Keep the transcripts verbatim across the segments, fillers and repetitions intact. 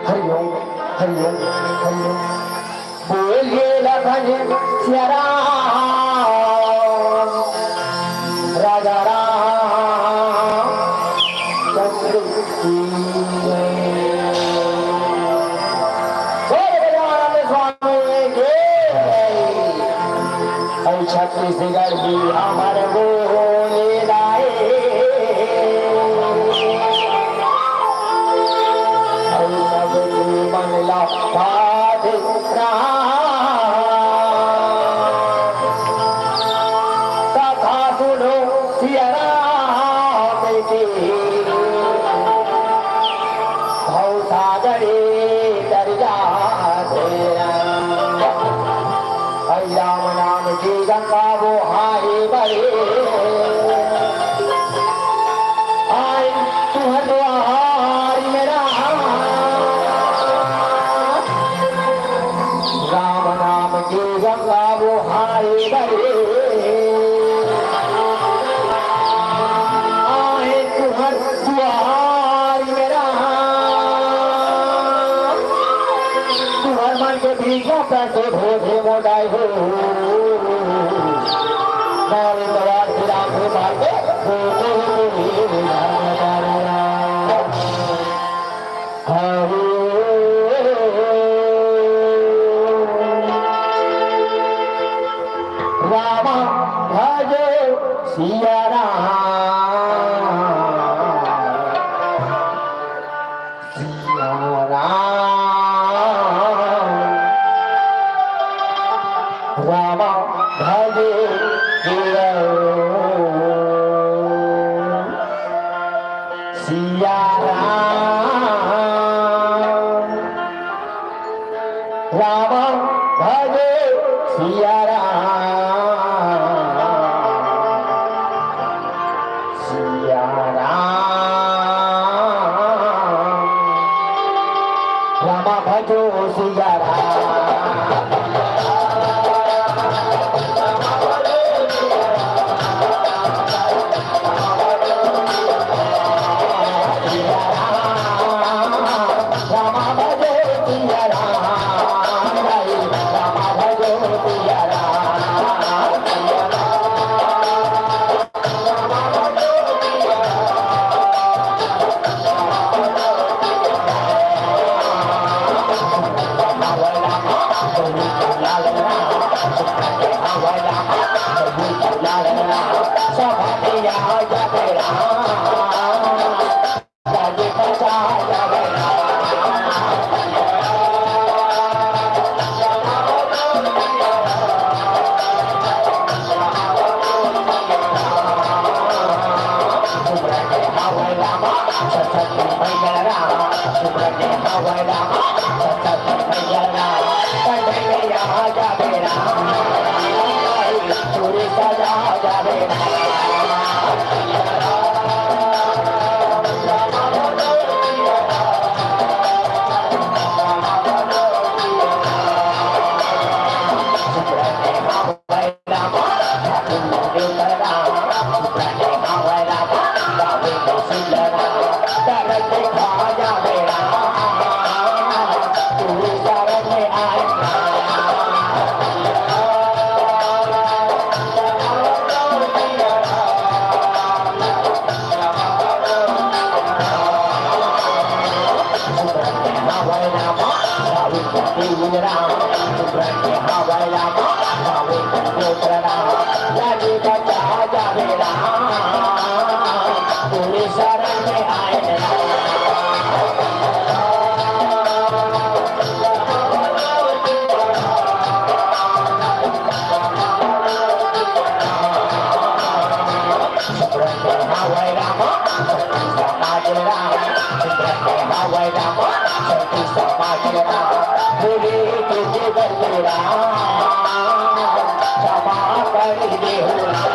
हरि ओम, हरि ओम, हरि ओम। बोलिए लखन सिया राम, राजा राम चंद्र की। बोल गजानन स्वामी की जय। अउ छत्तीसगढ़ भी हमर बोले लाए। अउ सब मन ला साध राम। कथा सुनो सिया राम की। भव सागरे तर जाते राम। हरि राम नाम की गंगा वो हाय बहे। आए तुहर द्वार में राम। राम नाम की गंगा वो हाय बहे। आए तुहर द्वार में राम। तुहर मन के भीखा पैसे भोजे मोटाए हो। मारे सवार श्री राम से मार के, हरि राम भजो सिया राम। सिया राम, राम भजे सिया, सिया राम, राम भजे सिया राम। सिया राम, रामा भजो सिया राम। रामा भजो सिया राम, रामा भजो सिया राम। क्षमा कर दे हो राम।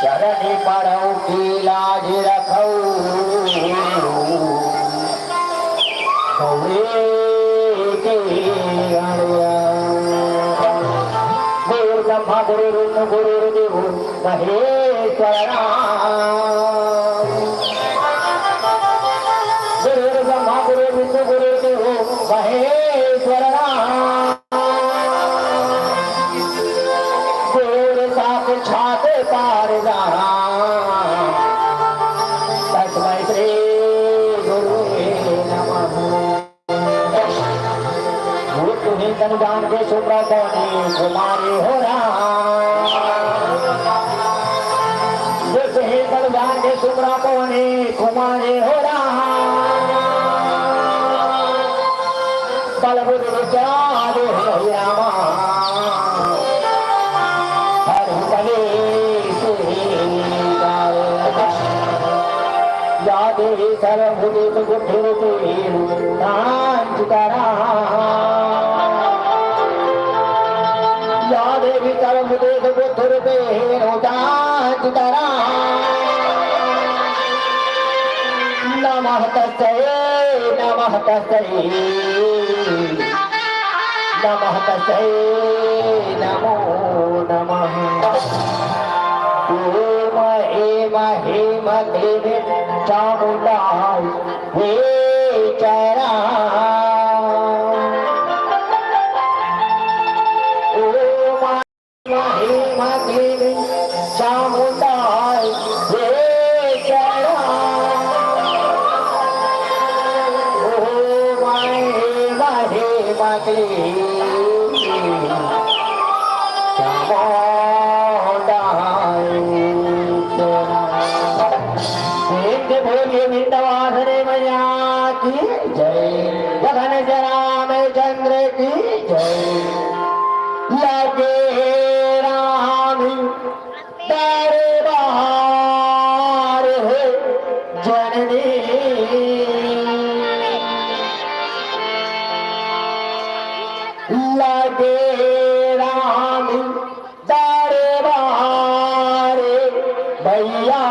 चरण पड़ऊ की लाज रखऊ, गौरी के अड़ुआ। गुरु ब्रह्मा गुरु विष्णु गुरु देव महेश्वर राम। गुरु ब्रह्मा गुरु विष्णु गुरु देव महेश्वर राम। गुरु साक्षात परब्रह्म, तस्मै श्री गुरुवे नमः। गुरु तुहीं तनु जान के सुमरउ पवनी कुमारी हो राम। गुरु तुहीं तनु जान के सुमरउ पवनी कुमारी हो राम। बल बुद्धि विद्या देहि रामा, हरि कलेश विदारक। या देवी सर्वभूतेषु बुद्धिरूपेण तां चिताराम। या देवी सर्वभूतेषु बुद्धिरूपेण तां चिताराम। नमः तस्यै, नमः तस्यै, नमः तस्यै, नमो नमः। ॐ ऐं ह्रीं क्लीं चामुण्डायै वै चरा। ॐ ऐं ह्रीं क्लीं चामुण्डायै वै चरा। ॐ ऐं ह्रीं क्लीं चामुण्डायै वै चरा। प्रेम से बोलिए विंध्यवासिनी मैया की जय, गगन जरा में चंद्र की जय। लगे राम दरबार है जननी, लगे राम दरबार भैया,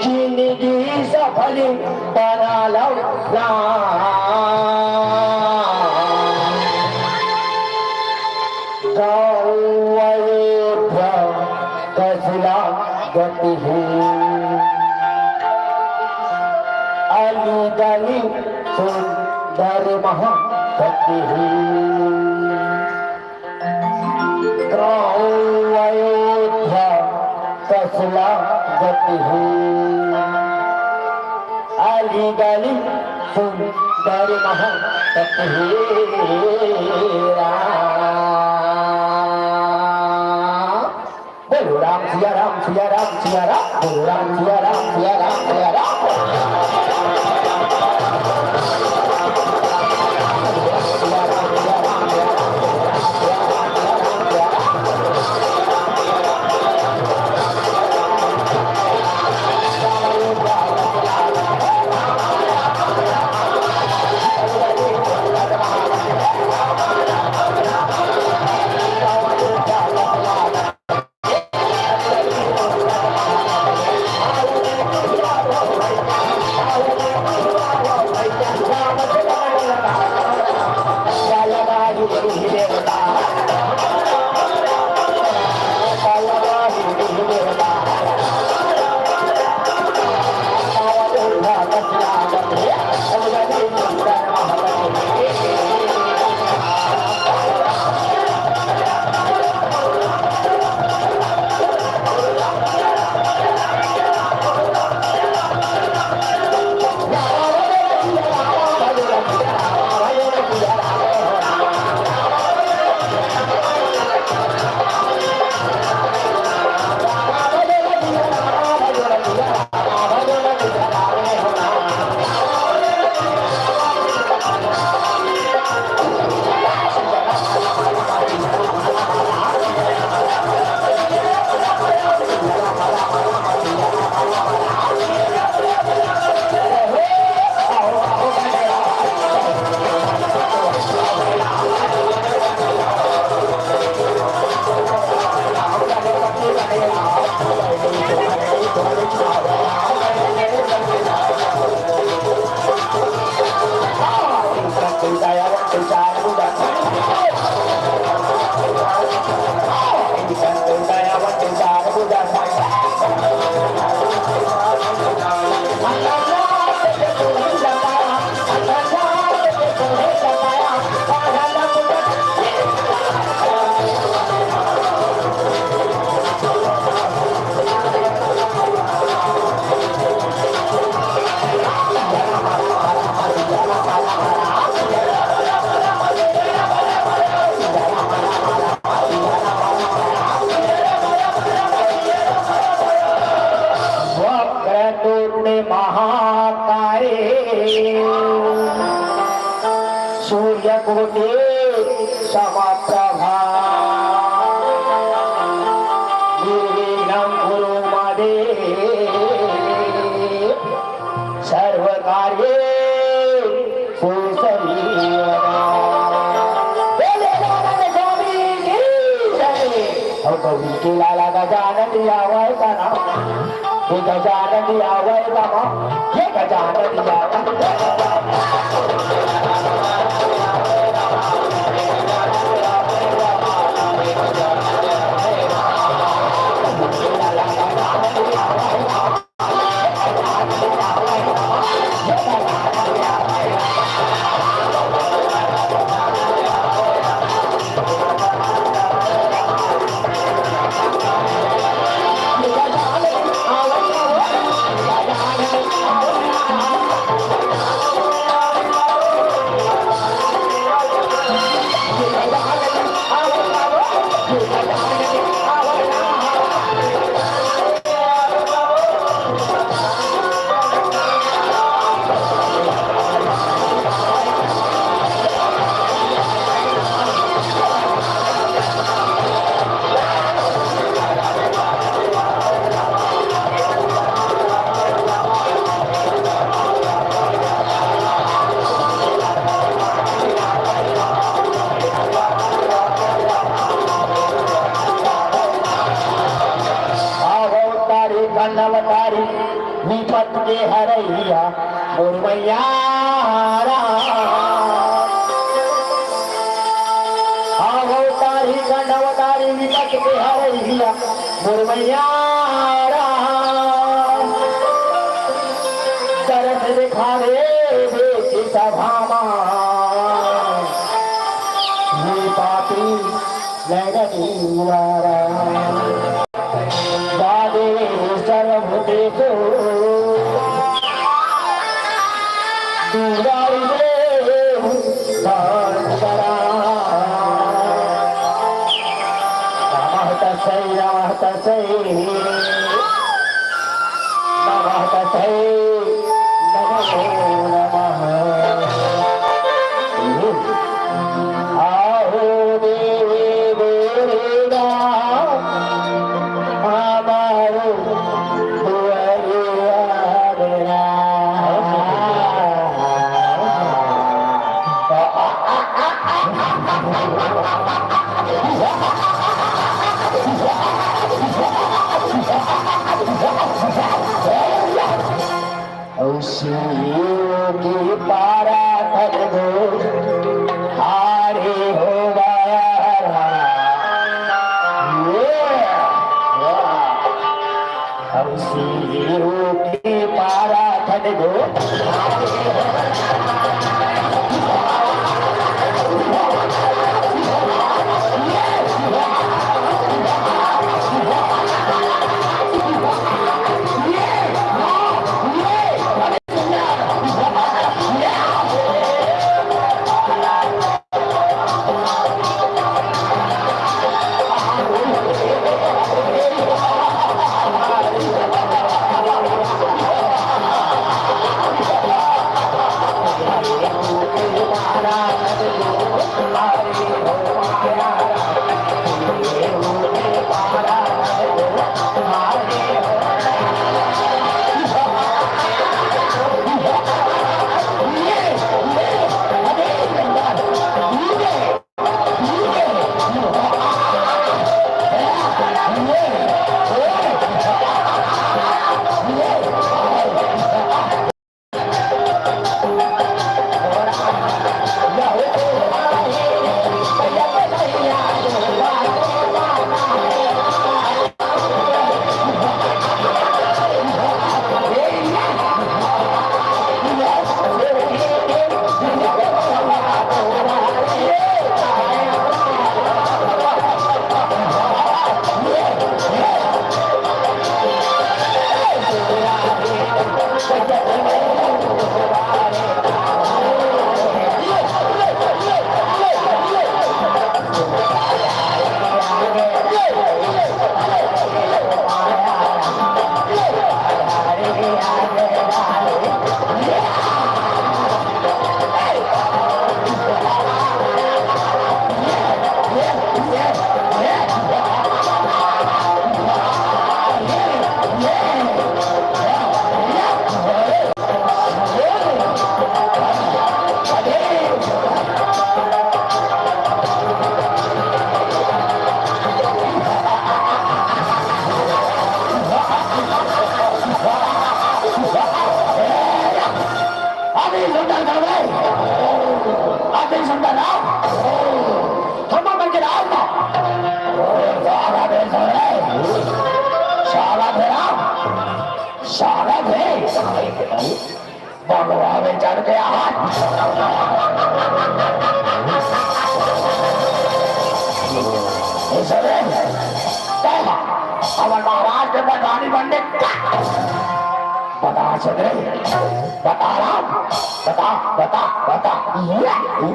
जिंदगी सफल बना लो राम। गाँव अयोध्या कसला गति है, अली गली सुंदर महकती है। गाँव अयोध्या कसला गति है, अली गली सुंदर महकती है। बोलो राम सिया राम, सिया राम, सिया राम, बोलो राम सिया राम, सिया राम, सिया राम। सूर्यकोटि समप्रभा। निर्विघ्नं कुरु मे देव सर्वकार्येषु सर्वदा। बोले आनंद स्वामी की जय। और कवि के लाला गजानन आवै का नाम। ये गजानन आवै का नाम। ये गजानन आवै। अवतारी कनवतारी विपत के हरैया मोर मैया राम। अवतारी कनवतारी विपत के हरैया मोर मैया राम। तरस दिखावे देख सभा मा ये पापी नैननी वारा। दादे सर्वभूतेषु दूरारिषे भास्करा। नमः तस्मै, नमः तस्मै। नमः तस्मै नमो नमः। आहो देवी दुर्गा हमारो दुआरिया बेरा। अउ शिव के पारा तन दो, हारे हो गया राम। ये, वाह। अउ शिव के पारा तन दो, हारे हो गया राम। हम राम, हम मन के राम का। ओ, साला दे साले, साला दे राम, साला दे। बंगला में चढ़ के आ। ए साले, तैं हमर महाराज के प्रधानी बनने का। बता सुन रे, बता राम, बता, बता, बता। ये, ये,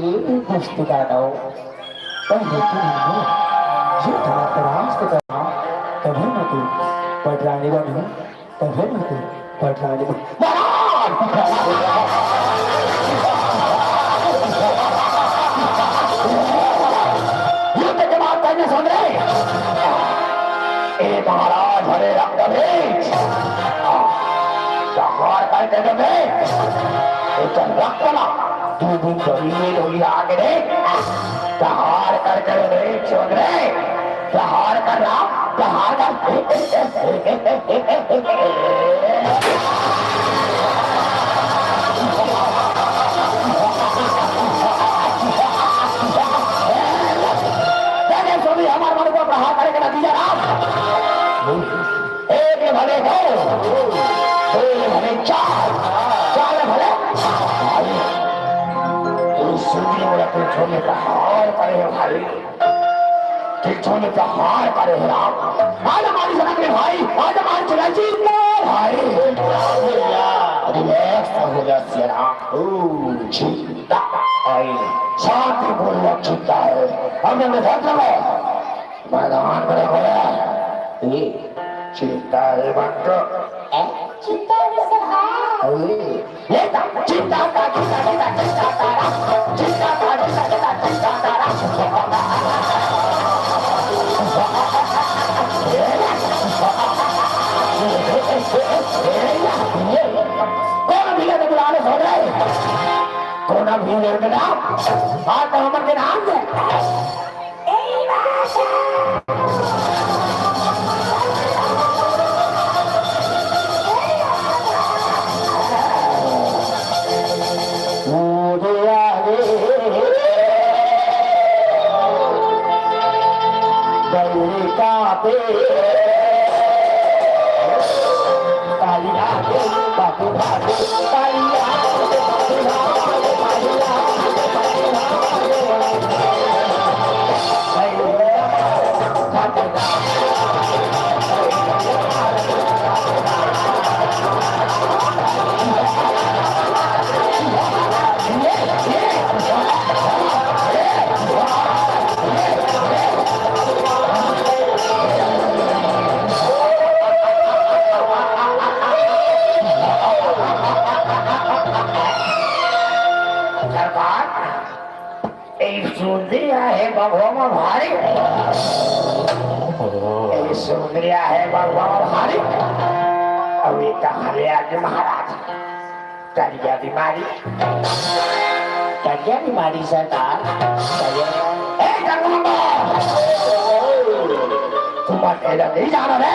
ये दुष्ट दानव, पहले तो इन्होंने ये धरतराष्ट्र का, तभी मैं तू पटरानी बनूं, तभी मैं तू पटरानी बनूं। महाराज! युद्ध के बाद तैने सुन रे। ए महाराज, हरे रक्त बीज। प्रहार करके देबे। एकर रक्त ला दू दिन जमीन में धोई आके दे। प्रहार करके देबे, सुन रे। प्रहार कर राम, प्रहार कर। देखे सुनी, हमार मन को प्रहार करे के नतीजा राम। एक भले दो, दो भले चार, चार भले। तू सुनी, बोला, तू छोड़ने प्रहार करे है भाई। ठीक छोले प्रहार करे हे राम। आज हमारी सड़क में भाई, आज हमारी सड़क जीत में भाई। रिलैक्स हो जा शेरा। ओ, चिंता आई। शांतिपूर्वक चिंता है। हमने विधानसभा मैदान में बोला। ए, चिंता है बंटो। ए, चिंता है सरदार। अरे, ये तो चिंता का, चिंता, चिंता, चिंता तारा, चिंता का, चिंता, चिंता, चिंता तारा। कौन भीड़ में बुला ले, सो रहे? कौन भीड़ में ना? बात तो हमर के नाम है। ए सुंदरी आहे बघवा म भारी। ए सुंदरी आहे बघवा म भारी। अभी कहाँ ले आके महाराज? करिया बीमारी, करिया बीमारी सरकार, करिया। ए, गंगा मामा! तुम अकेला नहीं जाना रे।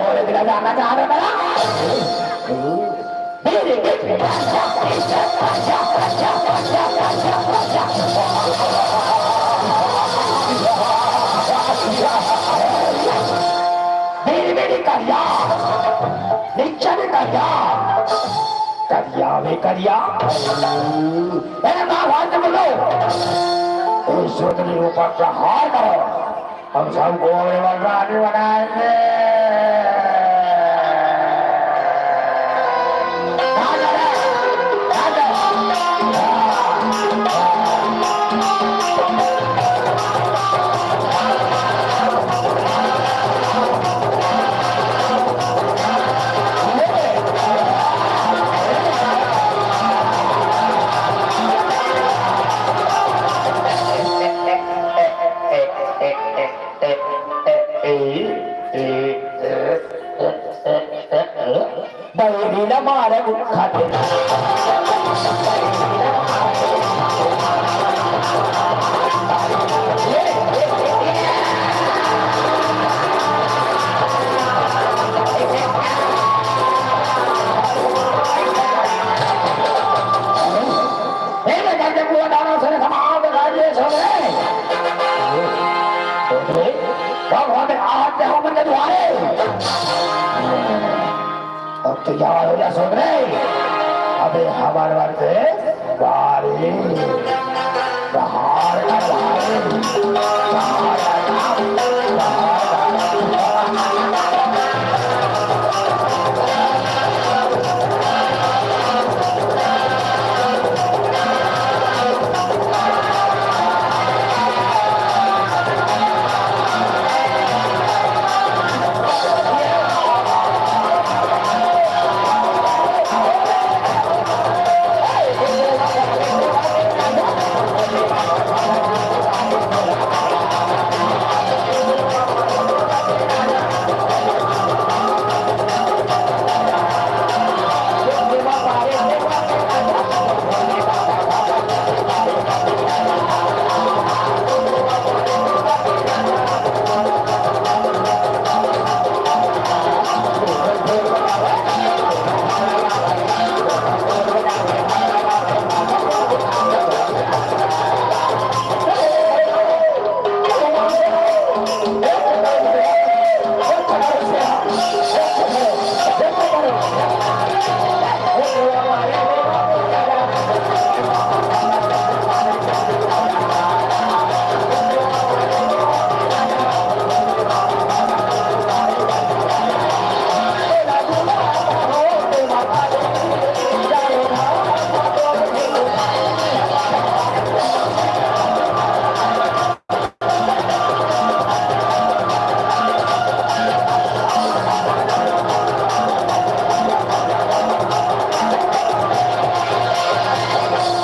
और अकेला जाना चाह रहे मेरा? मेरी, मेरी, मेरी, मेरी करिया, नीचे भी करिया। करिया वे करिया। ए, महाभारत बोलो। ए, शूद्र ऊपर प्रहार करो। हम सबको अपने बलरानी बनाएंगे। राजा रे, राजा। बैरी न मारे खाते। सुन रे, सुन रे, कब हमें हाथ दे हमन के दुआरे? अब तो जवान हो जा, सुन रे। अबे हमारे बारे से बारी। बाहर का बाहर। बाहर का बाहर।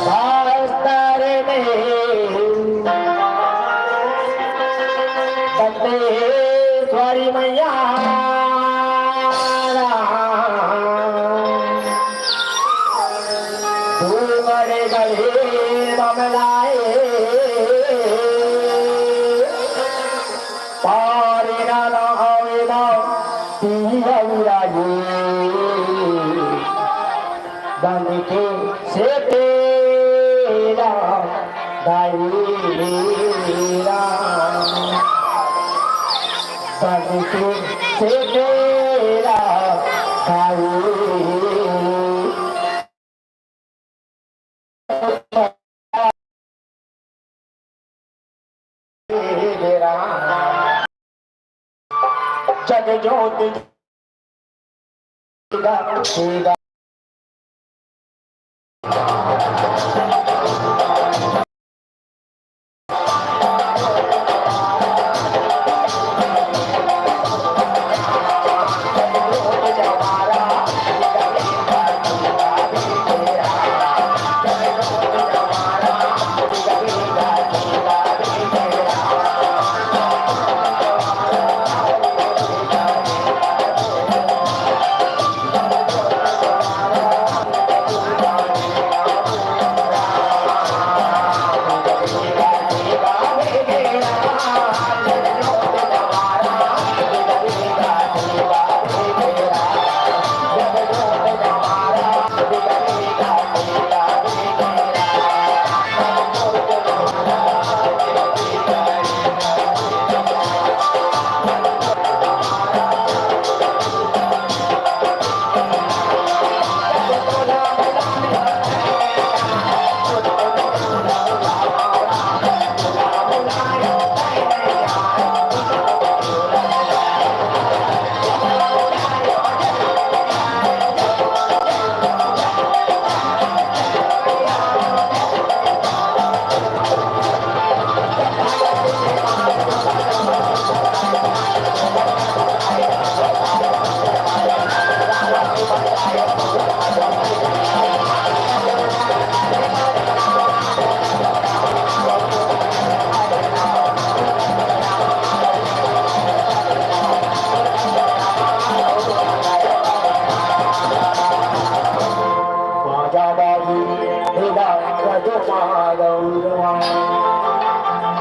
शास्त्र में दंतेश्वरी मैया तू बड़े गढ़े बमलाए, पारे ना आवे ना पिया उराए। बन के से तेरा दायरा, बन के से तेरा दायरा। जग ज्योति बाजा बाजी, ढोला, रजो माधव।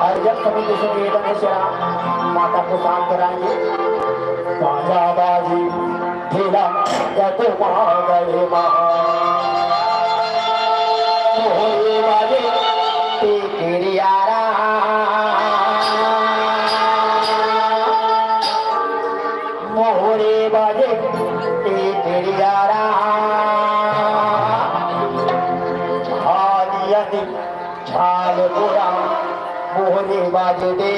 और जब सभी के संग एकदम से माता को शांत कराएंगे। बाजा बाजी, ढोला, रजो माधव। मोहरे बाजे, टिकरियारा। झाल बुरा मोहरी बाजे दे।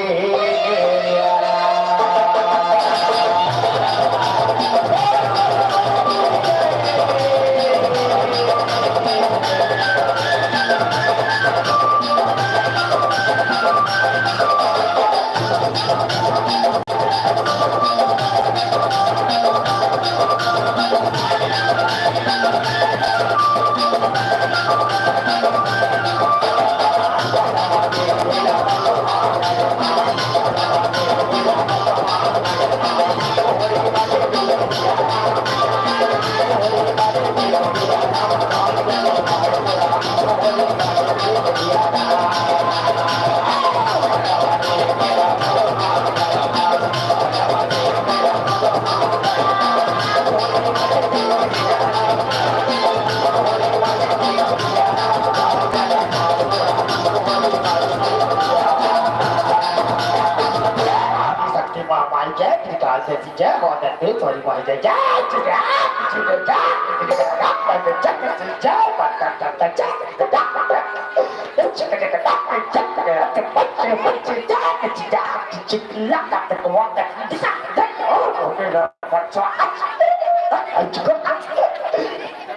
शक्ति महामाई जय, त्रिकाल से जय, मदन देश्वरी माई जय, जय, जय, जय, जय, जय, जय,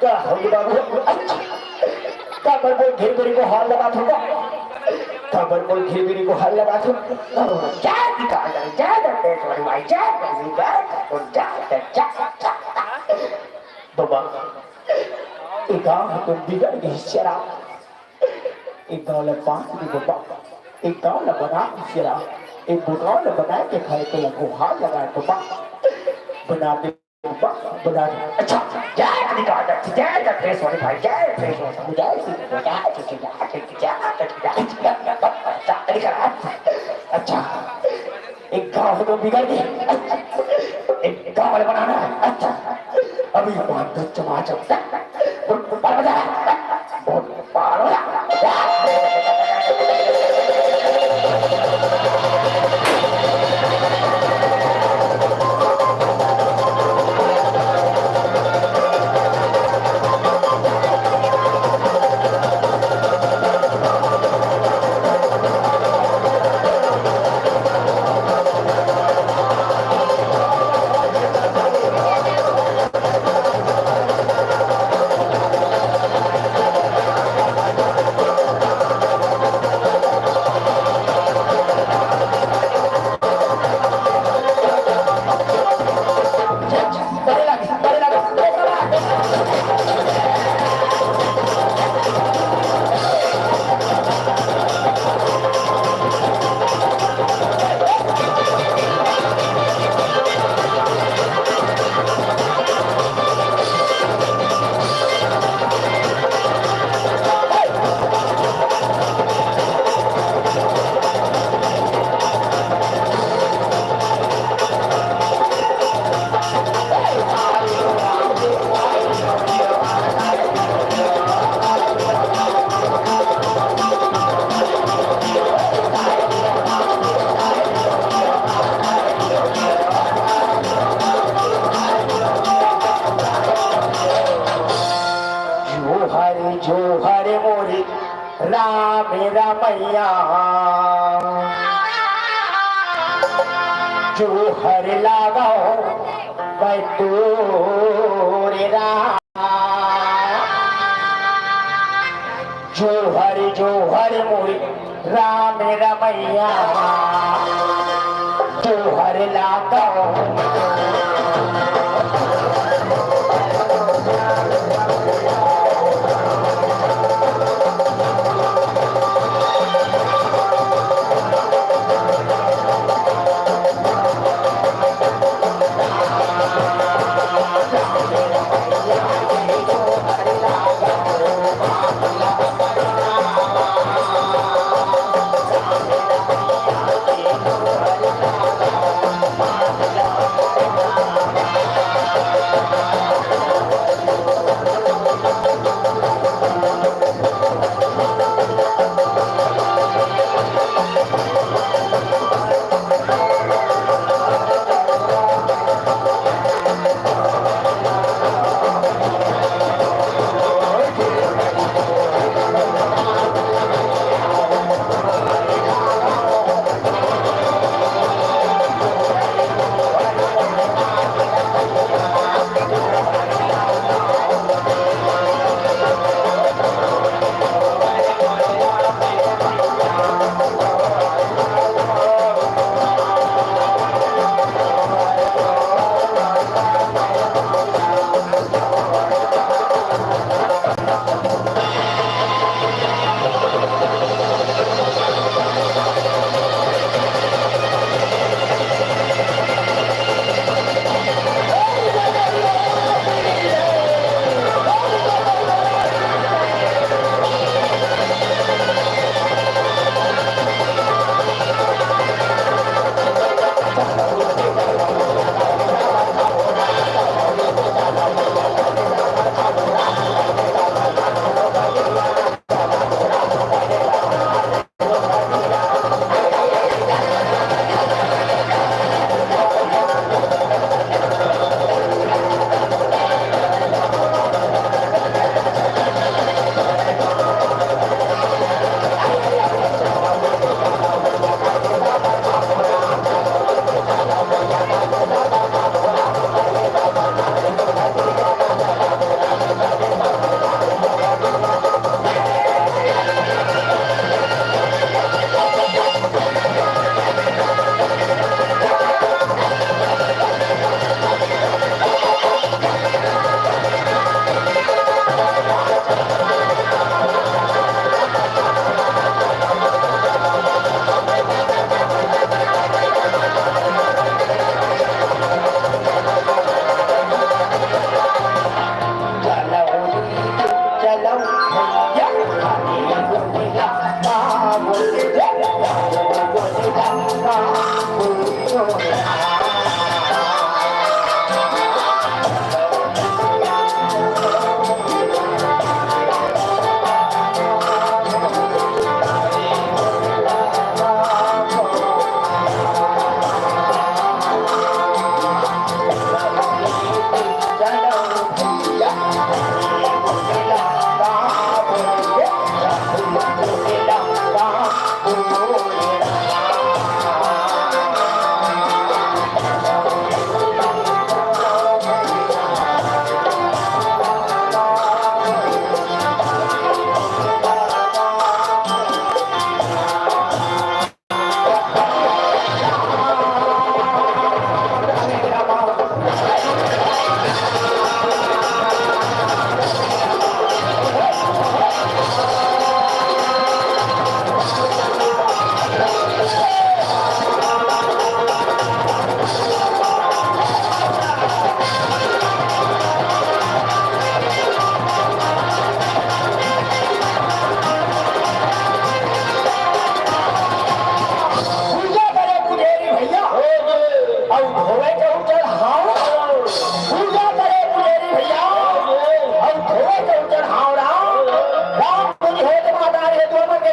का होगे बाबू? काबर बोल घेर बेरी को हार लगात हस? काबर बोल घेर बेरी को हार लगात हस? जय त्रिकाल, जय दंतेश्वरी माई, जय बली, जय ठाकुर, जय, जय, जय, जय। बाबा, ए गाँव ह तो बिगड़ गे हे शराब। ए गाँव ल बांट दे बाबा, ए गाँव ल बना दे शराब, ए गाँव ल बना के खाए के गुहार लगाए बाबा, बना दे बाबा, बना दे। अच्छा, जय श्री राधा, जय दत्तेश्वरी भाई, जय श्री राधा, जय श्री राधा, जय श्री राधा, जय श्री राधा, जय श्री राधा। अच्छा, एक गाँव तो बिगड़ गे, एक गाँव वाला बनाना है। अच्छा, अभी वहाँ तो चमाचम, बोल, बोल, बजा, बोल, बोल, बजा। जोहर जोहर मोरे राम रमैया, जोहर लगाओ मैं तोरे राम। जोहर जोहर मोरे राम रमैया, जोहर लगाओ।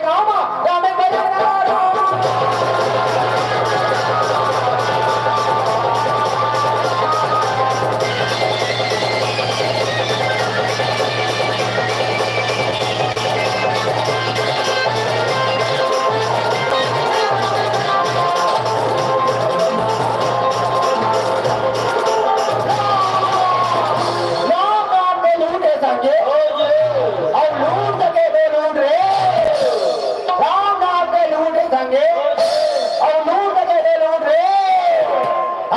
गाँव म राम एक बजा राम। राम नाम के लूटे संगे, अउ लूट सके दे लूट रे। राम नाम के लूटे संगे, अउ लूट सके दे लूट रे।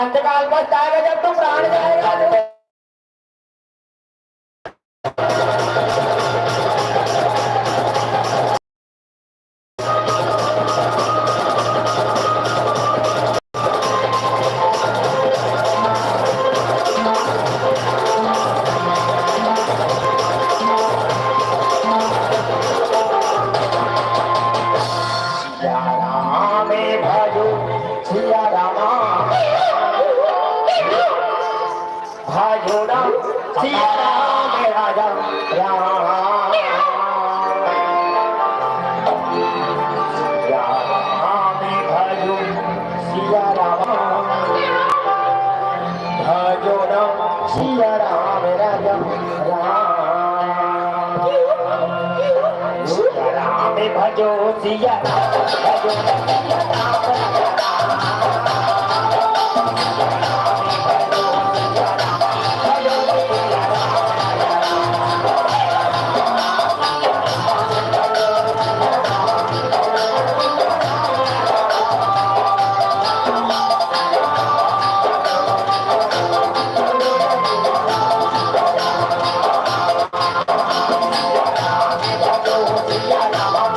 अंतकाल पछताएगा जब तू प्राण जाएगा। सिया राम भजो, सिया राम। भजो राम सिया राम राजा राम। सिया राम भजो सिया राम। भजो राम सिया राम राजा राम। सिया राम भजो सिया राम भजो सिया राम राजा राम।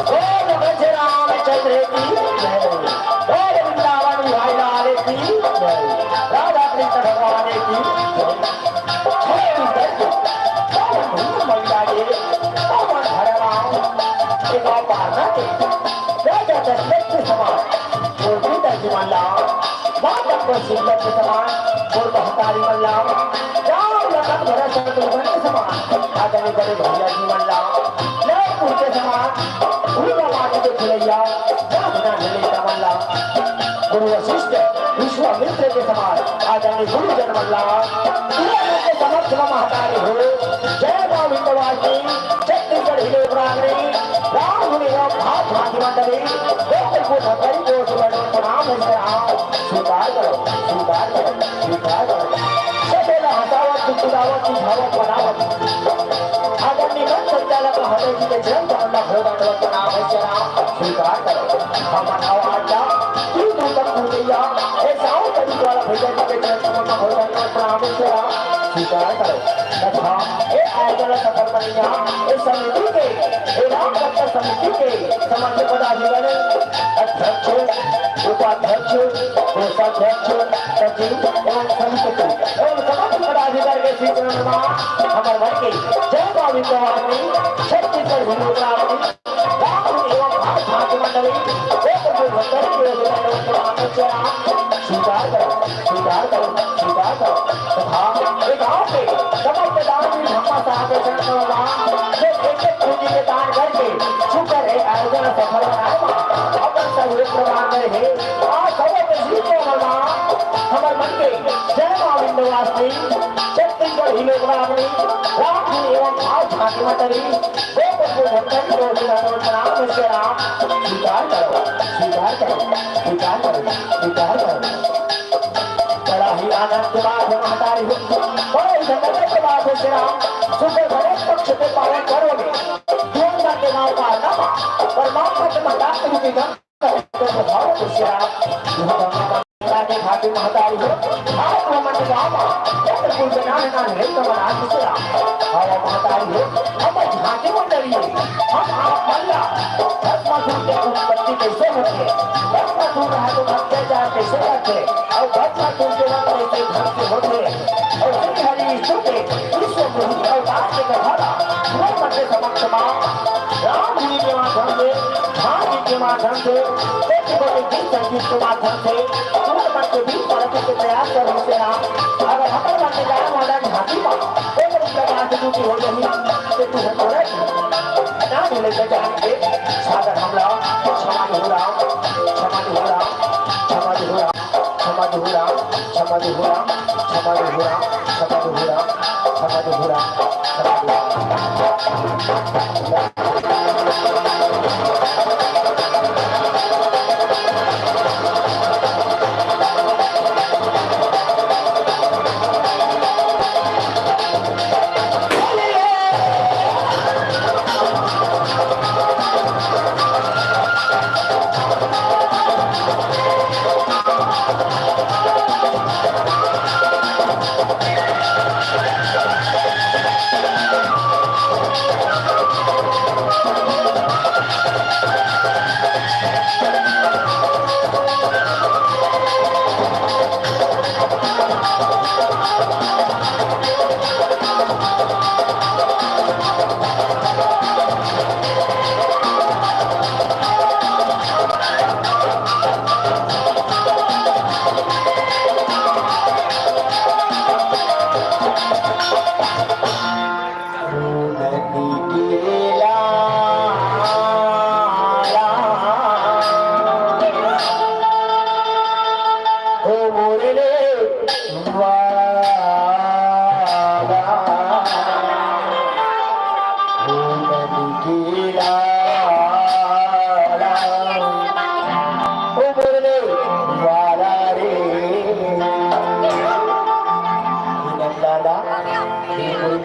बोल गज रामचंद्र की जय। बोल वृंदावन बिहारी लाल की जय। राधा कृष्ण भगवान की जय। हे विदर्भ, पावन भूमि मैया रे, पावन धरम, एक अवतार ना के। राजा दशरथ के समान, वो भी दर्जी मल्ला। माता कौशल्या के समान मोर महतारी मन ला, राम लखन भरत शत्रुघ्न के समान, आदरणीय बड़े भैया जी मन ला, ललितपुर के समान, भूला माटी के खिलैया, राम नाम लेता मन ला, गुरु वशिष्ठ, विश्वामित्र के समान, आदरणीय गुरुजन मन ला, पूरा लोग के समक्ष में महतारी हो, जय माँ विंध्यवासिनी, छत्तीसगढ़ ही लोक रागनी, राम धुनी एवं भाव झांकी मंडली, गोकुल को धरती को सुबह प्रणाम है राम। स्वीकार करो, स्वीकार करो, स्वीकार करो। सब बेला हंसावत, मुस्कुरावत, सिखावत, बनावत। आदरणीय मंच संचालक महोदय जी के चरण कमल में भोर दंडवत प्रणाम है राम। स्वीकार करो। हमन अवतार ला, तू तू तक पूजैया, हे साउंड करी वाला भैया जी के चरण कमल में भोर दंडवत प्रणाम है राम। स्वीकार करो। तथा ए आयोजन सफल बनिया, ए समिति के, ए राम भक्त समिति के समस्त पदाधिकारी, अध्यक्ष, उपाध्यक्ष, कोषाध्यक्ष, सचिव एवं समिति एवं समस्त पदाधिकारी के श्री चरण मा हमर मन के जय माँ विंध्यवासिनी, छत्तीसगढ़ हिंदू रागनी, राम एवं भाव भाग्य मंडली, गोकुल भक्तन के प्रणाम चरण स्वीकार करो, स्वीकार करो, स्वीकार करो। तथा ये गांव के समस्त दानवीर धम्मा साहब के चरण कमल मा, जो एक एक पूंजी के दान करके सुंदर ए आयोजन सफल बनाए मा अपन सहयोग प्रदान करे हे। आज सबो के श्री चरण मा हमर मन के जय माँ विंध्यवासिनी, छत्तीसगढ़ ही लोक रागनी, राम धुनी एवं भाव झांकी मंडली, गोकुल गोवर्धन को विधान प्रणाम है राम। स्वीकार करो, स्वीकार करो, स्वीकार करो, स्वीकार करो। बड़ा ही आनंद की बात है महतारी हो, बड़ा ही धन्यवाद की बात है श्री राम। शुक्ल गणेश पक्ष के पावन पर्व में दुर्गा के नाम का नामा, पर माँ के घाटी महतारी हो, आओ हमन के गाँव म, चंद्रपुर के नान नान लइका मन आज दूसरा। आओ महतारी हो, हमर झांकी मंडली, हम आप मन ला भस्मासुर के उत्पत्ति कइसे होथे, भस्मासुर राहत अत्याचार कइसे करथे, अउ भस्मासुर के वध कइसे ढंग से होथे, अउ श्री हरि विष्णु के विश्व मोहिनी अवतार के कथा ला तुमन मन के समक्ष म राम जी के माध्यम से, राम जी के माध्यम से, कोटि कोटि गीत संगीत के माध्यम से तुमन मन के बीच में रखे के प्रयास करहूं से राम। अगर हमर मन के गाय वाला झांकी म कोनो प्रकार के त्रुटि हो जाही, तो तुमन मोला ना मिले तो जान के सादर हमला क्षमा देहू राम, क्षमा देहू राम, क्षमा देहू राम। क्षमा देहू राम, क्षमा देहू राम, क्षमा देहू राम, क्षमा देहू राम, क्षमा देहू राम, क्षमा देहू राम।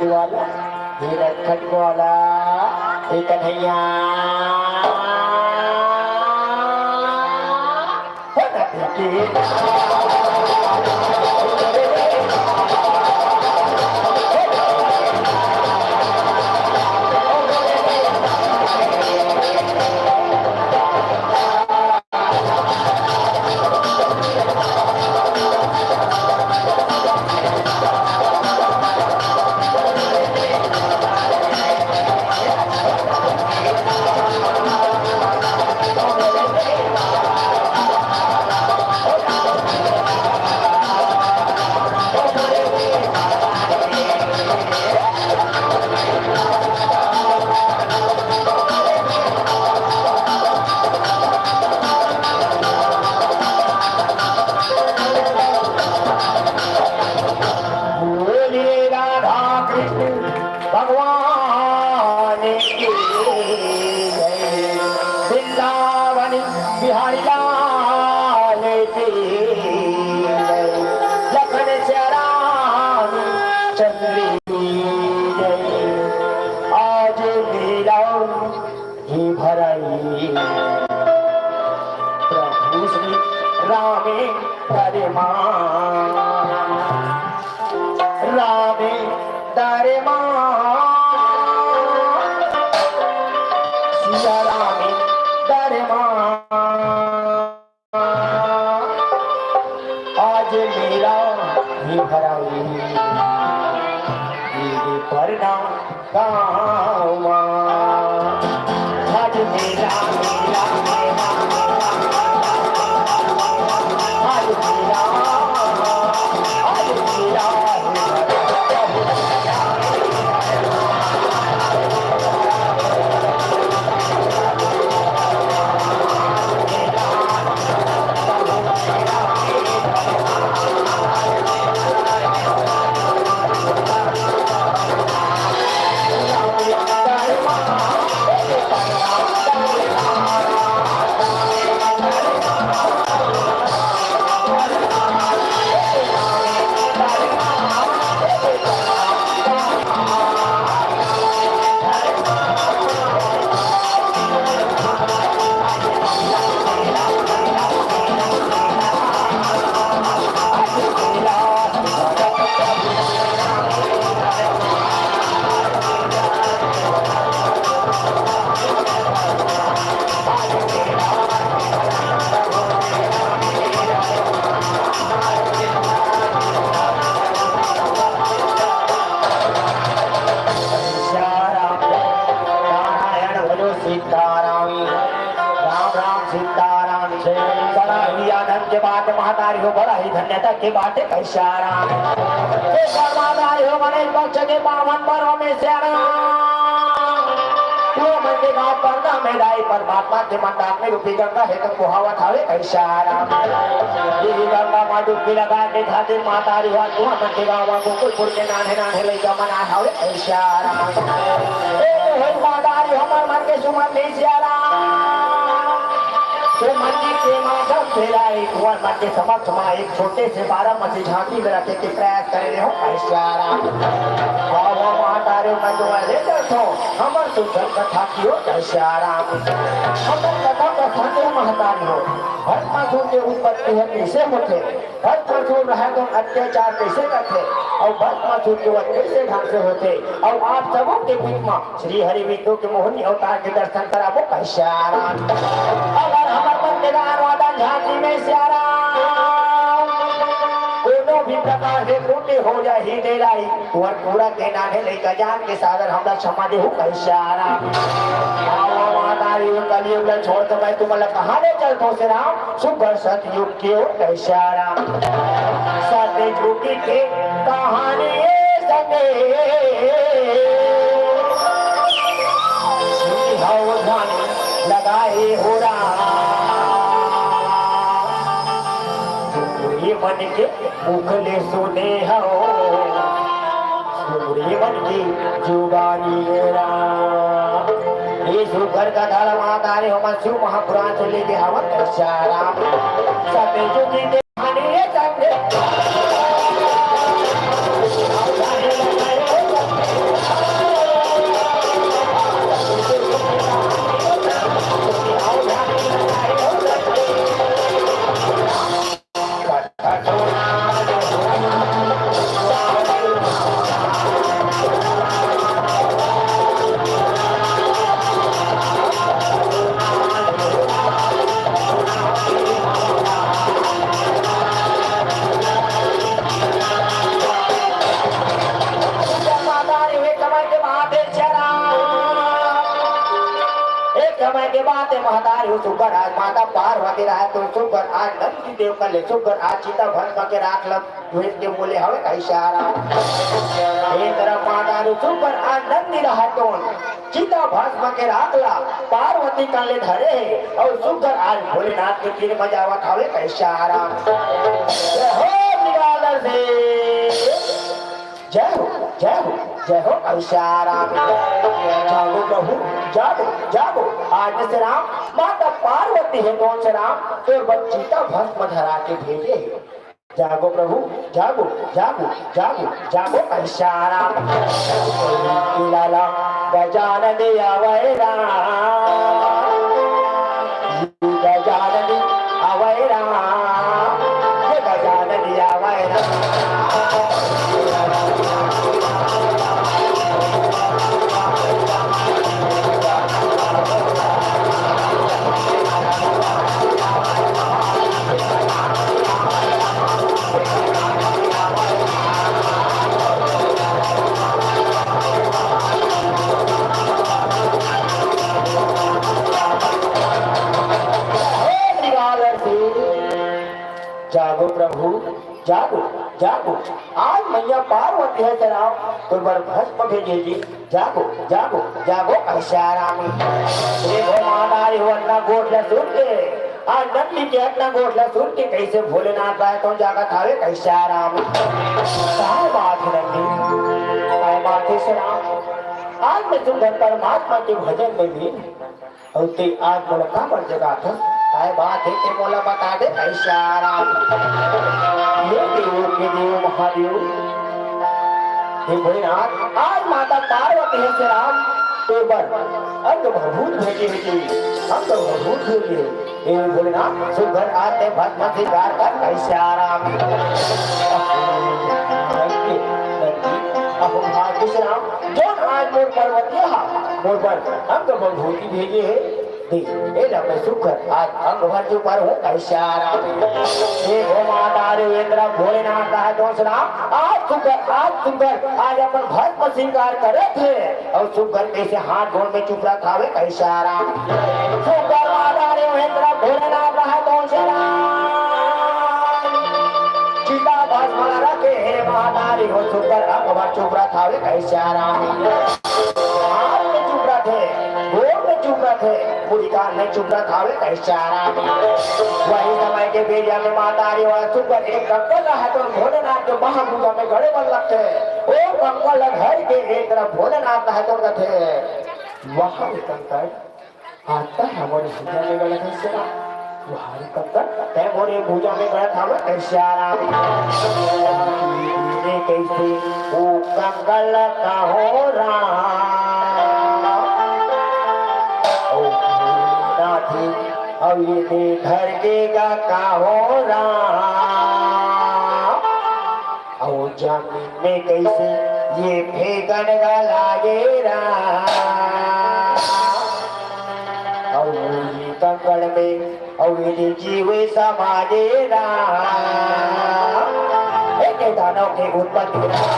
वाला, हे नटखट वाला, हे कन्हैया। बोलिए राधा कृष्ण भगवान की जय। वृंदावन बिहारी लाल की जय। लखन श्याम चंद्र की जय। आज मेरा हे भराई प्रभु श्री रामे दरमान, रामे दरमान, सिया रामे दरमान। आज मेरा हे भराई, ये परना गाँव मा। आज मेरा, मेरा, मेरा, आज मेरा, आज मेरा, सीताराम। बड़ा ही आनंद के बात महतारी हो, बड़ा ही धन्यता के बात है कई सियाराम। हे महतारी हो, मने पक्ष के पावन पर्व में सियाराम, तू मन के गाँव परदा में दाई परमात्मा के मंदाकिनी रूपी गंगा हे तुम बोहावत हवे कई सियाराम। ये गंगा माँ डुबकी लगा के खातिर महतारी हो, तू मन के गाँव गोकुलपुर के नान्हे नान्हे लइका मन आए हवे कई सियाराम। ए, हे महतारी, हमर मन के सुमन नहीं सियाराम। तो मन की के माधव तेरा एक कुंवर मन के समक्ष मा एक छोटे से बारह मसी झांकी में रखे के प्रयास करे रहे हो कई सियाराम। वाह, वाह, महतारी, मैं तुम्हें ले चलता हूँ। हमर सुंदर कथा की हो कई सियाराम। हमर कथा का संदेह महतारी हो। भस्मासुर के उत्पत्ति है, कैसे होते? भस्मासुर रहे तो अत्याचार कैसे करते? और भस्मासुर के वध कैसे ढंग से होते? और आप सबों के बीच में श्री हरि विष्णु के मोहनी अवतार के दर्शन कराबो कई सियाराम। अगर हमर मन के गान वादन झांकी में सियाराम कोनो भी प्रकार से त्रुटि हो जाही, दे लाई, तुहर पूरा के नान्हे लइका जान के सादर हमला क्षमा देहू कई सियाराम। आओ, आओ, महतारी, कलयुग ला छोड़ के मैं तुमला कहाँ ले चलतो सियाराम? सुघर सतयुग के ओर कई सियाराम। सतयुग के कहानी ए संगे। सुनी हव ध्यान लगाए हो राम। ये मन के मुख ले सुने हव। सुनी मन की जुबानी ए राम। ये सुघर कथा ला महतारी हो मन शिव महापुराण से लेके हवन कई सियाराम। सतयुग के एक समय के बात है, महतारी हो सुघर आज माता पार्वती रहे तो सुघर आज नंदी देव कर ले, सुघर आज चिता भस्म के राख लब। भेज के बोले हवे कई सियाराम। एक तरफ महतारी हो सुघर आज नंदी रहे तो चिता भस्म के राख ला पार्वती कर ले धरे हे और सुघर आज भोलेनाथ के तीर बजावत हवे कई सियाराम। जय हो निराला से। जय हो, जय हो, जय हो कई सियाराम। जागो प्रभु, जागो, जागो। आज से राम माता पार्वती हे, कौन से राम तोर बर चिता भस्म धरा के भेजे हे। जागो प्रभु, जागो, जागो, जागो, जागो कई सियाराम। लाला गजानन आवै राम। गजानन आवै राम, ये गजानन आवै राम। जागो प्रभु, जागो, जागो। आज मैया पार्वती हे सियाराम, तोर बर भस्म भेजे जी। जागो, जागो, जागो कई सियाराम। देखो महतारी हो अन्ना गोठ ला सुन के, आज नंदी के अन्ना गोठ ला सुन के कैसे भोलेनाथ राय तो जागत हवे कई सियाराम। काय बात हे नंदी, काय बात हे सियाराम। आज मैं सुघर परमात्मा के भजन में लीन अउ ते आज मोला काबर जगाथस? काय बात हे, ते मोला बता दे कई सियाराम। हे देव के देव महादेव, हे भोलेनाथ, आज माता पार्वती हे सियाराम, तोर बर अंग भभूत भेजे हे जी, अंग भभूत भेजे हे। हे भोलेनाथ, सुघर आज ते भस्म सिंगार कर कई सियाराम। अहो भाग्य सियाराम, जोन आज मोर पार्वती हा, मोर बर अंग भभूति भेजे हे। देख, ए ला मैं सुघर आज अंग भर जो पर हूँ कई सियाराम। देखो महतारी हो, ए तरफ भोलेनाथ का हे तो सियाराम, आज सुघर, आज सुघर, आज अपन भस्म सिंगार करत हे अउ सुघर कैसे हाथ जोड़ में चुप रखावे कई सियाराम। सुघर महतारी हो, ए तरफ अबे कैसे आराम? हाथ में चुप रथे, गोड़ में चुप रथे, मुड़ी कान में चुप रथे, अबे कैसे आराम? वही समय के बेरिया में माता रे वाला सुग्घर एक कंकड़ ला हे तो भोलेनाथ के महाभुजा में गड़े बर लगथे। ओ कंकड़ ला धर के एक तरफ भोलेनाथ ला हे तो कथे, "वाह रे कंकड़, आता है मोरे भुजा में गड़त हस रा, वाह रे कंकड़, तैं मोरे भुजा में गड़त हवस कैसे आराम?" रे कैसे ओ कंकड़ ला कहो राम, ओ भोलेनाथ, अउ ये दे धर के गा कहो राम। अउ जमीन में कैसे ये फेंकन गा लागे राम। अउ ये कंकड़ में अउ ये जीव समाजे राम। एक दानव के उत्पत्ति राम।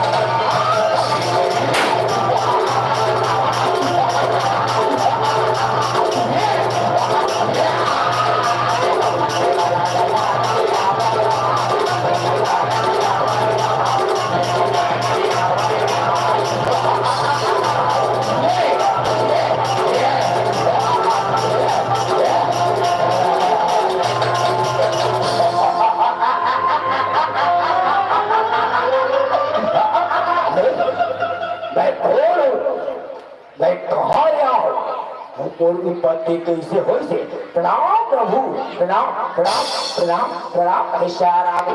मैं कौन हूँ? मैं कहाँ आया हूँ? अउ मोर उत्पत्ति कैसे होइसे? प्रणाम प्रभु, प्रणाम, प्रणाम, प्रणाम, प्रणाम, ऐसे आराम।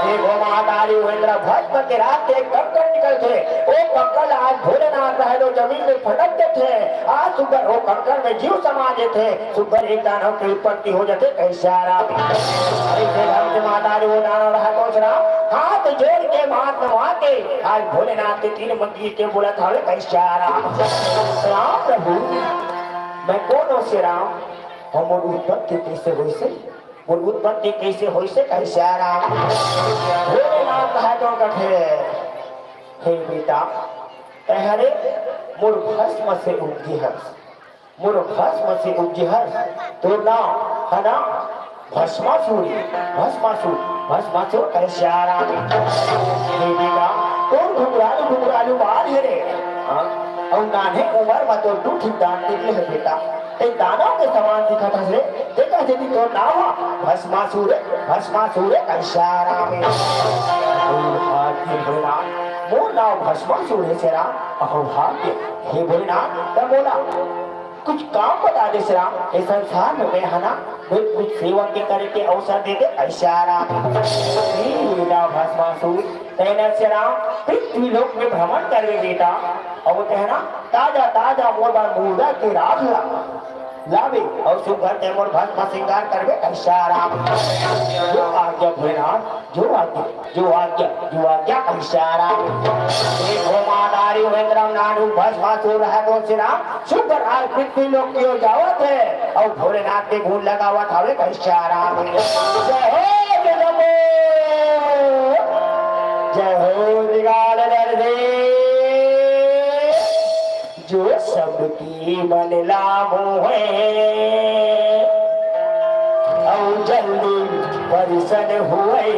देखो महादारी उहेंद्र भस्म के रात के कंकड़ निकलथे, ओ कंकड़ आज भोलेनाथ रहे तो जमीन में फटक देथे। आज सुग्घर ओ कंकड़ में जीव समा देथे, सुग्घर एक दानव के उत्पत्ति हो जाथे, कैसे आराम। ऐसे ढंग से महादारी वो दानव रहे तो राम हाथ जोड़ के माथ नवा के आज भोलेनाथ के तीन मंदिर के बोलत हवे, कैसे आराम। राम प्रभु, मैं कौन हूँ से राम? अउ मोर उत्पत्ति कैसे होइसे? मोर उत्पत्ति कैसे होइसे? कैसे आराम? भोलेनाथ कहा तो कथे, हे बेटा, तैं हरे मोर भस्म से उपजे हस। मोर भस्म से उपजे हस, तोर नाम हे ना भस्मासुर, भस्मासुर, भस्मासुर, कैसे आराम। हे बेटा, तोर घुघरालू, घुघरालू बाल हे रे। हाँ? अउ नान्हे उमर म तोर दू ठिन दांत निकले हे बेटा। तैं दानव के समान दिखत हस रे। तेकर सेती तोर नाम ह भस्मासुर, भस्मासुर, कैसे आराम। अहो भाग्य भोलेनाथ, मोर नाम भस्मासुर हे से राम। अहो भाग्य, हे भोलेनाथ, तैं मोला कुछ काम बता दे से राम, ए संसार में मैं हना, मैं कुछ सेवा के करे के अवसर दे दे, ऐसे आराम। हे बेटा भस्मासुर, तैं न से राम पृथ्वी लोक में भ्रमण करबे बेटा, अउ तैं ना ताजा ताजा मोर बर मुर्गा के राख ला, लाबे, अउ सुग्घर तैं मोर भस्म श्रृंगार करबे, ऐसे आराम। जो आज्ञा भोलेनाथ, जो आज्ञा, जो आज्ञा, जो आज्ञा, ऐसे आराम। देखो मादारी उहेंद्र नानू भस्मासुर रहे तो से राम, सुग्घर आज पृथ्वी लोक की ओर जावत हे, अउ भोलेनाथ के गुण लगावत हवे, कैसे आराम। जय हो जगदम्बो, जय हो जगदम्बो। जो सबके मन ला मोहे, अउ जल्दी प्रसन्न होए।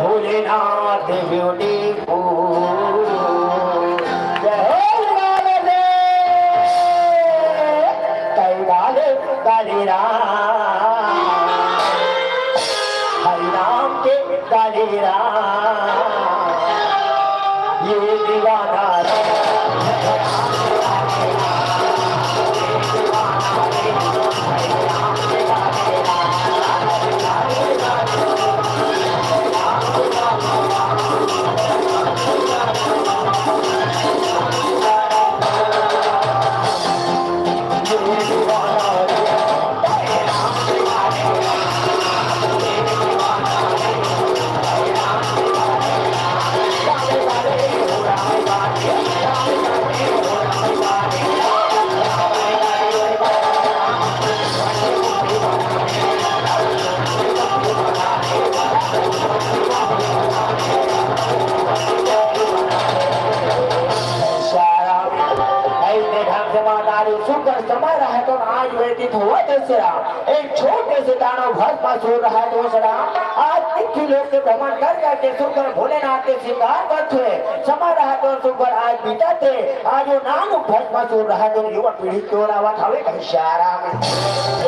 भोलेनाथ beautiful। जय हो भोलेनाथ। कई गाले काली राम, हरि राम के काली राम, ये दीवाना। तो आज व्यतीत होवत हे श्री राम। एक छोटे से दानव भस्मासुर रहत हे श्री राम। आज पृथ्वी लोक के भ्रमण कर करके सुग्घर भोलेनाथ के श्रृंगार करथे। समय रहत हे सुग्घर आज बीतत हे। आज वो नानू भस्मासुर रहत हे, युवा पीढ़ी के ओर आवत हवे कहे श्री राम।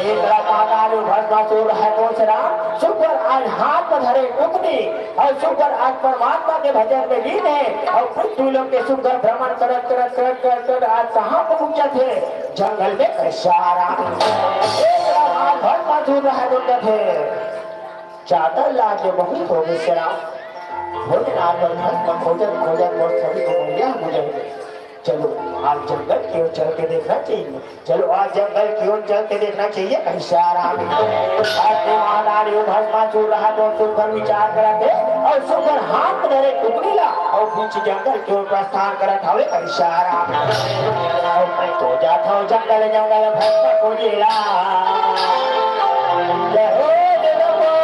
एक तरफ महतारी भस्मासुर रहत हे श्री राम। सुग्घर आज हाथ में धरे टुकनी अउ सुग्घर आज परमात्मा के भजन में लीन हे अउ पृथ्वी लोक के सुग्घर भ्रमण करत, करत, करत, करत, करत आज कहाँ पहुँचत हे? जंगल में कहे श्री राम। एक बार आज भस्मासुर रह दुर्गत हे। चादर लाके बहुत हो गए श्री राम। भोलेनाथ पर भस्म खोजत, खोजत मोर सभी को मुंडिया गुजर गए। चलो, आज जंगल की ओर चल के देखना चाहिए। चलो, आज जंगल की ओर चल के देखना चाहिए, कहे श्री राम। आज के महादानी भस्मासुर रहा तो सुग्घर विचार करत हे अउ सुग्घर हाथ में धरे टुकनी ला अउ बीच जंगल की ओर प्रस्थान करत हवे, कहे श्री राम। अउ मैं तो जात हूँ जंगल, जंगल भस्म खोजे ला। जय हो दुर्गा,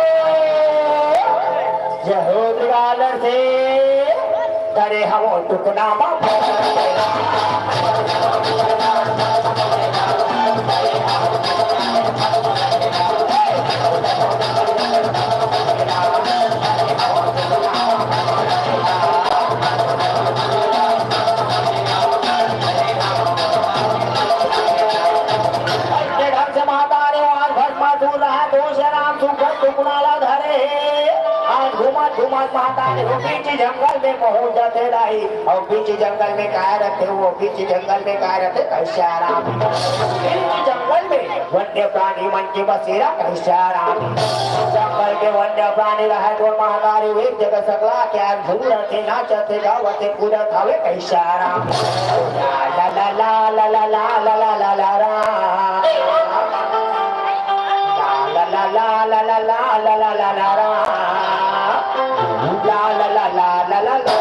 जय हो दुर्गा से। करे हवो टुकना मा। अइसने ढंग से महतारी आज भस्मासुर रहा, तो श्री राम सुग्घर टुकना ला धरे हे। आज घूमत घूमत महतारी हो बीच जंगल में पहुंच जाथे दाई। अउ बीच जंगल में काय रथे, वो बीच जंगल में काय रथे, कहे श्री राम। बीच जंगल में वन्य प्राणी मन के बसेरा, कहे श्री राम। जंगल के वन्य प्राणी रहे तो महतारी एक जगह सकला के आज घूमत हे, नाचत हे, गावत हे, कूदत हवे, कहे श्री राम। ला ला ला ला ला ला ला ला ला ला ला ला। ला ला ला ला ला ला ला ला ला ला ला ला ला। ला ला ला ला ला ला ला ला ला।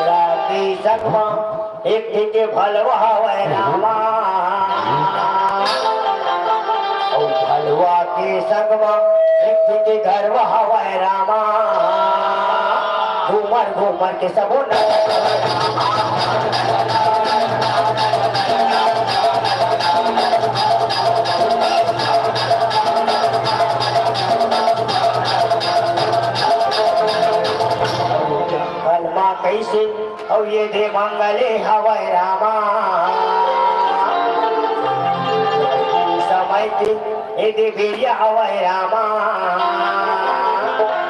राती सगमा एक ठी के भलवा हवय रामा, अउ भलवा के संग म एक ठी के गरवा हवय रामा। घूमर घूमर के सबो न जंगल म कइसे अउ ये दे मंगले हवय रामा। समय के ये दे बेरिया हवय रामा।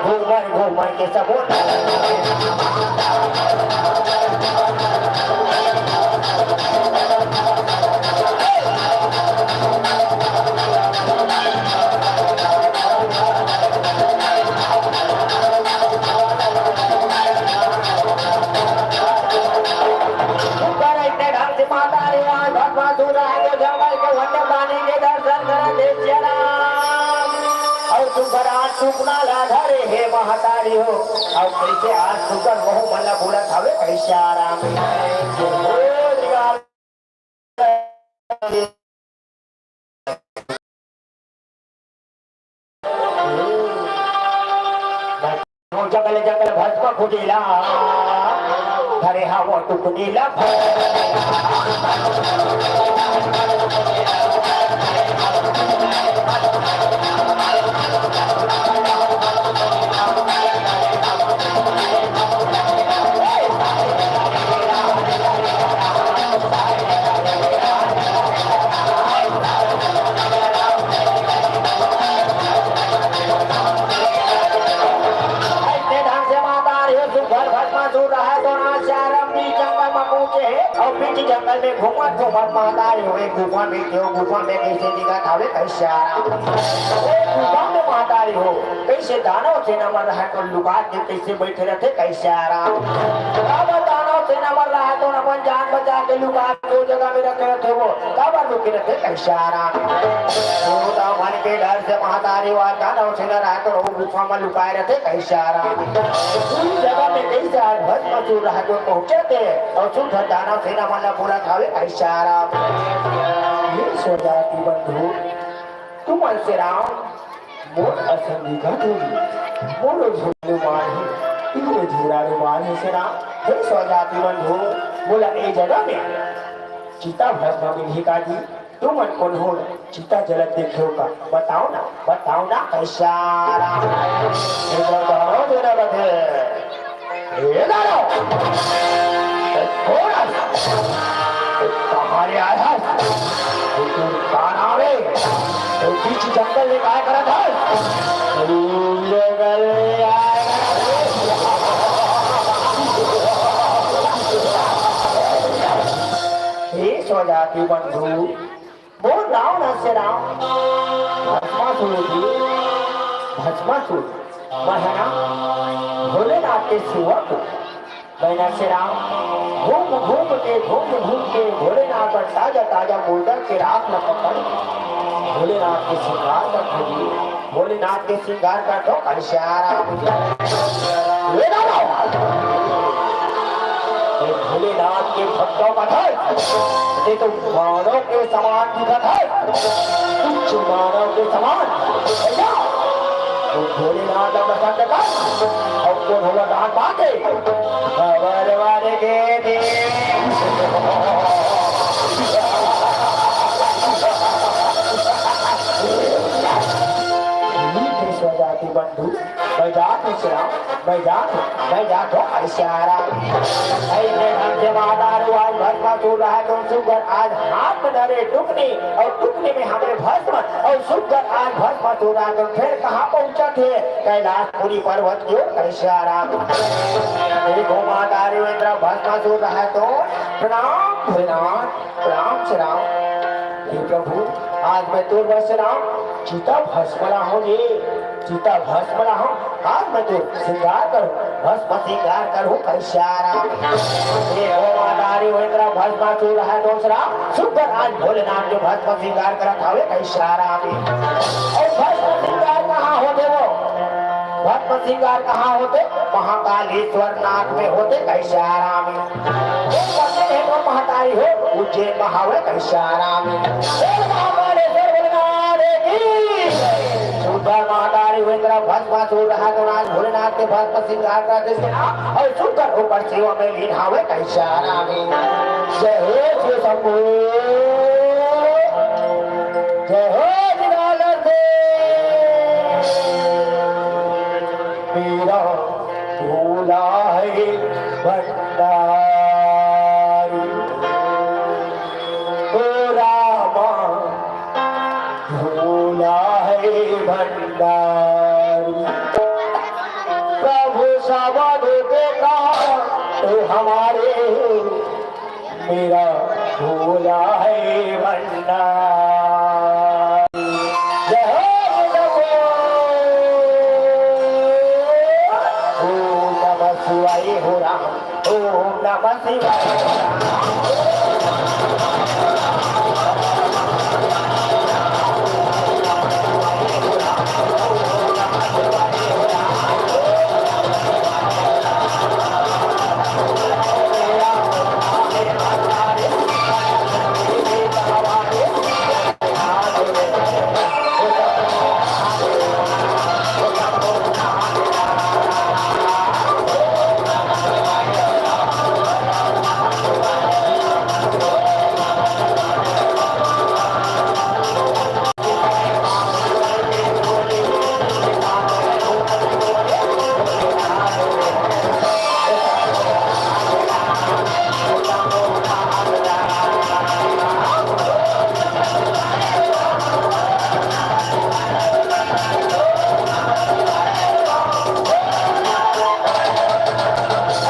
घूमर घूमर के सबो सुंदर अइसने ढंग से महतारी आज भस्मासुर रहा तो जंगल के वन्य प्राणी के दर्शन करत हे सिया राम। अउ सुंदर आज टुकना ला धरे हे महतारी हो। अउ कइसे आज सुंदर वहू मन ला बोलत हवे कहे सिया राम। जंगल जंगल भस्म खुजेला, धरे हवो टुकनी ला। अइसने ढंग से महतारी हो सुंदर भस्मासुर रहा तो ना चारम बीच जंगल में पहुंचे हे अउ बीच जंगल में घूमत घूमत महतारी हो एक गुफा में, जो गुफा में कइसे दिखत हवे कहे सिया राम। ओ गुफा में महतारी हो कइसे दानव सेना मन रहा तो लुका के कइसे बइठे रथे कहे सिया राम। काबर दानव सेना मन रहा तो अपन जान बचा के लुका के ओ जगह में रखे रथे वो। काबर लुके रथे कहे सिया राम। भूत मन के डर से महतारी हो दानव सेना रहा तो ओ गुफा में लुकाए रथे कहे सिया राम। पूरी जगह में कइसे आज भस्मासुर रहा तो पहुंचत हे अउ सुंदर दानव सेना मन ला बोलत हवे कहे सिया राम। हे स्वजाति बंधु, तुमन श्री राम मोर असन दिखत हे, मोर झूला मान हे, इहू झूला मान हे श्री राम। हे स्वजाति बंधु, मोला ए जगह में चिता भस्म मिलही का जी? तुमन कोनो चिता जलत देखे हो का? बताओ ना, बताओ ना, कइसा राम? ये तो दोनों जने बथे। ए दारो, ए कोन हस? ए कहाँ ले आय हस? ए तू का नाम हे? ए बीच जंगल में काय करत हस? जंगल में आय। हे स्वजाति बंधु, मोर नाव न श्री राम भस्मासुर जी, भस्मासुर। मैं ह ना भोलेनाथ के सेवक। मैं न श्री राम घूम घूम के, घूम घूम के भोलेनाथ पर ताजा ताजा मुर्दा के राख ल पकड़ भोलेनाथ के श्रृंगार करत हों जी। भोलेनाथ के श्रृंगार करत हों, कइसा राम जी। ले ना, ना। ये भोलेनाथ के भक्तों का था, ये तो मानव के समान दिखत हे, तुच्छ मानव के समान। भैया, वो भोलेनाथ का प्रसन्न कर, अउ कोन हो वरदान पाके, खबर वाले के दे। ठीक हे स्वजाति बंधु, मैं जात हूँ श्री राम, मैं जात हूँ, मैं जात हूँ, कइसा राम। अइसे ढंग से माता रे आज भस्मासुर रहा तो सुग्घर आज हाथ में धरे टुकनी अउ टुकनी में हमरे भस्म अउ सुग्घर आज भस्मासुर रहा तो फेर कहाँ पहुँचत हे? कैलाशपुरी पर्वत की ओर, कइसा राम। देखो माता रे इंद्र भस्मासुर रहा तो प्रणाम भोलेनाथ। राम श्री राम। हे प्रभु, आज मैं तोर बर श्री राम चिता भस्म लाहूँ जी, चिता भस्म लाहूँ। आज मैं तोर श्रृंगार करूँ, भस्म श्रृंगार करूँ, कइसा राम। हे ओ माता रे, ओ इंद्र भस्मासुर हे तो श्री राम, सुग्घर आज भोलेनाथ के भस्म श्रृंगार करत हवे, कइसा राम। अउ भस्म श्रृंगार कहाँ होथे वो? भस्म श्रृंगार कहाँ होथे? महाकालेश्वर नाथ में होथे, कइसा राम। वो मंदिर हे वो महतारी हो, उज्जैन में हवे, कइसा राम। बोल महाकालेश्वर भोलेनाथ की। सुग्घर महतारी हो इंद्र भस्मासुर रहा तो आज भोलेनाथ के भस्म श्रृंगार करत हे श्री राम, अउ सुग्घर ओकर सेवा में लीन हवे, कइसा राम। जय हो शिव शंभो, जय हो निराला देव। मेरा भोला है भंडारी, ओ रामा भोला है भंडारी। प्रभु सब देखे का तो हमारे मेरा भोला है भंडारी। जय हो नमो। ओम नमः शिवाय हो राम। ओम नमः शिवाय हो राम।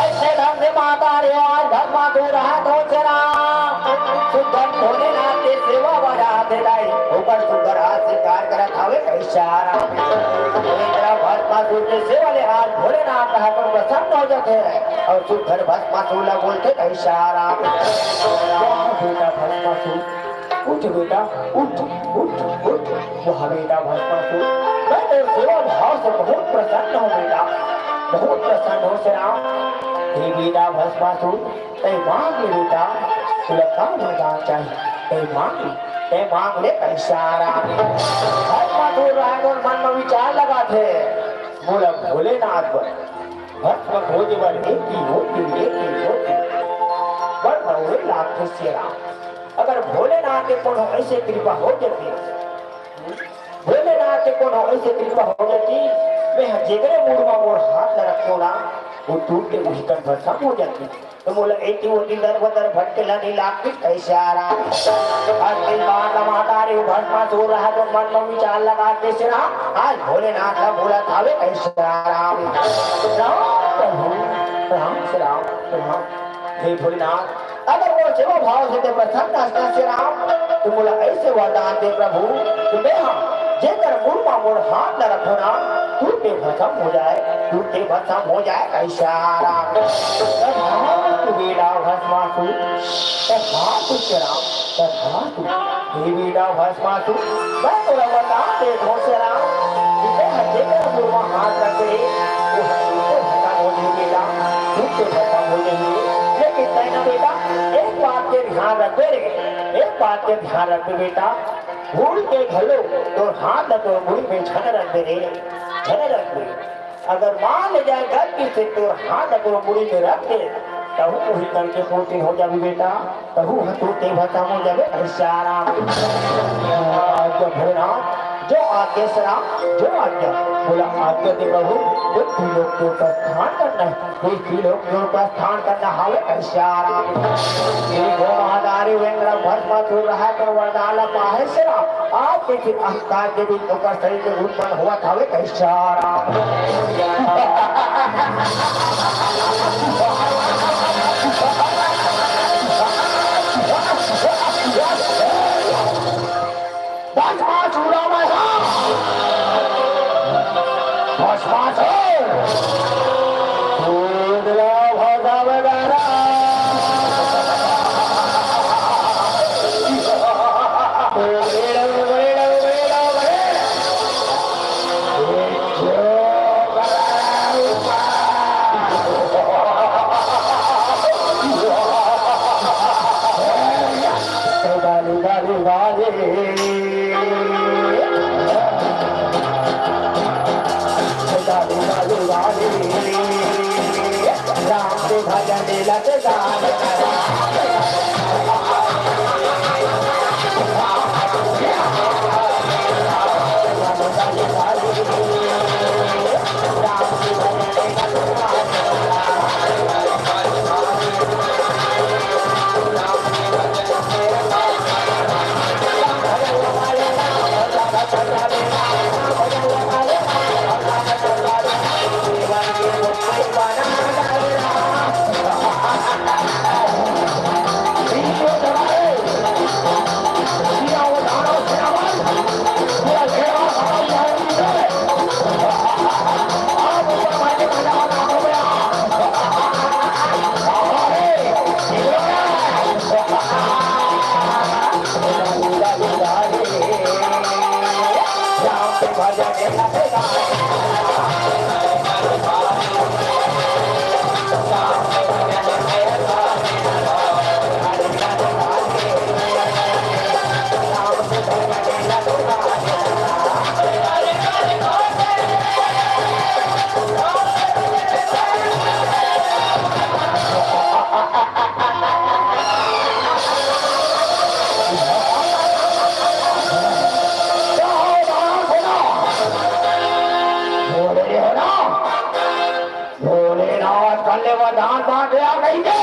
अइसे ढंग से माता रे आज भस्मासुर रहा तो चला। सुग्घर भोलेनाथ के सेवा बजात हे दाई, ओकर सुग्घर आज श्रृंगार करत हवे कइसा राम। एक तरफ भस्मासुर के सेवा ले आज भोलेनाथ रहा तो प्रसन्न हो जाथे अउ सुग्घर भस्मासुर ला बोलथे कइसा राम। वाह बेटा भस्मासुर, उठ बेटा, उठ, उठ, उठ। वाह बेटा भस्मासुर, मैं तोर सेवा भाव से बहुत प्रसन्न हूँ बेटा, बहुत प्रसन्न हूँ श्री राम। हे बेटा भस्मासुर, तैं मांग ले बेटा, तोला का वरदान चाही, तैं मांग ले। ए मांग ले कहिस राम। भस्मासुर राय मन मन म विचार लगाथे, मोला भोलेनाथ बर भस्म खोजे बर एती ओती, एती ओती बड़ दौड़े लागथे सिया राम। अगर भोलेनाथ के कोनो ऐसे कृपा हो जाती, भोलेनाथ के कोनो ऐसे कृपा हो जाती, मैं ह जेकरे मुड़ म मोर हाथ ल रखों ना, वो तुरते उही कन भस्म हो जाती। त मोला एती ओती दर बदर भटके ला नइ लागतिस कहिस राम। अतेक बार ल महतारी भस्मासुर राय मन म विचार लगा के सिया राम, आज भोलेनाथ ला बोलत हवे कहिस राम। राम प्रभु, प्रणाम सिया राम, प्रणाम। हे भोलेनाथ, अगर मोर सेवा भाव से तैं प्रसन्न हस ना सिया राम, त मोला ऐसे वरदान दे प्रभु, त मैं ह जेकर मुड़ म मोर हाथ ल रखों ना, तुरते भस्म हो जाए, तुरते भस्म हो जाए कहिस राम। तथास्तु बेटा भस्मासुर, तथास्तु सिया राम, तथास्तु। हे बेटा भस्मासुर, मैं तोला वरदान देत हों सिया राम, कि तैं ह जेकर मुड़ म हाथ रखबे, वो ह तुरते भस्म हो जाही बेटा, तुरते भस्म हो जाही। लेकिन तैं ना बेटा, एक बात के ध्यान रखबे रे, एक बात के ध्यान रखबे बेटा, भूल के घलो तोर हाथ ल तोर मुड़ी में झन रखबे रे, झन रखबे। अगर मान ले जाए गलती से तोर हाथ ल तोर मुड़ी में रख दे, तहूँ उही कन के पूर्ण हो जाबे बेटा, तहूँ ह तुरते भस्म हो जाबे कहिस राम। आज्ञा भोलेनाथ, जो आज्ञा सिया राम, जो आज्ञा। बोला आज्ञा दे प्रभु, पृथ्वी लोक से प्रस्थान करना है। पृथ्वी लोक से प्रस्थान करना हवे कहिस राम। श्री गो महादारी वेंद्र भस्मासुर राय कर वरदान ला पाहे सिया राम। आज के फिर अहंकार के बीच ओकर शरीर में उत्पन्न होवत हवे कहिस राम। भस्मासुर मैं हा। भस्मासुर। दूध ला भगावे गारा। राम के भजन लग गान। भोलेनाथ कल्ले वरदान मांगे आ कहिके।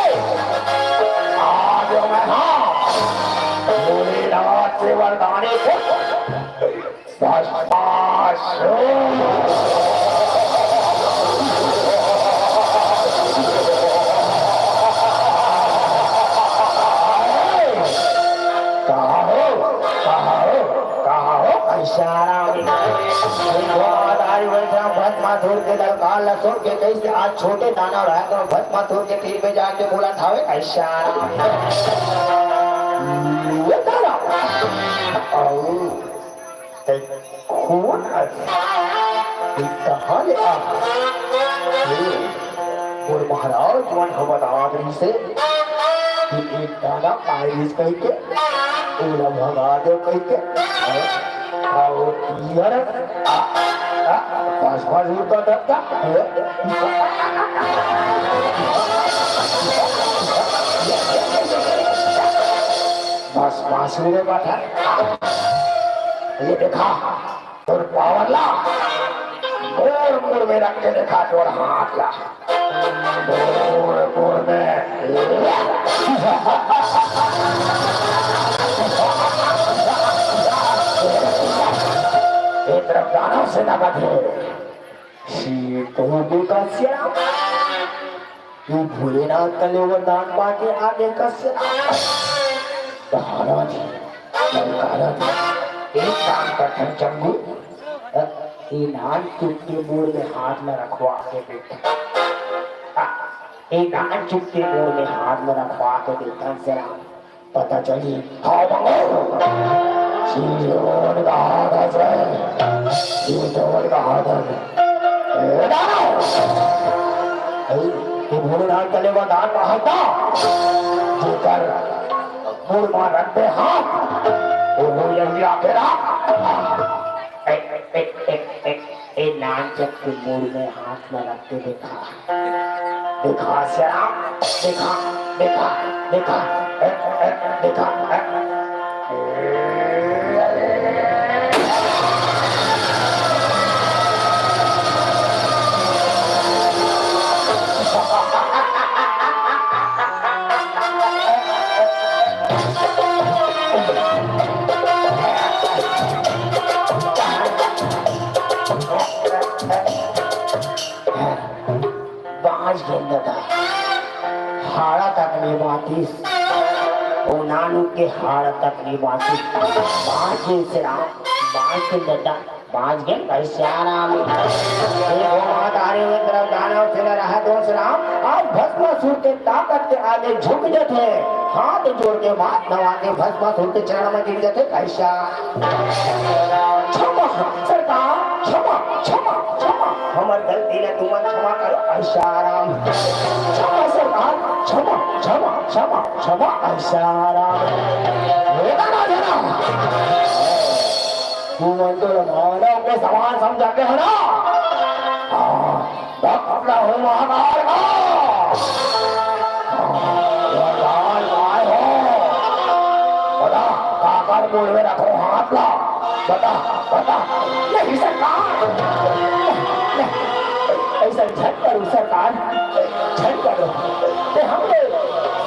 आज मैं हा भोलेनाथ के वरदाने को भस्मासुर। कहाँ हो? कहाँ हो? कहाँ हो? कहिस राम। भस्मासुर के ललकार ल सुन के कहिस आज छोटे दानव रहे तो भस्मासुर के तीर में जाके बोलत हवे कहिस राम। ये तारा। अऊ ते कोन हस? ये कहाँ ले आ? ये मोर महाराज मन ह बता रहिस हे कि एक दाना आइस कहिके। एला भगा दे कहिके। अउ यार, आ, आ, पास पास उड़ता डरता। बस बांसुरी में बात है। ये देखा, तोर पावर ला, मोर मुड़ में रख के देखा, तोर हाथ ला। मोर मुड़ में। ये तरफ दानव सेना का थे। सीत हो गई का श्याम। ये भोलेनाथ का ले वरदान पाके आगे का श्याम। भारत, ललकारत, एक काम करथन चंगू, अ, ये नान चुप के मुड़ में हाथ में रखवा के देख। अ, ये नान चुप के मुड़ में हाथ में रखवा के देखथन श्याम। पता चली। हाँ, मंगो। सीजोन का हाथ है। सीजोन का हाथ है। ए, दादा। ए, ये भोलेनाथ चले वरदान का हाथ था। जेकर मुड़ मार रख दे हाथ। वो हो यही आके रहा। ए, ए, ए, ए, ए, ए, नानचुक के मुड़ में हाथ लगा के देखा। देखा श्याम, देखा, देखा, देखा, ए, ए, देखा, ए। बांच गेन ददा, हाड़ा तक नइ बांचिस। ओ नानू के हाड़ा तक नइ बांचिस। बांच गेन श्याम, बांच गेन ददा, बांच गेन कहिस श्याम। हे भोलेनाथ, आरे वे तरफ दानव सेना रहा दो श्याम, आज भस्मासुर के ताकत के आगे झुक जथे। हाथ जोड़ के माथ नवा के भस्मासुर के चरण में गिर जथे कहिस श्याम। क्षमा सरकार, क्षमा, क्षमा, क्षमा, हमर गलती ला तुमन क्षमा करो, कहिस श्याम। क्षमा सरकार, क्षमा, क्षमा, क्षमा, क्षमा, कहिस श्याम। हे दादा जना, तुमन तो मानव के समान समझा के हो ना? हाँ। भक्त हूँ महाकाल का। वरदान पाए हो। बता, काकर मुड़ में रखो हाथ ला। बता, बता। नहीं सरकार। नहीं, नहीं। ऐसा झट करो सरकार। झट करो। ते हमरे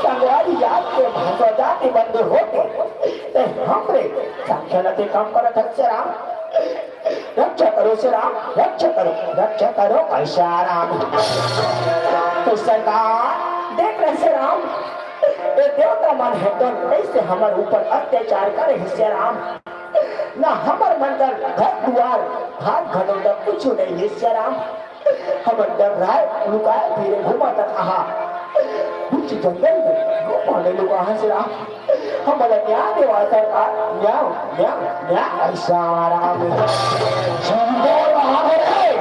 संगवारी जात के भाषा जाति बंधु होते। ते हमरे संख्या लते कम करत हस राम। रक्षा करो श्री राम, रक्षा करो, रक्षा करो, कहिस श्याम। तो सरकार, देख रहे श्री राम, ये देवता मन हे तो कैसे हमर ऊपर अत्याचार करे हे श्री राम। ना हमर मन कर घर दुआर, हाथ घलो तक कुछ नहीं हे श्री राम। हमन डर्राए लुकाए फिरे घूमत अहा। बीच जंगल में गुफा में लुका हस राम। हमला न्याय देवा सरकार, न्याय, न्याय, न्याय। कहिस श्याम। झूठो कहा है,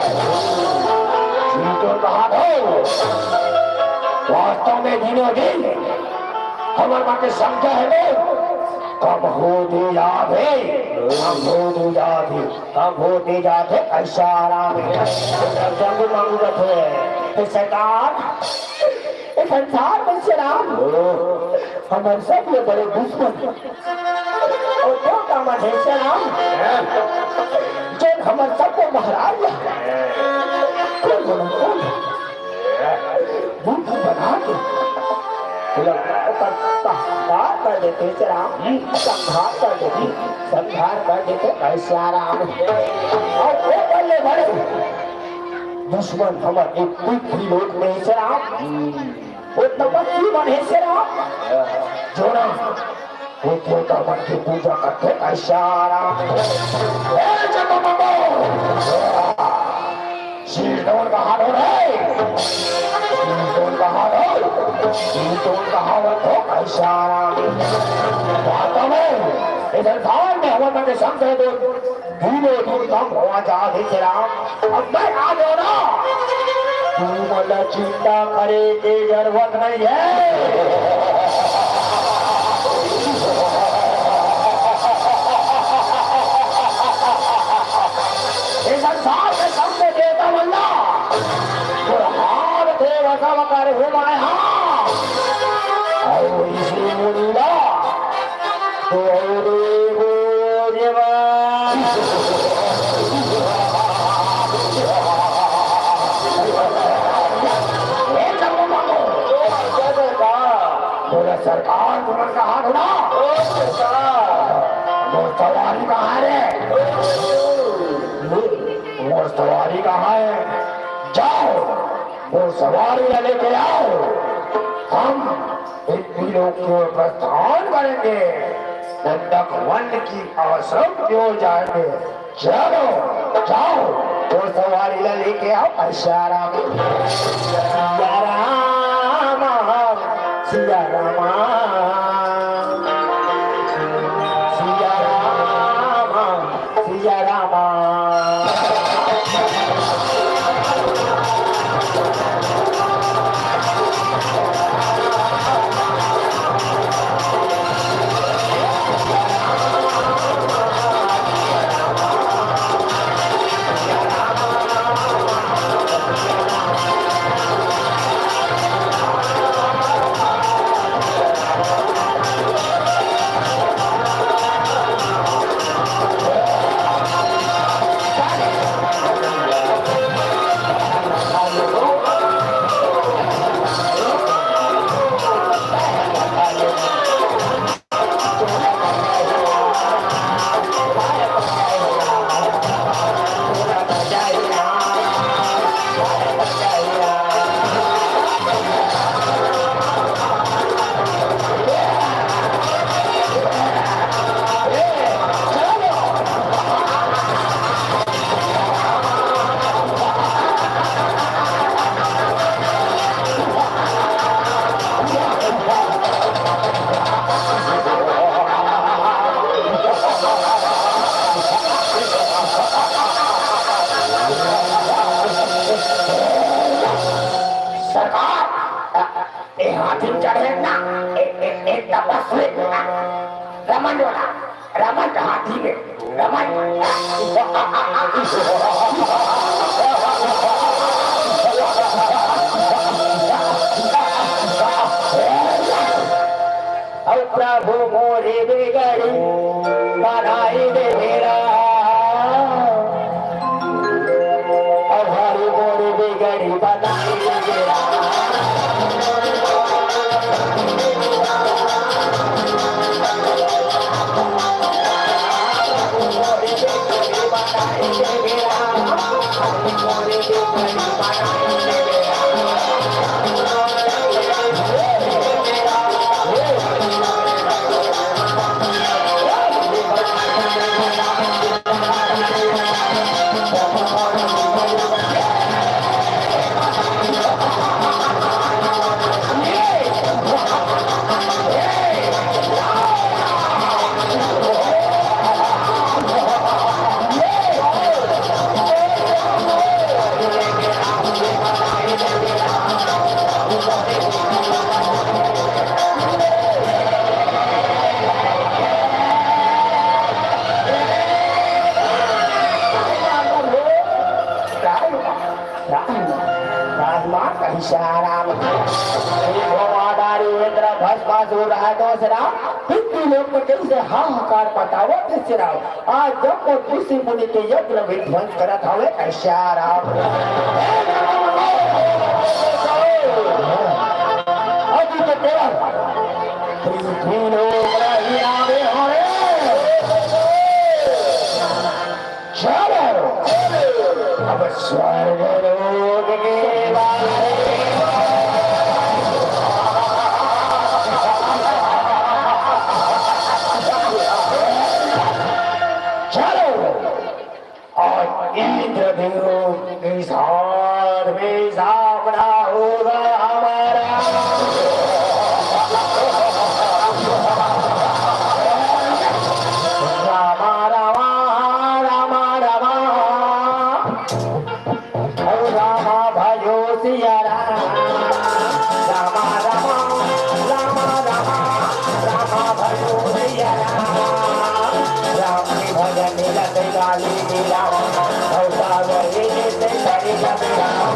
झूठो कहा है। वास्तव में दिनों दिन हमर मन के संख्या हे वो कम होते जात हे, कम होते जात हे, कम होते जात हे, कहिस श्याम। जब जंगू मांगू रखे, हे सरकार, ए संसार में श्री राम, हमर सबले बड़े दुश्मन, अउ देवता मन हे श्री राम, जो हमर सबको महाराज हे। कौन बोला, कौन हे? बुद्धि बना के ओला ओकर संहार कर देते श्री राम, संहार कर देते, संहार कर देते कहिस श्याम। अउ वो बल्ले बड़े दुश्मन हमर एक पृथ्वी लोक में हे श्री राम। वो तपस्वी मन हे श्री राम। जोना वो देवता मन के पूजा करथे कहिस श्याम। ए जगमगो! शीश धोन कहा धो रे? शीश धोन कहा धो? शीश धोन कहा धो कहिस श्याम। वास्तव में, इस संसार में हमर मन के संग हे तो दिनों दिन कम होवा जात हे श्री राम। अब मैं आ गयो ना, तुमला चिंता करे के जरूरत नहीं हे। कर हो माया। अउ इसी मुंडा तो रे वो जवान। ए जम्मू बाबू। जय सरकार। बोला सरकार, तुमन कहाँ ढूंढा? ओ सरकार। मोर सवारी कहाँ रे? मोर सवारी कहाँ है? जाओ, मोर सवारी ला लेके आओ। हम इतनी लोग की ओर प्रस्थान करेंगे, नंदक वन की आश्रम की ओर जाएंगे। चलो, जाओ, मोर सवारी ला लेके आओ। ऐसा राम, सिया राम, सिया राम, सिया राम। सिया रामा। सरकार, ए हाथी चढ़े ना, ए, ए, ए तपस्वी, रमन वाला, रमन हाथी में, रमन। अउ प्रभु मोरे बिगड़ी बनाई दे मेरा, अउ हरि मोरे बिगड़ी बनाई दे मेरा। राम, राम, राम, कहीं से राम। एक भगवान इंद्र भस्मासुर है तो से राम, पृथ्वी लोक में कहीं से हाहाकार मचावत से राम। आज जब वो ऋषि मुनि के यज्ञ विध्वंस करत हवे, कहीं से राम। अभी तो केवल पृथ्वी लोक रही आवे हवे। चलो, अब स्वर्ग लोक के बारे। चलो, आज इंद्रदेव के साथ में सामना होगा हमारा। रामा, रामा, रामा, रामा। ओ रामा भयो सिया राम। रामा, रामा, रामा, रामा, रामा भयो सिया राम। राम के भजन मिलत गाली मिला। ओ सागर रे ते करी कभी राम।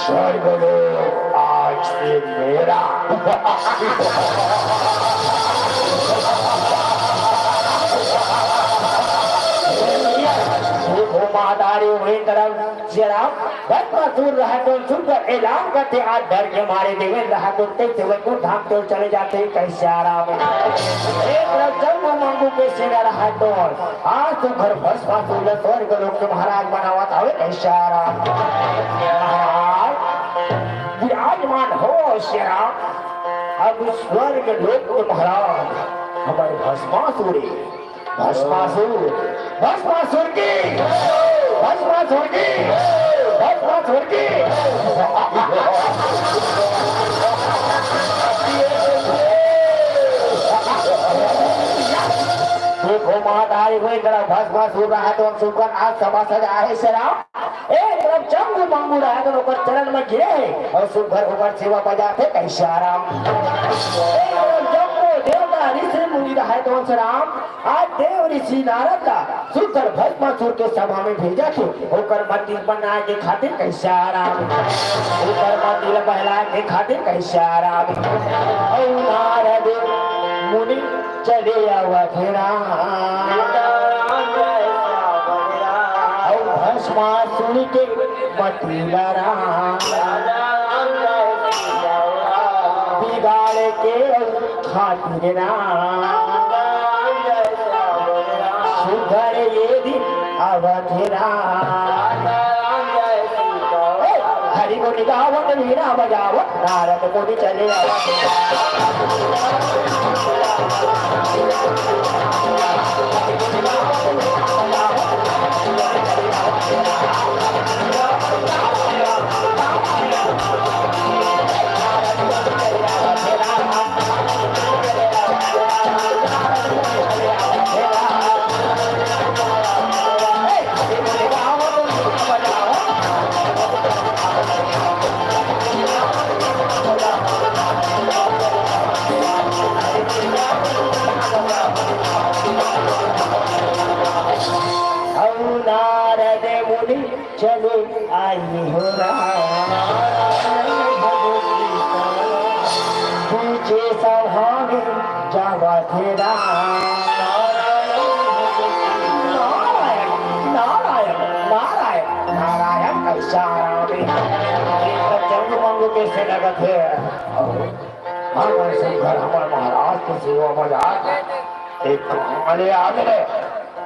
स्वर्ग लोक आज से मेरा। देखो माता रे, वही तरफ जरा भस्मासुर रहा तो सुनकर ऐलान करते, आज डर के मारे देवेंद्र रहा तो तेज से वैकुंठ धाम की ओर चले जाते। कैसे आराम है। एक तरफ जम्बू मंगू के सेना रहा तो आज तो घर भस्मासुर ल स्वर्ग लोक के महाराज बनावत हवे। कैसे आराम। महाराज विराजमान हो श्री राम। अब स्वर्ग लोक के महाराज हमारे भस्मासुर है। भस्मासुर, भस्मासुर की, भस्मासुर की, भस्मासुर की। देखो माता रे, वही तरफ भस्मासुर रहा तो हम सुनकर आज सभा सजा है श्री राम। एक तरफ जम्बू मंगू रहा तो ओकर चरण में गिरे है और सुघर ओकर सेवा बजाथे। कैसे आराम। एक तरफ जम्बू देवता ऋषि मुनि रहा तो श्री राम आज देव ऋषि नारद ला सुघर भस्मासुर के सभा में भेजा थे, ओकर मति बनाए के खातिर। कैसे आराम। ओकर मति ला बहलाए के खातिर। कैसे आराम। और नारद मुनि चले आवत हे राम। अउ भस्मासुर के मति ल राम बिगाड़े के अउ खातिर राम। सुघर ये दिन आवत हे राम। हरि गुण गावत वीणा बजावत नारद मुनि चले आवत। अउ नारद मुनि चले आए हो राम। पीछे सभा में जावा थे राम। नारायण, नारायण, नारायण, नारायण, ऐसा राम। जंग मंग कैसे लगत है? हमर शंकर, हमर महाराज के सेवा में जाके एक तो हमले आ गए।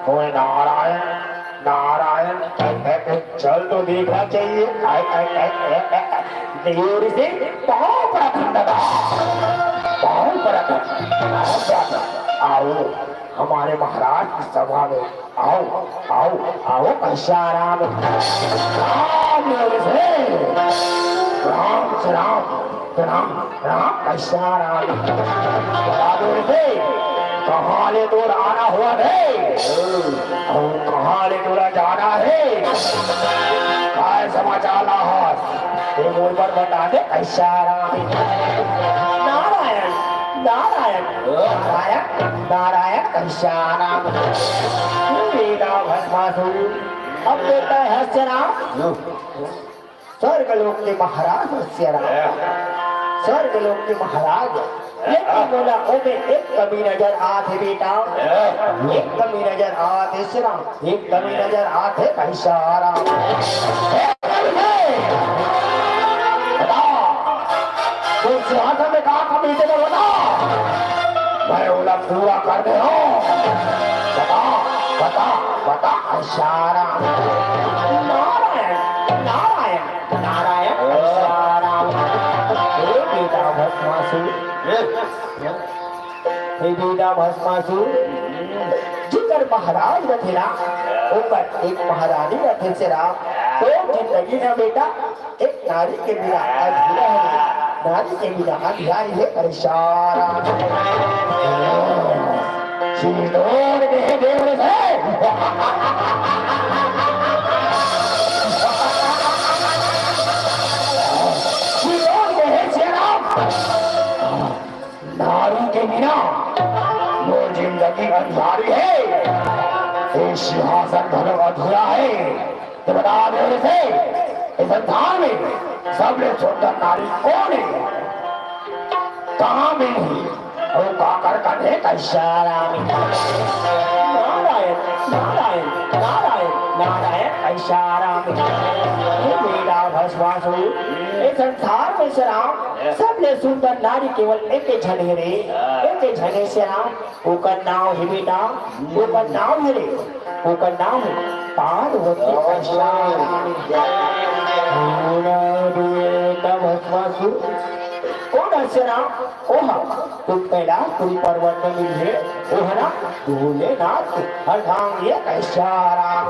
ओए नारायण, नारायण, ए, ए, ए, चल तो देखना चाहिए। आय, आय, आय, ए, ए, ए, देव ऋषि, पाँव पड़ा था दादा, पाँव पड़ा था, पाँव पड़ा था। आओ, हमारे महाराज की सभा में आओ, आओ, आओ, कैसा राम, राम से राम, प्रणाम, प्रणाम, कैसा राम। बता दो रे, कहाँ ले तोर आना हुआ रे? और कहाँ ले तोरा जाना है? काय समाचार लाहस? ये मोर पर बता दे, कैसा राम। नारायण, नारायण, नारायण, नारायण, कैसा राम। बेटा भस्मासुर, अब बेटा हंस राम। स्वर्ग लोक के महाराज हंस राम। स्वर्ग लोक के महाराज। लेकिन मोला ओमे एक कमी नजर आत हे बेटा, एक कमी नजर आत हे श्री राम, एक कमी नजर आत हे कैसा राम। बता, तू सिंहासन में का कमी थे बता, मैं ओला पूरा कर दे हूँ। बता, बता, बता, कैसा राम। नारायण, नारायण, नारायण, कैसा राम। हे बेटा भस्मासुर, हे बेटा भस्मासुर, जेकर महाराज रथे ना, ओकर एक महारानी रथे श्री राम। तो जिंदगी में बेटा एक नारी के बिना अधूरा है, नारी के बिना अंधियारी है, कैसा राम। चितौड़ के देवर से। चितौड़ के है श्री राम। नारी के बिना मोर जिंदगी अंधियारी है, ये सिंहासन घलो अधूरा है। तो बता दे उसे, ए संसार में सबले सुंदर नारी कोन हे? कहाँ मिलही? अउ काकर कन हे? कइसे आराम? नारायण, नारायण, नारायण, नारायण, कइसे आराम? हे बेटा भस्मासुर, ए संसार में श्याम, सबले सुंदर नारी केवल एके झन हे रे, एके झन हे श्याम। ओकर नाव हे बेटा, ओकर नाव हे रे, ओकर नाव हे पार्वती। कोन हे बेटा भस्मासुर? कोन हे श्याम? ओह, तुम कैलाशपुरी पर्वत में मिलही, ओह ना भोलेनाथ अर्धांगिनी कइसे आराम।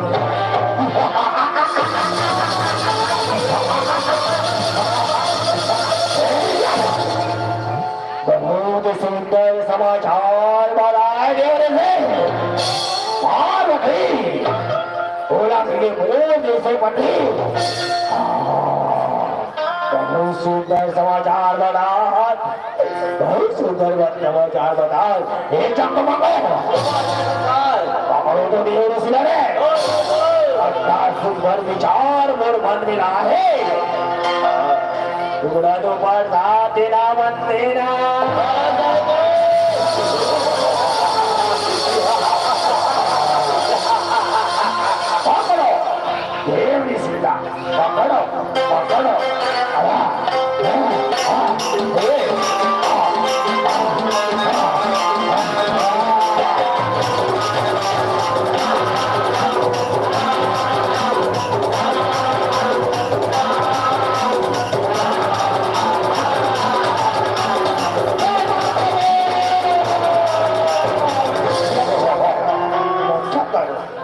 बहुत सुंदर समाचार बताए देव रे। पार्वती, ओला मिले मोर जइसे पति। बहुत सुंदर समाचार बता, बहुत सुंदर समाचार बता। हे चंद्रमा, पकड़ो तो देव रे। अतना सुंदर विचार मोर मन में आहे। टुकड़ा तो बरसात देना मन देना। पकड़ो, देव ऋषि ला पकड़ो, पकड़ो। अरे, अरे, अरे, अरे।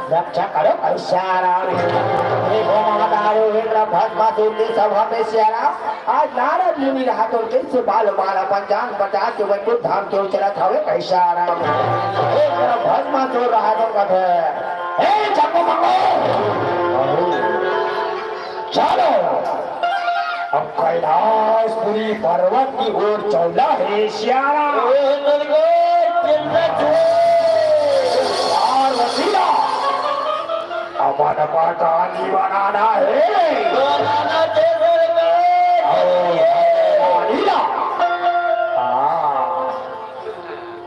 रक्षा करो, कइसे आराम। हे भो महादारो, हे भस्मासुर के सभा में श्याम, आज नारद मुनि रहत हों कइसे बाल बाल अपन जान बचा के वैकुंठ धाम के ओर चलत हवे, कइसे आराम। हे भस्मासुर रहत हों कथे, हे चंद्रमा, चलो, अब कैलाशपुरी पर्वत की ओर चला हे श्याम। पार्वती ला अपन पटानी बनाना हे। बनाना हे सरकार। अउ रानी ला, हाँ,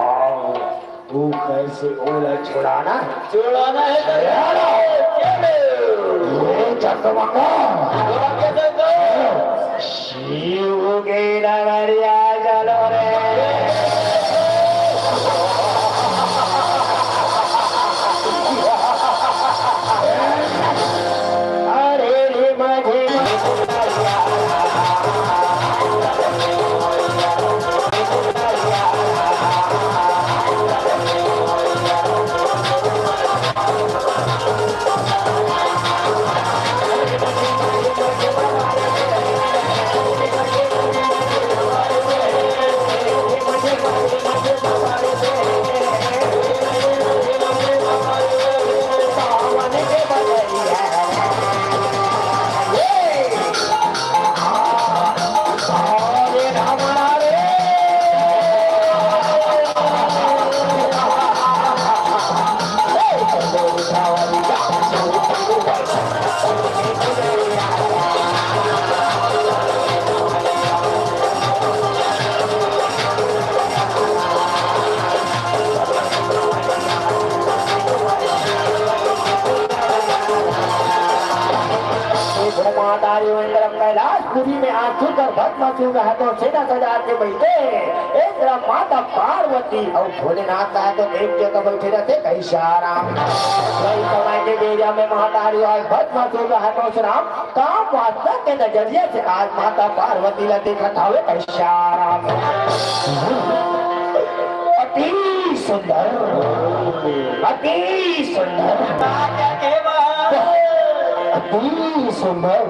अउ तू कइसे ओला छुड़ाना हे? छुड़ाना हे तो चलो। चलो। ये चकमका। चलो के तो चलो। शिव के नगरिया चलो रे। अरे रे माझे घुमाता रे इंद्र कैलाशपुरी में आसुर कर भस्मासुर रहा तो सेना सजा के बैठे। इंद्र माता पार्वती और भोलेनाथ रहा तो एक जगह बैठे रहते, कइसे आराम। वही समय के बेरिया में महातारी आज भस्मासुर रहा तो श्याम काम वासना के नजरिया से आज माता पार्वती ला देखत हवे, कइसे आराम। अति सुंदर, अति सुंदर, अति सुंदर।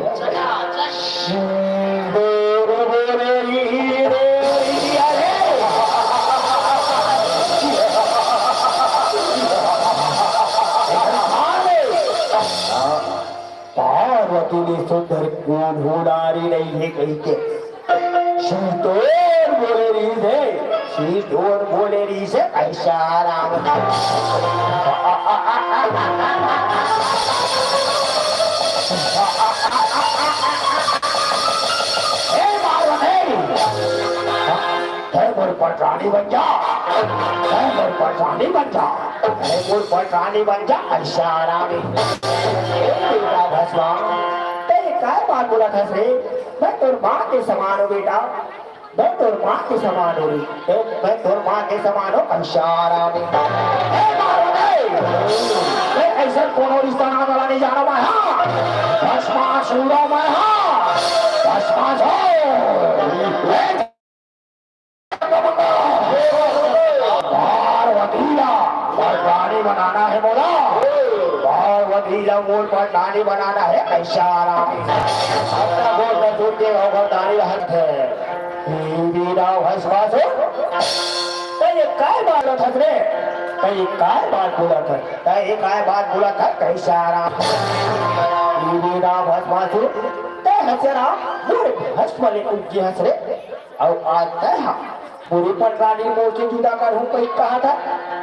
सुंदर बोले रे, अरे। पार्वती ने सुंदर कोन हो नारी नहीं है कही के। सिरतोर बोले रही से, सिरतोर बोले रही से, कइसे आराम। ए पार्वती, तैं मोर पटरानी बन जा, तैं मोर पटरानी बन जा, तैं मोर पटरानी बन जा, कश्यारामी। ए बेटा भस्मा, तैं काय बात बोलत हस रे? मैं तोर माँ के समान हूँ बेटा, मैं तोर माँ के समान हूँ रे, ए, मैं तोर माँ के समान हूँ, कश्यारामी। ए पार्वती, मैं ऐसा कोनो रिश्ता ना वाला नहीं जाना मैं, हाँ। भस्मासुर मैं, हाँ। भस्मासुर। ए पार्वती ला पटरानी बनाना है मोला, पार्वती ला मोर पटरानी बनाना है, कश्यारामी। अपना बोल बसुर के अवतारी रहत है। बीबी राव भस्मासुर, तैं ये काय बात बोलत हस रे? तैं ये काय बात बोलत हस? तैं ये काय बात बोलत हस, कश्यारामी? बीबी राव भस्मासुर, तैं हस ना, मोर भस्म ले उपजे हस रे। अउ आज तैं हा मोरे पटरानी मोर से जुदा करहूँ कहि कहा था।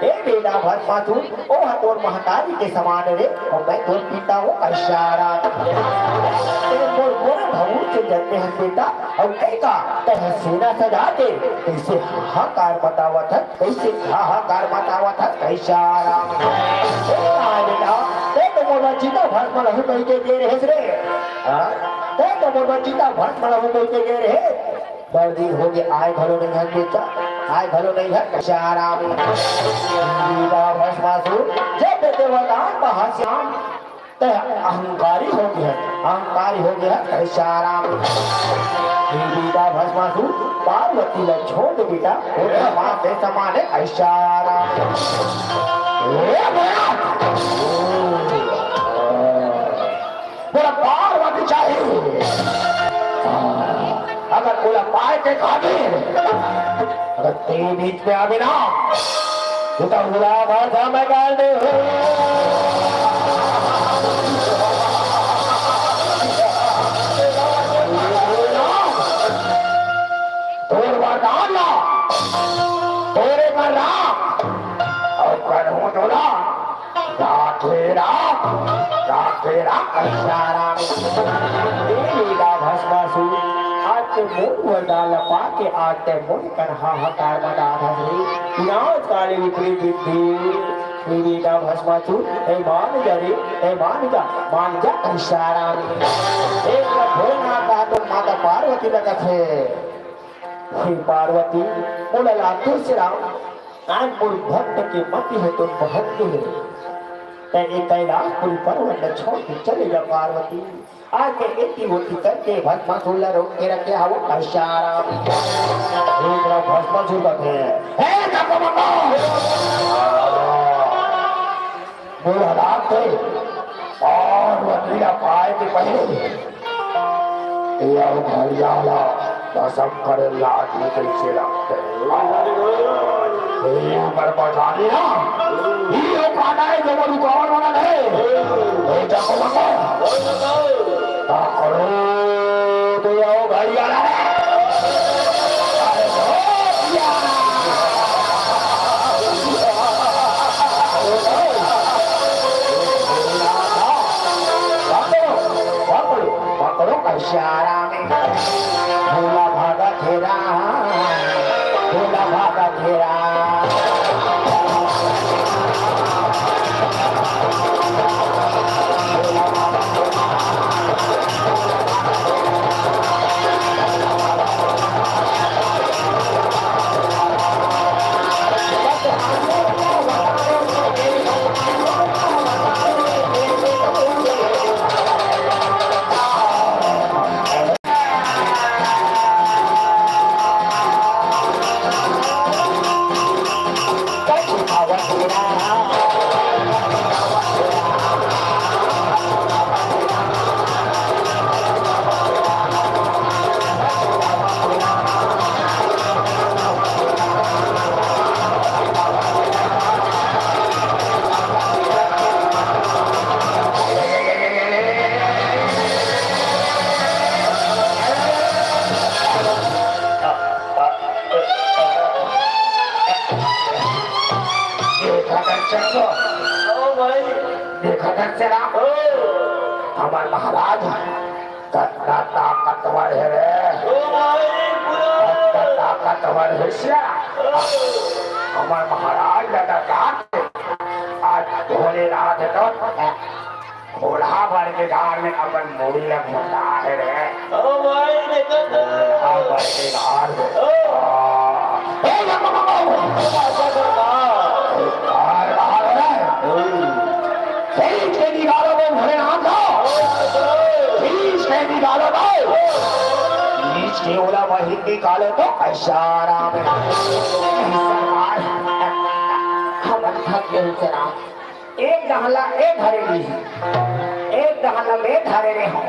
ए बेटा भस्मासुर, ओ हा तोर महतारी के समान रे, अउ मैं तोर पिता हूँ, कश्यारामी। तैं मोर गोरा भभूत से जन्मे हस बेटा, अउ कहि का तैं हा सेना सजा के कइसे हाहाकार मचावत हस, कइसे हाहाकार मचावत हस, कश्यारामी। ए बेटा, तैं तो मोला चिता भस्म लहू कहि के गे रहेस रे। हाँ? तैं तो मोला चिता भस्म लहू कहि के गे रहेस। बड़ दिन होगे, आय घलो नइ हस बेटा, आय घलो नइ हस, कश्यारामी। बीबी राव भस्मासुर, जब देवतान पहास्याम, तैं अहंकारी होगे हस, अहंकारी होगे हस, कश्यारामी। बीबी राव भस्मासुर, पार्वती ला छोड़ दे बेटा, ओ तो माँ के समान हे, कश्यारामी। ए बेटा! मोला पार्वती चाहिए। अगर मोला पाए के खातिर अगर तैं बीच में आबे ना, तो उड़ा भाषा में गाल दे हो। तोर वरदान ला, तोरे का राम, अउ कन्हू तोला राधे राम, राधे राम, कश्यारामी। हे लीला भस्मासुर, आज तैं मोर वरदान ला पाके आज तैं मोर कर हाहाकार मचा हस रे। विनाश काले विपरीत बुद्धि। हे लीला भस्मासुर, तैं मान जा रे, तैं मान जा, मान जा, कश्यारामी। एक भोलेनाथ का तो माता पार्वती लगत हे। हे पार्वती, मोला लातूर से राम, आज मोर भक्त के मति हे तो महत्व हे। तैं ए कैलाशपुरी पर्वत ल छोड़ के चले जा पार्वती। आज मैं एती ओती करके भस्मासुर ल रोक के रखे हवं कश्यारामी। एक बार भस्मासुर का हे, हे जगमगा! मोर हालात हे, पार्वती ला पाए के पहले ए अवघड़िया ला भस्म करे लागी कइसे लगथे। ए ऊपर पठानी ना, ई ओ काटा हे जो रुकावट वाला हे। ए जगमगा। पकड़ो तो ए अवघड़िया ला रे। अरे ओ या। पकड़ो, पकड़ो, पकड़ो, कश्यारामी। भोला भागत हे राम, भोला भागत हे राम। देखा दर्शक, ओ भाई। देखा दर्शक, ओ। हमर महाराज ह, त ताकतवर हे रे। ओ भाई, पूरा। अतना ताकतवर हे सिया। हमर महाराज दादा का आज भोलेनाथ तो खोलहा भर के गार में अपन मुड़ी ला घुसा हे रे। ओ भाई, देखो तो। खोलहा भर के गार में। ओ। ए, ये बाबा, बाबा। बाबा, बाबा। ए, बाहर, बाहर हो रहा है। ओ। खींच के निकालो वो भोलेनाथ को। खींच के निकालो वो। खींच के ओला वहीं निकालो तो ऐसा आराम है। सरकार, हमर भाग्य उतरा। एक डहला ए धरे रही, एक डहला में धरे रहे हो।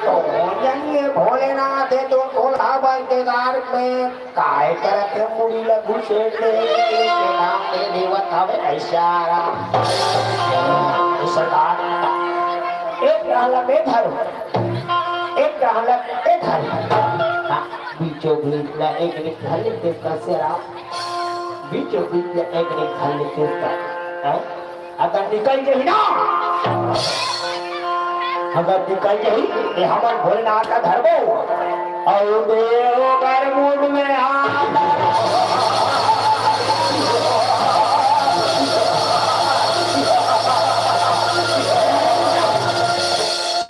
तो हो जाइए भोलेनाथ, तो खोलहा भर के गार में काय करत हे मुड़ी ल घुसेड़ ले, के नाम ले देवत हवे ऐसा आराम। सरकार, एक डहला में धरो, एक डहला ए धरो। हाँ, बीचों बीच ला एक निकाल लेते का सेरा, बीचों बीच ला एक निकाल लेते का, हैं? अगर निकल जाही ना, अगर निकल जाही, ये हमर भोलेनाथ का धरबो। अउ देव कर मुंड में हाथ।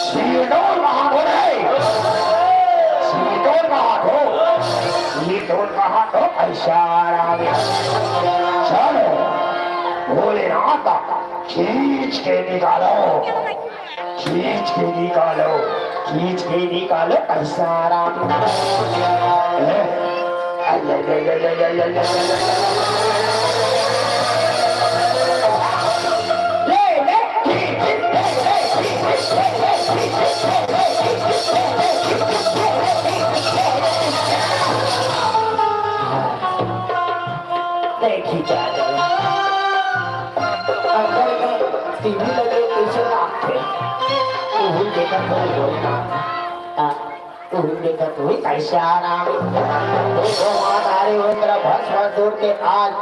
सीटोल कहाँ हो रे? सीटोल कहाँ हो? सीटोल कहाँ हो? ऐसा आ रहा है। चलो, भोलेनाथ खींच के निकालो, खींच के निकालो, खींच के निकालो, ऐसा आ रहा है। ले, ले। देखी जा रहे। अंदर में टीवी लगे, कैसे लागथे? तू ही देखत हो, बोल ना। आ, तू ही देखत हो, कैसे आ रहा? देखो, माँ तारे हुए तेरा भस्म जोड़ के आज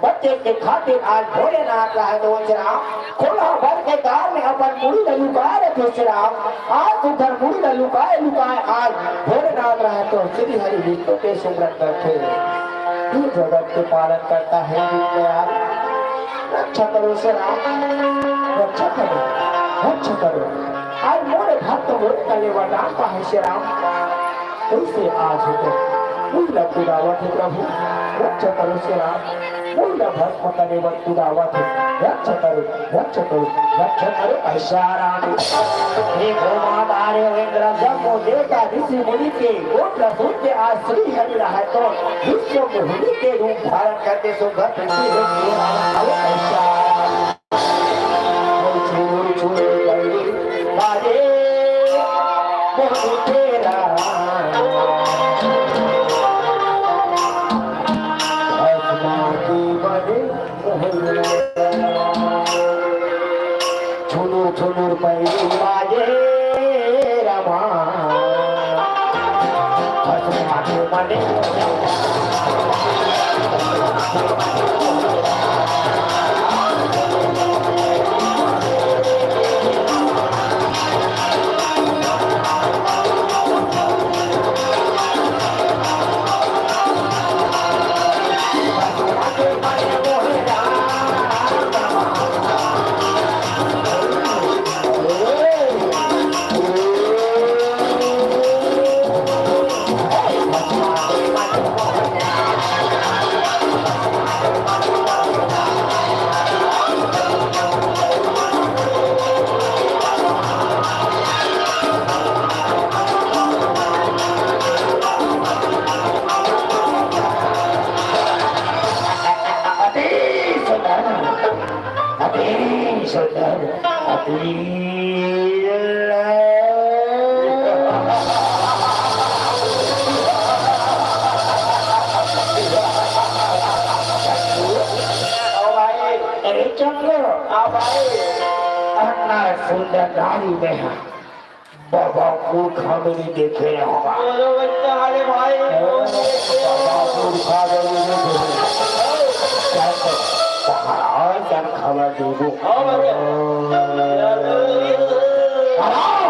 बचे के खातिर आज भोलेनाथ रहे तो श्री राम, खोलहा भर के गार में अपन मुड़ी ल लुकाए रखे श्री राम। आज उधर मुड़ी ल लुकाए लुकाए आज भोलेनाथ रहे तो श्री हरि विष्णु के सुमरन करथे। ये जगत के पालन करता है दीनदयाल। रक्षा करो श्री राम, रक्षा करो, रक्षा करो। आज मोरे भक्त मोरे तले वरदान पाहे श्री राम। कैसे आज हो गए? मुड़ी ला कुदावत हे प्रभु, रक्षा करो श्री राम। मुड़ी ला भस्म करे बर कुदावत हे, रक्षा करो, रक्षा करो, रक्षा करो, ऐसा राम। हे भो माता रे, इंद्र जम्मो देवता ऋषि मुनि के गोत्र सूत्र आज श्री हरि रहे तो विश्व मोहिनी के रूप धारण करके सुंदर पृथ्वी में जीवन आवे, ऐसा राम। छुनुर छुनुर पैरी बाजे रमा। अति सुंदर, अति सुंदर, अति अरे चंद्र, आ भाई। अन्ना सुंदर नारी में है। बाबा मूर्खा में नहीं देखे रे होगा। बोलो बच्चा, अरे भाई, बोलो बच्चा। बाबा मूर्खा में नहीं देखे। चल, महाराज, चल, खबर दे दो। हाँ, बच्चा। महाराज।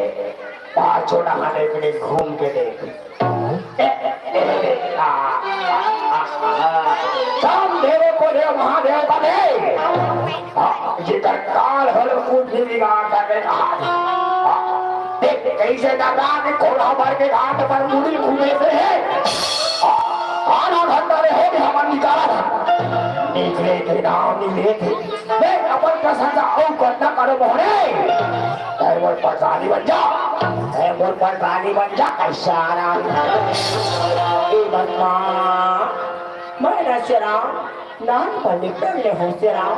ए, बाहर छोड़ा, हाँ, एक मिनट घूम के देख। ए, ए, ए, आ, आ, आ, आ, आ। सब देवों को देव महादेव का देव। हाँ, जेकर काल हलो कुछ भी बिगाड़ सके, हाँ। हाँ, देख, कैसे डर रहा कि कोला भर के घाट पर मुड़ी घूमे से है। हाँ, आधा घंटा रहे भी हमन निकाला था। निकले थे, नाम नहीं लेते। देख, अपन प्रशंसा अउ करना करो मोहरे। तै मोर प्रधानी बन जा। तै मोर प्रधानी बन जा, कैसा आराम। ए बदमा, मैं नशेराम, नान पल्ली टल्ले होशेराम।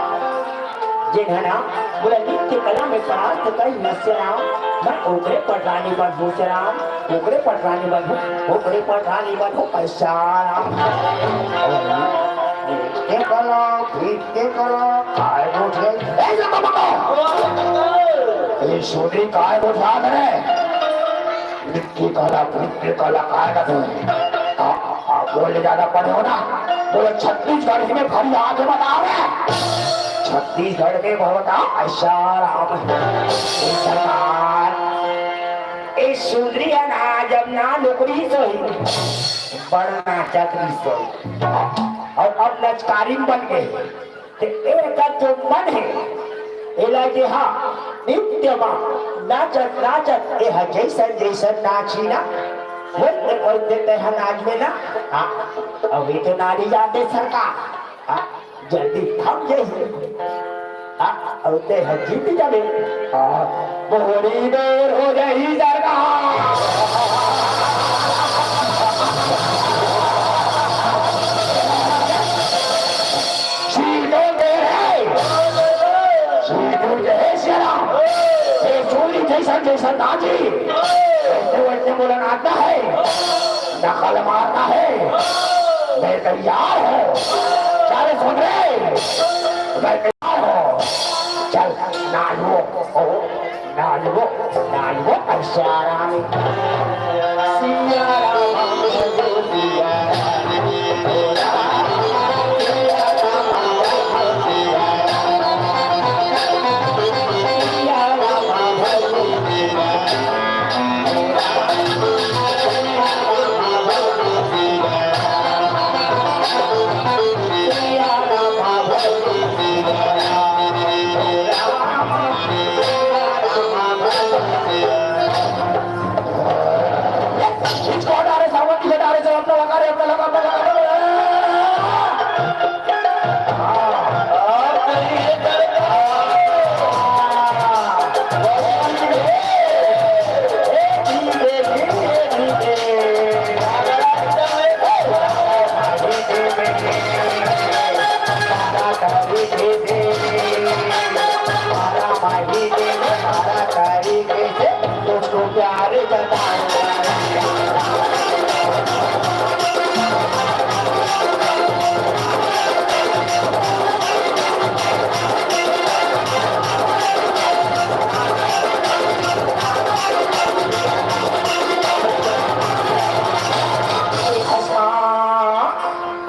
जेन ह ना मोला नृत्य कला में परास्त करी नशेराम, मैं ओकरे प्रधानी बन होशेराम, ओकरे प्रधानी बन हो, ओकरे प्रधानी बन हो, कैसा आराम। नृत्य कला, नृत्य कला, काय बोझ गई? ए, जब बाबा! ए, सोनी, काय बोझ रहा है? नृत्य कला, नृत्य कला, काय का तू? आ, आ, बोले ज्यादा पढ़े हो ना? बोलो, छत्तीसगढ़ी में भरी आके बताओ रे। छत्तीसगढ़ में बहुत आ-, ऐसा राम, ऐसा राम। ए सुंदरी ह ना, जब ना नौकरी सोही, बड़ नाचत रही सोही। अउ अब नचकारी बन गे। ते एकर जो मन हे, एला जे हा नित्य मा नाचत नाचत, ए हा जइसन जइसन नाचही ना, वइसे वइसे ते हा नाचबे ना। हाँ, अभी तो नारी जाते सरकार। हाँ, जल्दी थम जाही। हाँ, अउ ते ह जीत जाबे। हाँ, मोहरी बेर हो जाही सरकार। सीनो बेर हे। सीनो जे हे सियाराम। ए चोरी जइसन जइसन नाची। वइसे वइसे मोला नाचना हे। नकल मारना हे। मैं तैयार हूँ। चल सुन रे। मैं तैयार हूँ। चल नाचबो। ओ, नाचबो। नाचबो। अउ सियाराम। सियाराम।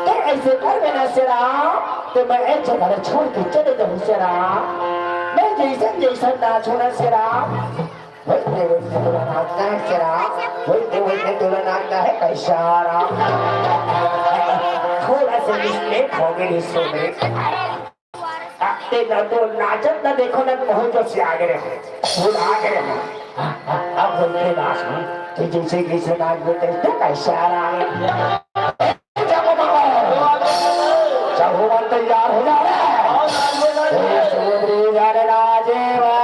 तो ऐसे कर देना सियाराम, तो मैं एक जगह छोड़ के चले जाऊँ सियाराम। मैं जैसन जैसन नाचू ना सियाराम, वैसे वैसे तोला नाचना है सियाराम, वैसे वैसे तोला नाचना है कैसा राम। थोड़ा सा मिस्टेक हो गई इसमें। ते ना तो नाचत ना देखो ना बहुत जोर से आगे रहे, फूल आगे रहे। अब बोलते नाच में कि जैसे जैसे नाच बोलते हैं, तो कैसा आ रहा है? जब वो मन तैयार हो जा रहा है, तो सुंदरी जाने नाचे वाला।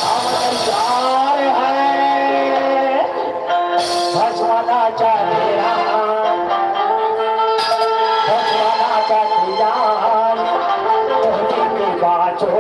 हम तैयार हैं। भस्मना चांदीरा, भस्मना चांदीरा, तोहनी के बाचो।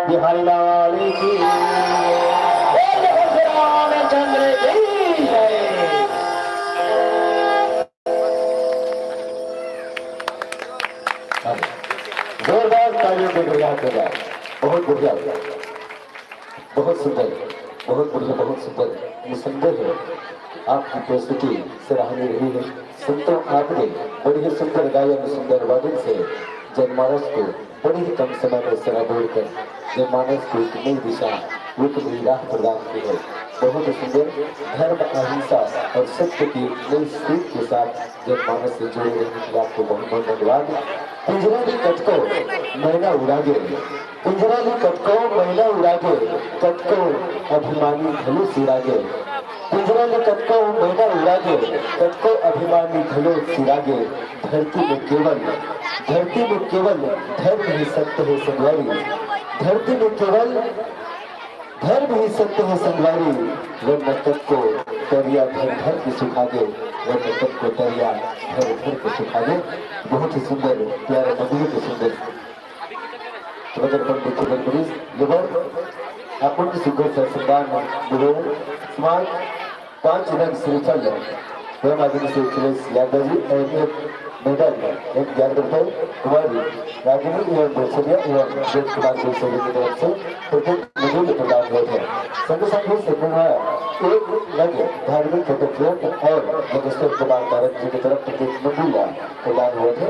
बिहारी लाल की, बोल भगवान रामचंद्र की जय। जोरदार तालियों के गुणगान हो जाए। बहुत बढ़िया, बहुत सुंदर, बहुत बढ़िया, बहुत सुंदर। निसंदेह है, आपकी प्रस्तुति सराहनीय रही है। संतों, आपने बड़ी ही सुंदर गायन, सुंदर वादन से जनमानस को बड़ी ही कम समय में सराबोर कर जनमानस को एक नई दिशा, एक नई राह प्रदान की है। बहुत ही सुंदर। धर्म, अहिंसा और सत्य की नई सीख के साथ जनमानस से जुड़े रहने के लिए आपको बहुत बहुत धन्यवाद। पिंजरा ले कतको मैना उड़ा गे, पिंजरा ले कतको मैना उड़ा गे, कतको अभिमानी घलो सिरा गे। पिंजरा ले कतको मैना उड़ा गे, कतको अभिमानी घलो सिरा गे। धरती में केवल, धरती में केवल धर्म ही सत्य है संगवारी। धरती में केवल धर्म ही सत्य है संगवारी। वरना कतको तरिया भर भर के सुखा गे, वरना कतको तरिया भर भर के सुखा गे। बहुत ही सुंदर, प्यारा मधुर के सुंदर। तो अगर अपन देखो, अगर पुलिस लेबर, अपन के सुंदर सा सम्मान मिले। समाज पाँच रंग श्रीफल, प्रेम आदि से अखिलेश यादव जी और एक मेडल, एक हजार रुपए कुमारी रागिनी एवं बेलसरिया एवं विजय कुमार बेलसरिया की तरफ से प्रत्येक मंडली को प्रदान हुए थे। संग संग ही सेकंड एक रंग धार्मिक फोटो फ्रेम और जगेश्वर कुमार कारक जी की तरफ प्रत्येक मंडली को प्रदान हुए थे।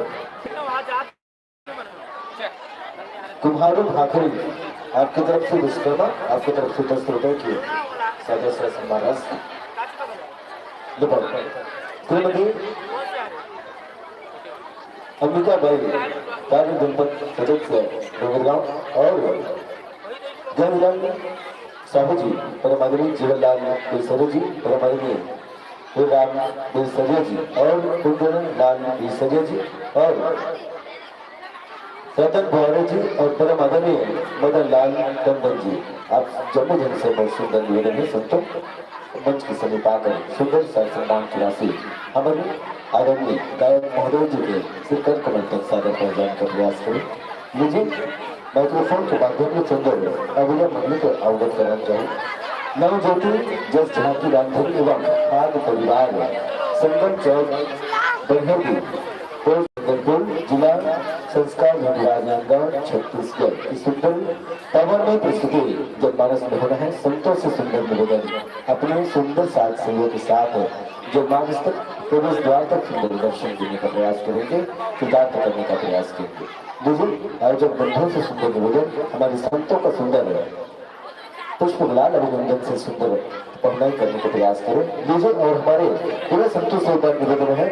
कुम्हारू भाखरी आपकी तरफ से विश्वकर्मा, आपकी तरफ से दस रुपए की सदस्य सम्मान राशि। श्रीमती अंबिका बाई, कार्य जनपद सदस्य डोंगरगांव और गंगराम साहू जी, परम आदरणीय जीवनलाल बिलसरे जी, परम आदरणीय राम बिलसरिया जी और कुंदन लाल बिलसरिया जी और रतन बुआरे जी और परम आदरणीय मदन लाल टंडन जी, आप जम्मो झन से मोर सुंदर निवेदन है, संतों मंच के समीप आकर सुंदर सा सम्मान की राशि हमारे आदरणीय गायक महोदय जी के श्री कर कमल तक सादर पहुंचाने का प्रयास करें। लीजिए, माइक्रोफोन के माध्यम से सुंदर अवैया मंडली को अवगत कराना चाहूँ। नव ज्योति जस झांकी रामधन एवं खाद परिवार, संगम चौक, बरहरपुर, पोस्ट जबलपुर, जिला संस्कार विभाग, राजनांदगांव, छत्तीसगढ़ की सुंदर पवन में प्रस्तुति जनमानस में होना है। संतों से सुंदर निवेदन, अपने सुंदर साज सहयोग के साथ जनमानस तक, प्रवेश द्वार तक सुंदर दर्शन देने का प्रयास करेंगे, कृतार्थ करने का प्रयास करेंगे। लीजिए, आयोजक बंधुओं से सुंदर निवेदन, हमारे संतों का सुंदर पुष्प गुलाल अभिनंदन से सुंदर पहुनाई करने का प्रयास करें। लीजिए, और हमारे पूरे संतों से एक बार निवेदन है,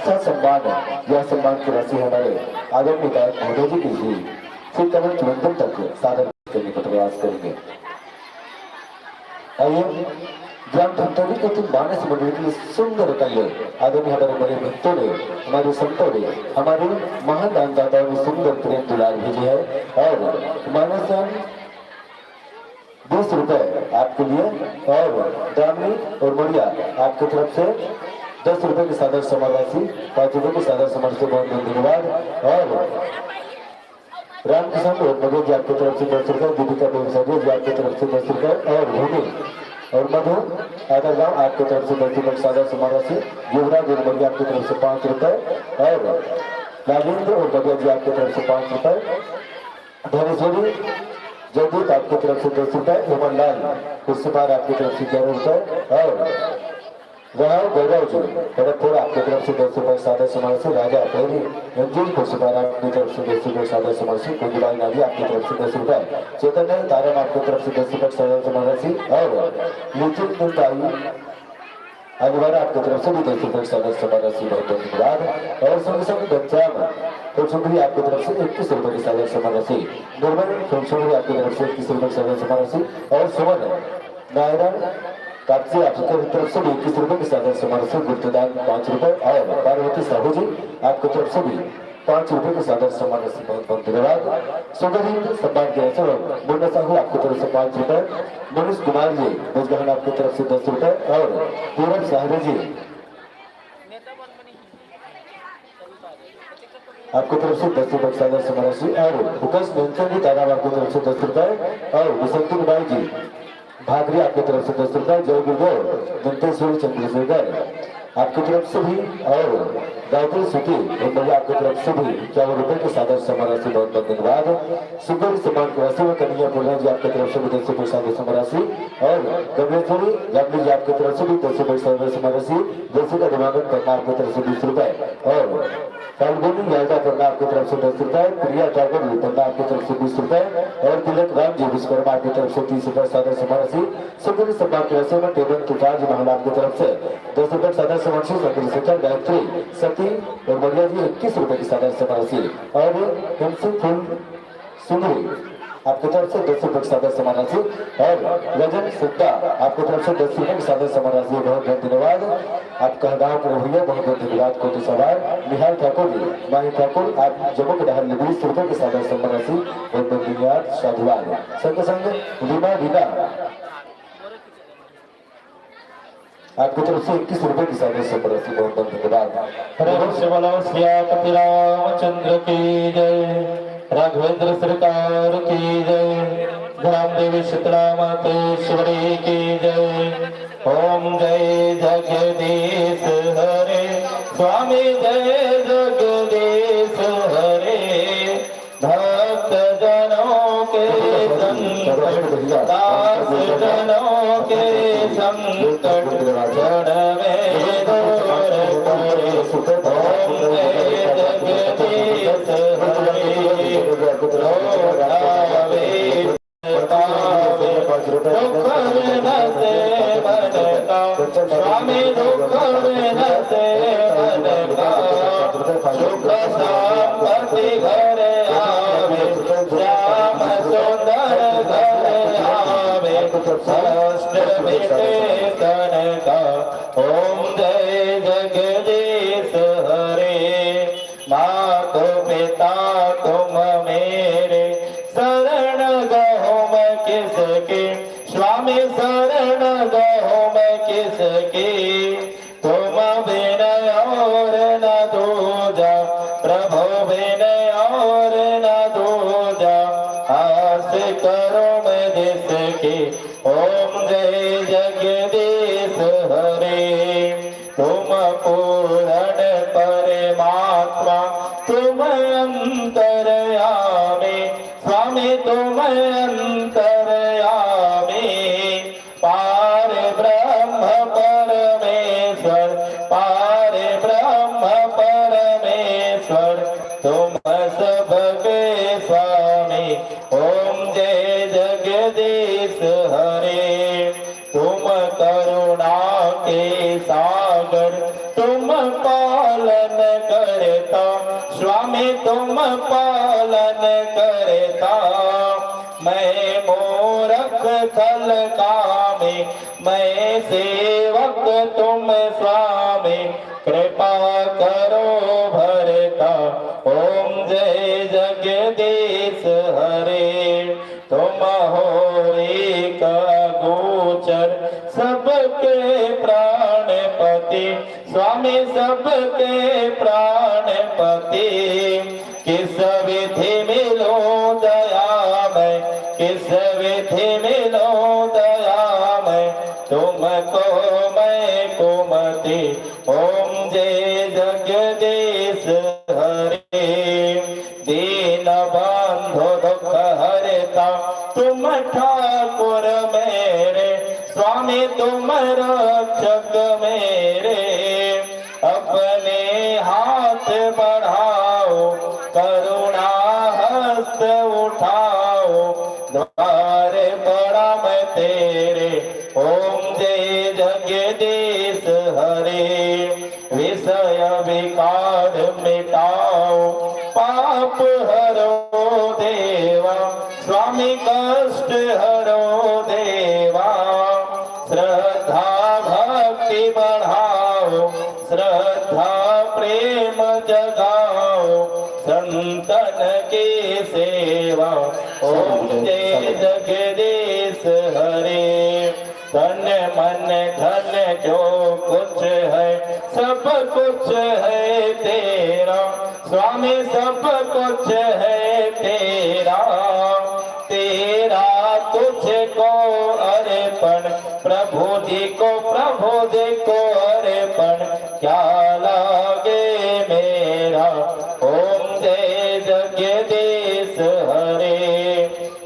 ससम्मान या सम्मान की राशि हमारे आदरणीय गायक महोदय जी के लिए श्री कमल चुरंदन तक सादर करने का प्रयास करेंगे। आइए, ग्राम धमतरी के तीन मानस मंडली के लिए सुंदर कल्ले आदरणीय हमारे बड़े भक्तों ने, हमारे संतों ने, हमारे महान दानदाताओं ने सुंदर प्रेम दुलार भेजे है और मानस दान बीस रुपए आपके लिए और दामिनी और मड़िया आपकी तरफ से दस रुपए की सादर सम्मान राशि, पाँच रुपए की सादर सम्मान से बहुत बहुत धन्यवाद। और रामकिशन और मधु जी आपकी तरफ से दस रुपए, दीपिका बेगम जी आपकी तरफ से दस रुपए और भूमि और मधु आदरगांव आपकी तरफ से दस रुपए की सादर सम्मान राशि, युवराज और मड़िया आपकी तरफ से पाँच रुपए और राजेंद्र और मधु जी आपकी तरफ से पाँच रुपए, धनेश्वरी जयदीप आपकी तरफ से दस रुपए, उमन लाल कुर्सीपार आपकी तरफ से ग्यारह रुपए और राव गौरव जी खड़गपुर आपकी तरफ से दस रुपए सादर सम्मान से, राजा पहली रंजीत कुर्सीपार आपकी तरफ से दस रुपए सादर सम्मान से, कुंजबाई नाजी आपकी तरफ से दस रुपए, चैतन्य तारम आपकी तरफ से दस रुपए सादर सम्मान राशि और नितिन कुंजाई अनिवार्य आपकी तरफ से भी दस रुपए की सादर सम्मान राशि बहुत बहुत धन्यवाद। और संग संग घनश्याम फुलसुंदरी आपकी तरफ से इक्कीस रुपए की सादर सम्मान राशि, निर्मल फुलसुंदरी आपकी तरफ से इक्कीस रुपए की सादर सम्मान राशि और सुमन नारायण कापसे आपकी तरफ से भी इक्कीस रुपए की सादर सम्मान राशि, गुप्तदान पाँच रुपए और पार्वती साहू जी आपकी तरफ से भी पाँच रुपए की सादर सम्मान राशि बहुत बहुत धन्यवाद। सुंदर ही सम्मान के अवसर मुन्ना साहू आपकी तरफ से पाँच रुपए, मनीष कुमार जी बुजगहन आपकी तरफ से दस रुपए और पूरब सहारे जी आपकी तरफ से दस रुपए की सादर समराशि और उकस नेमचंद जी ताराम आपकी तरफ से दस रुपए और बसंती कुमारी जी भागरी आपकी तरफ से दस रुपए। जय गुरुदेव दंतेश्वरी चंद्रशेखर आपकी तरफ से भी और गायत्री सुती उर्मिला आपकी तरफ से भी इक्यावन रुपए की सादर समराशि। बहुत बहुत धन्यवाद। सुंदर सम्मान की राशि में कन्हैया पुर्रा जी आपकी तरफ से भी दस रुपए सादर समराशि और गमलेश्वरी गांधी जी आपकी तरफ से भी दस रुपए सादर समराशि। जैसे का दिमागन पन्ना आपकी तरफ से बीस रुपए और फाल्गुनी यादव पन्ना आपकी तरफ से दस रुपए, प्रिया ठाकुर जी पन्ना आपकी तरफ से बीस रुपए और तिलक राम जी विश्वकर्मा आपकी तरफ से तीस रुपए सादर समराशि। सुंदर सम्मान की राशि में टेबल तुषार जी महल आपकी तरफ से दस रुपए सादर समराशि। चंद्रशेखर गायत्री सती और मरिया जी इक्कीस रुपए की सादर समराशि और एमसी फुल सुंदरी आपकी तरफ से दस रुपए की सादर सम्मान राशि और रजन सुद्धा आपकी तरफ से दस रुपए की सादर सम्मान राशि। बहुत बहुत धन्यवाद। आपका गांव के भैया बहुत बहुत धन्यवाद। कोटी सवार निहाल ठाकुर जी, माही ठाकुर, आप जम्मू के डहार ले बीस रुपए की सादर सम्मान राशि। बहुत बहुत धन्यवाद, साधुवाद। संग संग रीमा रीना आपकी तरफ से इक्कीस रुपए की सादर सम्मान राशि। बहुत बहुत धन्यवाद। प्रेम से बोलो सियापति रामचंद्र की जय, राघवेंद्र सरकार की जय, ग्राम देवी शीतला मातेश्वरी की जय। ओम जय जगदीश हरे, स्वामी जय जगदीश हरे। भक्त जनों के संकट, दास जनों के संकट, क्षण में दूर करे। ओम जय जगदीश हरे, लोटावे पावे, दुख विनसे मन का, स्वामी दुख विनसे मन का, सुख संपत्ति घर आवे, श्याम सुंदर घर आवे, कष्ट मिटे तन का। ओम जय जगदीश हरे। मातो पिता तुम मेरे, शरण गहूँ मैं किसकी, स्वामी शरण गहूँ मैं किसकी। तुम बिन और न दूजा, प्रभु बिन और न दूजा, आस करूँ मैं जिसकी। ओम जय जगदीश हरे। तुम पूर्ण परमात्मा, तुम अंतर्यामी, स्वामी तुम अंतर्यामी। पार ब्रह्म परमेश्वर, पार ब्रह्म परमेश्वर, तुम सबके स्वामी। ओम जय जगदीश हरे। तुम करुणा के सागर, तुम पालन करता, स्वामी तुम पालन करता। मैं मूरख खल कामी, मैं सेवक तुम स्वामी, कृपा करो भरता। ओम जय जगदीश हरे। तुम हो एक अगोचर सबके प्राणपति, स्वामी सबके प्राणपति। किस विधि मिलो दया मैं, किस विधि मिलो दया मैं, तुमको मैं कुमति। ओम जय जगदीश हरे। दीन बंधु दुख हरता तुम ठाकुर मेरे, स्वामी तुम रक्षक मेरे। अपने हाथ बढ़ाओ, करुणा हस्त उठाओ, द्वार पड़ा मैं तेरे। ओम जय जगदीश हरे। विषय विकार मिटाओ, पाप हरो देवा, स्वामी कष्ट हरो देवा। श्रद्धा भक्ति बढ़ाओ, श्रद्धा प्रेम जगाओ, संतन की सेवा। ओम जय जगदीश हरे। तन मन धन जो कुछ है, सब कुछ है तेरा, स्वामी, सब कुछ है तेरा, तेरा तुझको अर्पण, प्रभु जी को, प्रभु जी को अर्पण, क्या लागे मेरा। ओम जय जगदीश हरे,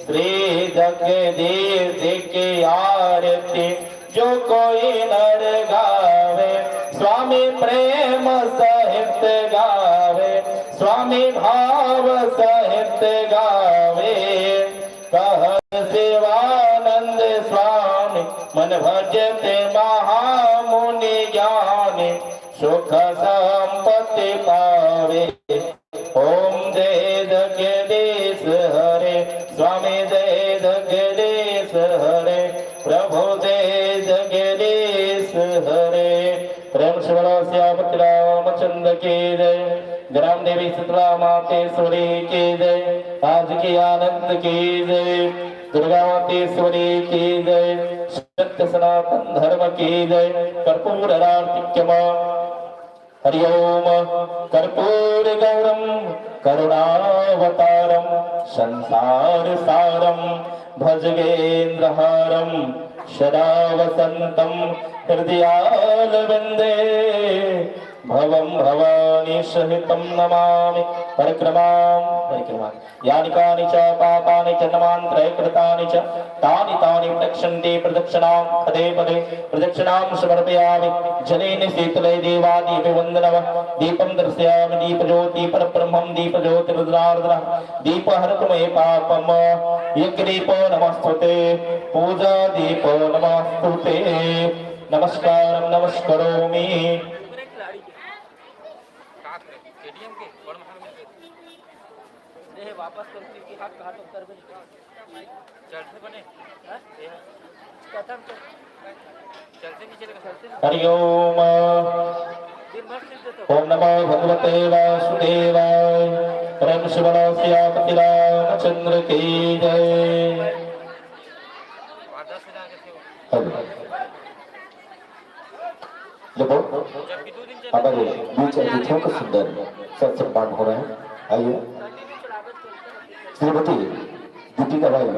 श्री जगदीश जी की आरती जो कोई नर गावे, स्वामी प्रेम सहित गावे, स्वामी भाव सहित गावे। कह शिवानंद स्वामी, मन भजते महामुनि ज्ञानी, सुख संपत्ति पावे। ओम जय जगदीश हरे, स्वामी जय जगदीश हरे, प्रभु जय जगदीश हरे। प्रेम से बोलो सियापति रामचंद्र की जय, ग्राम देवी शीतला मातेश्वरी की जय, आज की आनंद की जय, दुर्गा मातेश्वरी की जय, सत्य सनातन धर्म की जय। कर्पूर आरती क्षमा। हरि ओम। कर्पूर गौरम करुणावतारम संसार सारम भजगेंद्रहारम सदा वसंतम हृदयालविंदे भवम भवानी सहितम नमामि। परिक्रमाम, परिक्रमाम। यानि कानि च पापानि जन्मान्तरे कृतानि च तानि तानि प्रक्षन्ते प्रदक्षिणां पदे पदे प्रदक्षिणां समर्पयामि। जलेन शीतले देवा दीपवन्दनव दीपं दर्शयामि। दीपज्योति परब्रह्मं दीपज्योति रुद्रार्द्र दीप हरतु मे पापम। यज्ञ दीपो नमस्तुते, पूजा दीपो नमस्तुते। नमस्कारं नमस्करोमि। ए, वापस कर, क्योंकि हाथ, हाथ ऊपर भी नहीं। चलते बने। हाँ? कथम से। चलते नहीं चलेगा, चलते नहीं। हरि ओम। दिन भर सिर देते हो। ओम नमो भगवते वासुदेवाय। प्रेम से बोलो सियापति रामचंद्र की जय। आधा से आगे थे वो। हरि। देखो, हमारे बीच अतिथियों का सुंदर सत सम्मान हो रहा है। आइए, श्रीमती दीपिका भाई,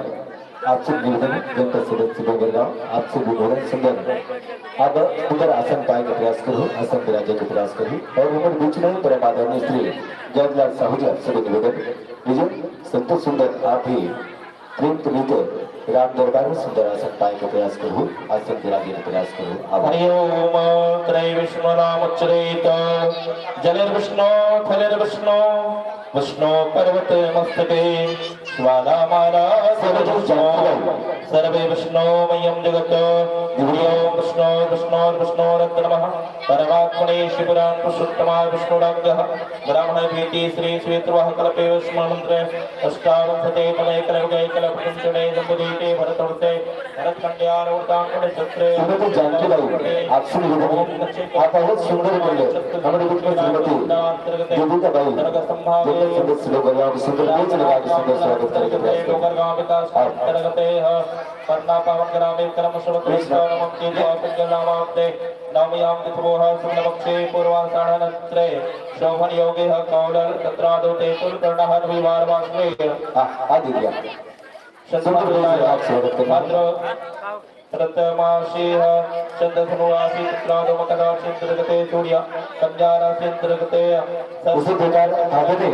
आपसे निवेदन है, जनता सदस्य डोंगरगांव, आपसे भी निवेदन, सुंदर, आप सुंदर आसन पाए के प्रयास करो, आसन विराजे के प्रयास करो। और हमारे बीच में परम आदरणीय श्री जयलाल साहू जी, आपसे भी निवेदन, लीजिए, संतोष सुंदर, आप भी प्रेम प्रीत राम दरबार में सुंदर आसन पाए के प्रयास करो, आसन विराजे के प्रयास करो। आभार। हरि ओम। त्रय विष्णु नाम उच्चरेत, जलिर्विष्णु थलिर्विष्णु, विष्णु पर्वत मस्तके, ज्वाला माला सर्व विष्णु, सर्वे विष्णु मय्यं जगत। हरि ओम। विष्णु विष्णु विष्णु रत्न नमः। परमात्मने शिवपुराण पुरुषोत्तमाय विष्णुराज्ञः ब्राह्मण प्रीति श्री श्वेतवाह कल्पे विष्णु मंत्र अष्टाविंशते तमे कलयुगे कलपकुंचने जम्बुदीपे भरतवर्षे भरतखंडे आनूर्दांकुले चक्रे। श्रीमती जानकी बाई, आपसे निवेदन है, आप बहुत सुंदर बोले। हमारे बीच में श्रीमती देविका बाई, जनता सदस्य लोग यहाँ पे सुंदर बीच लगा के सुंदर स्वागत करके प्रयास करें। आप करना पावन ग्रामे कर्म श्रवण कृष्ण। नवम्यां तिथोः शुक्लपक्षे पूर्वाषाढनक्षत्रे शोभनयोगे कौलल तत्रादौ ते कुलकर्णः रविवार वासरे। हाँ, आ दीजिए। सुंदर आप स्वागत करना। भाद्र प्रथमाशीः चंद्रधनु राशि तत्रादौ मकर राशि अंतर्गते सूर्य कन्या राशि अंतर्गते। उसी प्रकार आदरणीय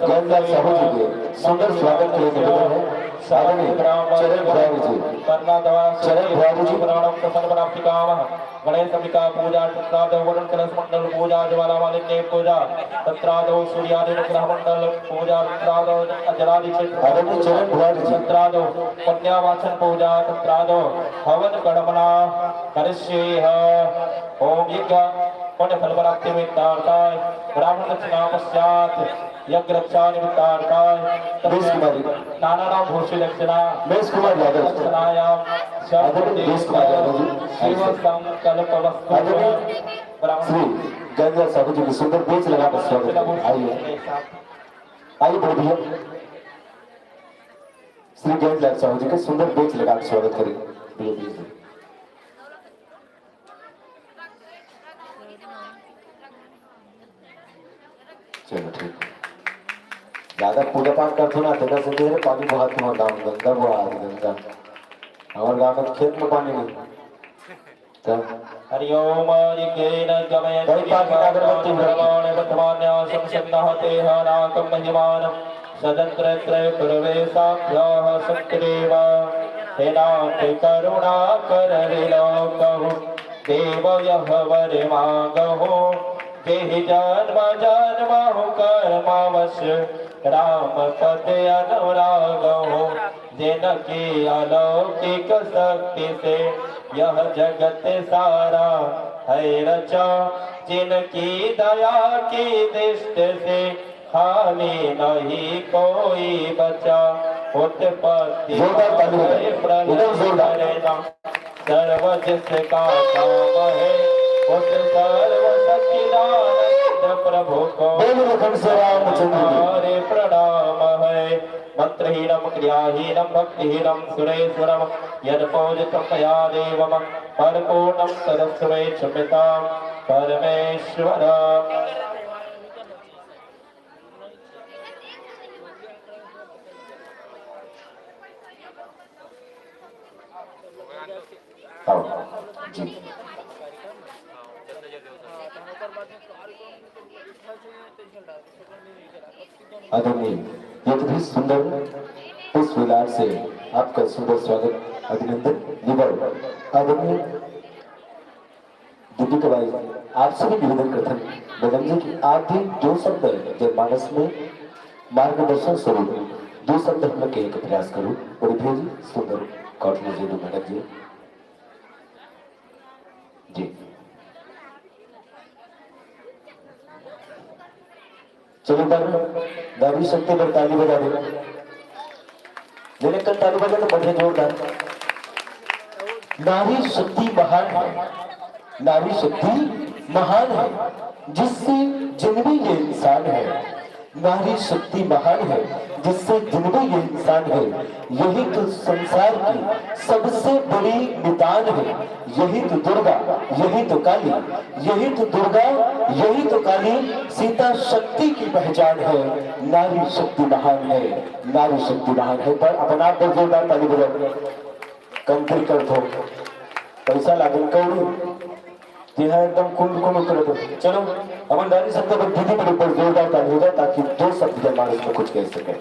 जयलाल साहू जी के सुंदर स्वागत के लिए निवेदन है। आदरणीय चरण बिहारी जी, कर्णादवा चरण बिहारी जी। प्रणाम प्रसन्न प्राप्ति कामः। गणेश अंबिका पूजा तत्रादौ वरुण कलश मंडल पूजा ज्वाला मालिन्य पूजा तत्रादौ सूर्यादि अनुग्रह मंडल पूजा तत्रादौ जलाभिषेक आदरणीय चरण बिहारी जी। तत्रादौ कन्या वाचन पूजा तत्रादौ हवन कर्मणा करिष्येह। ओम यज्ञ पुण्य फल प्राप्ति मित्तार्थाय ब्राह्मण दक्षिणा पश्चात यज्ञ रक्षा निमित्तार्थाय बेस कुमारी। नाना नाम भूषि दक्षिणा। बेस कुमार यादव। दक्षिणायां आदरणीय बेस कुमार यादव जी। शिव संकल्प वस्तु आदरणीय ब्राह्मण श्री जयलाल साहू जी के सुंदर बेच लगा कर स्वागत है। आइए, आइए बड़े भैया, श्री जयलाल साहू जी के सुंदर बेच लगा कर स्वागत करें। भैया, भैया जी। चलो, ठीक। ज्यादा पूजा पाठ करथो ना, तेकर से तेरे पानी बहात हो, नाम गंगा बहात गंगा। हमर गाँव में खेत में पानी नहीं। त हरि ओम। आधिक्येन गमयन्ति कई पाठ में अगरबत्ती उठाई। प्रमाणे वर्तमान्यासं सन्नः तेह नाकं महिमानं सदन्त्रत्रयप्रवेशाभ्याः सन्ति देवा। हे नाथ करुणाकर विलोकहु, देव यह वर मांगहु, देहि जन्म जन्महु कर्मवश राम पद अनुरागहु। जिनकी अलौकिक शक्ति से यह जगत सारा है रचा, जिनकी दया की दृष्टि से खाली नहीं कोई बचा। उत्पत्ति जोरदार ताली बजाओ, प्रलय एकदम जोरदार। करना सर्व जिसका काम है, उस सर्व सच्चिदानंद प्रभु को बोलो लखन से रामचंद्र की। हमारे प्रणाम है। मंत्रहीनम क्रियाहीनम भक्तिहीनम सुरेश्वरम यद पूजितम मया देवम परिपूर्णम तदस्तु मे क्षम्यताम परमेश्वर। आओ जी। आदरणीय, ये तो भी सुंदर पुष्प विलास से आपका सुंदर स्वागत, अभिनंदन, निबल। आदरणीय दीपिका बाई, आपसे भी निवेदन करथन, मैडम जी, कि आप भी दो शब्द जनमानस में मार्गदर्शन स्वरूप दो शब्द हम लोग कहे के प्रयास करूँ। बड़ी भेजी सुंदर कॉटन जी, मैडम जी। जी। चलो, एक बार नारी शक्ति पर ताली बजा दे। मेरे कल ताली बजा तो बढ़िया जोरदार। नारी शक्ति महान है, नारी शक्ति महान है, जिससे जन्मी ये इंसान है। नारी शक्ति महान है, जिससे जन्मी ये इंसान है। यही तो संसार की सबसे बड़ी निदान है। यही तो दुर्गा, यही तो काली, यही तो दुर्गा, यही तो काली सीता शक्ति की पहचान है। नारी शक्ति महान है, नारी शक्ति महान है। पर अपन आप पर जोरदार ताली बजाओ। कंत्री कर दो, पैसा लागन कौड़ी, जी हाँ, एकदम कुंड कुंड उतर दो। चलो, अपन नारी शब्द पर दीदी पर एक बार जोरदार ताली हो जाए, ताकि दो शब्द जनमानस में कुछ कह सके।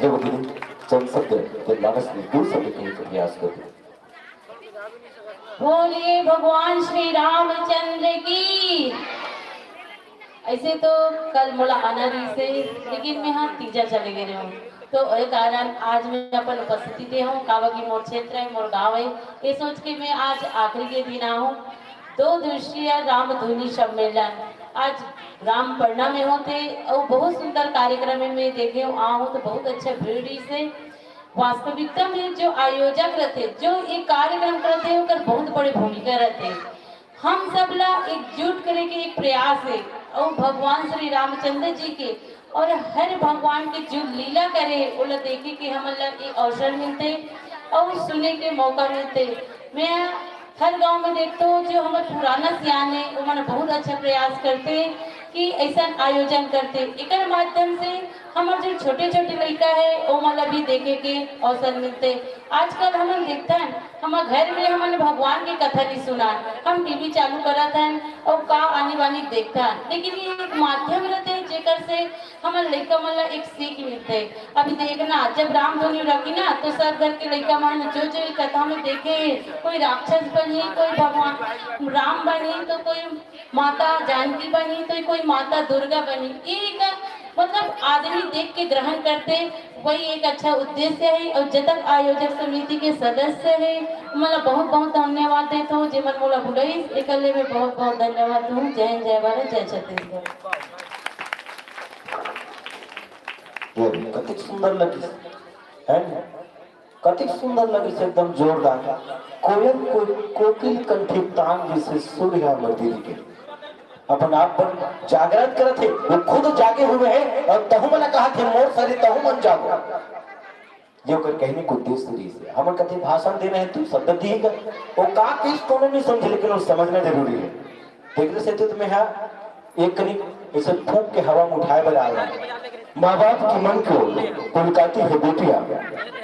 देखो दीदी, चंद शब्द जनमानस में दो शब्द कहने का प्रयास करो। बोलिए भगवान श्री रामचंद्र की। ऐसे तो कल मोला आना रहिस हे, लेकिन मैं हा तीजा चले गे रहेंव, तो ए कारण आज मैं अपन उपस्थिति दे हूँ। काबर कि मोर क्षेत्र है, मोर गांव है, ये सोच के मैं आज आखिरी के दिन आहूँ। दो दिवसीय राम धुनी सम्मेलन आज रामपरना में होथे, अउ बहुत सुंदर कार्यक्रम में मैं देखे हूँ, आहूँ तो बहुत अच्छा भीड़ रहिस हे। वास्तविकता में जो आयोजक रथे, जो ये कार्यक्रम करथे, ओकर बहुत बड़ी भूमिका रथे। हम सब ला एकजुट करे के एक प्रयास हे, अउ भगवान श्री रामचंद्र जी के और हर भगवान के जो लीला करे, ओला देखे के हमन ला एक अवसर मिलथे अउ सुने के मौका मिलथे। मैं हर गांव में देखथों, जो हमर पुराना सियान हे, ओमन बहुत अच्छा प्रयास करथे कि ऐसन आयोजन करथे। एकर माध्यम से हमर जो छोटे-छोटे लइका हे, ओमन ला भी देखे के अवसर मिलथे। आजकल हमन देखथन, हमर घर में हमन भगवान के कथा नहीं सुनान, हम टीवी चालू करत हन अउ का आनी बानी देखथन, लेकिन ये एक माध्यम रथे, जेकर से हमर लइका मन ला एक सीख मिलथे। अभी देखना, जब रामधुनी रखी ना, तो सब घर के लइका मन जो जो ये कथा में देखे, कोई राक्षस बनी, कोई भगवान राम बनी, तो कोई माता जानकी बनी, तो कोई माता दुर्गा बनी। ये एक, मतलब, आदमी देख के ग्रहण करथे, वही एक अच्छा उद्देश्य हे। अउ जतक आयोजक समिति के सदस्य हे, ओमन ला बहुत बहुत धन्यवाद देथों, जेमन मोला बुलाइस, एकर ले मैं बहुत बहुत धन्यवाद दूँ। जय हिंद, जय भारत, जय छत्तीसगढ़। ये कतिक सुंदर लगिस, है ना? कतिक सुंदर लगिस, एकदम जोरदार। कोयल को, कोकिल कंठी तान जैसे सुर हे हमर दीदी के। अपन आप मन जागृत करत हे, वो खुद जागे हुए हे अउ तहू मन ला कहत हे, "मोर सरी तहू मन जागो।" ये ओकर कहने के उद्देश्य रहिस हे। हमन कथे भाषण देना हे, तू शब्द दिए कर। वो का कहिस कोनो नहीं समझे, लेकिन वो समझना जरूरी हे। तेकरे सेती तो मैं हा एक कनी ऐसे फूंक के हवा में उठाए बर आए हंव। माँ बाप के मन को पुलकाती है बेटिया,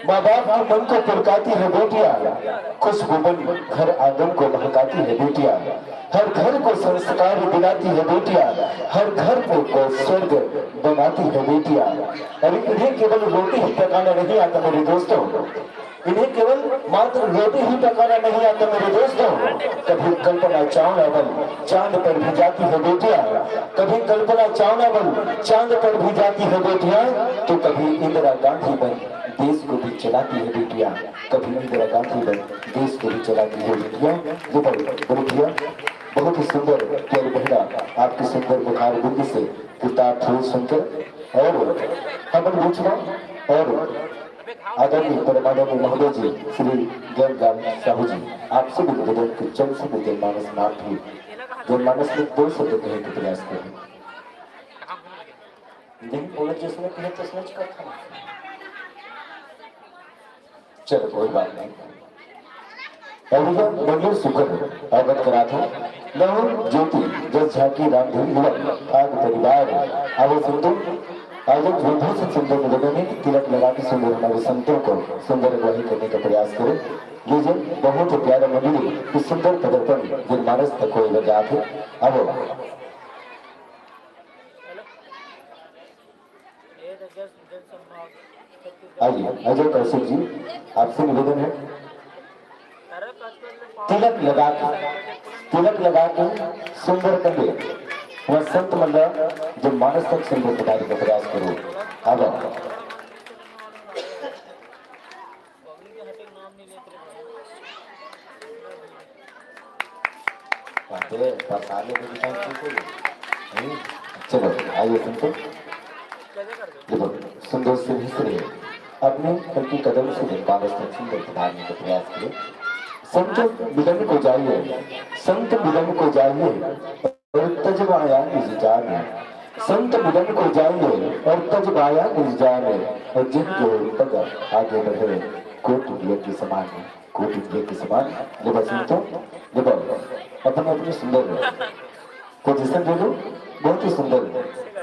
माँ बाप के मन को पुलकाती है बेटिया, खुशबू बन घर आंगन को महकाती है बेटिया, हर घर को संस्कार दिलाती है बेटिया, हर घर को, को स्वर्ग बनाती है बेटिया। और इन्हें केवल रोटी ही पकाना नहीं आता मेरे दोस्तों, इन्हें केवल मात्र रोटी ही पकाना नहीं आता मेरे दोस्तों, कभी कल्पना चावला बन चांद पर भी जाती है बेटिया, कभी कल्पना चावला बन चांद पर भी जाती है बेटिया, तो कभी इंदिरा गांधी बन देश को भी चलाती है बेटिया, कभी इंदिरा गांधी बन देश को भी चलाती है बेटिया। ये बड़े, बड़े भैया, बहुत ही सुंदर प्यारी बहना, आपके सुंदर मुखार बिंदी से कृतार्थ हो सुनकर। और हमर बीच में और आदरणीय परमानंद महोदय जी, श्री ज्ञानलाल साहू जी, आपसे भी निवेदन कि चंद शब्द जनमानस में आप भी जनमानस में दो शब्द कहने का प्रयास करें। नहीं बोला जिसने कहे तसने का था। चलो, कोई बात नहीं। अवधूत मंगल सुखद अवगत करात हो। नव ज्योति जस झांकी रामधुनी हुआ, भाग परिवार। आवो संतो, आज एक विभूषित सुंदर निवेदन है कि तिलक लगा के सुंदर हमारे संतों को सुंदर अगुवाई करने का प्रयास करें। ये जन बहुत ही प्यारा मंडली, इस सुंदर पदर्पण जनमानस तक को एवं जात है। अब आइए, अजय कौशिक जी, आपसे निवेदन है, तिलक लगा के, तिलक लगा के सुंदर कंडे, वह संत मंडल जो मानस तक सुंदर बनाने का प्रयास करो। अब बातें पसाले में भी काम कीजिए। नहीं? चलो, आइए सुनते। देखो, सुंदर से मिश्र है। अपने हल्की कदम से जनमानस तक सुंदर प्रदान का प्रयास करें। संत मिलन को जाइए, संत मिलन को जाइए, और तज माया निज जान। संत मिलन को जाइए और तज माया निज जान। और जिन जो पग आगे बढ़े, कोटि यज्ञ समान, कोटि यज्ञ समान। जब संतों, जब अपने अपने सुंदर position दे दो, बहुत ही सुंदर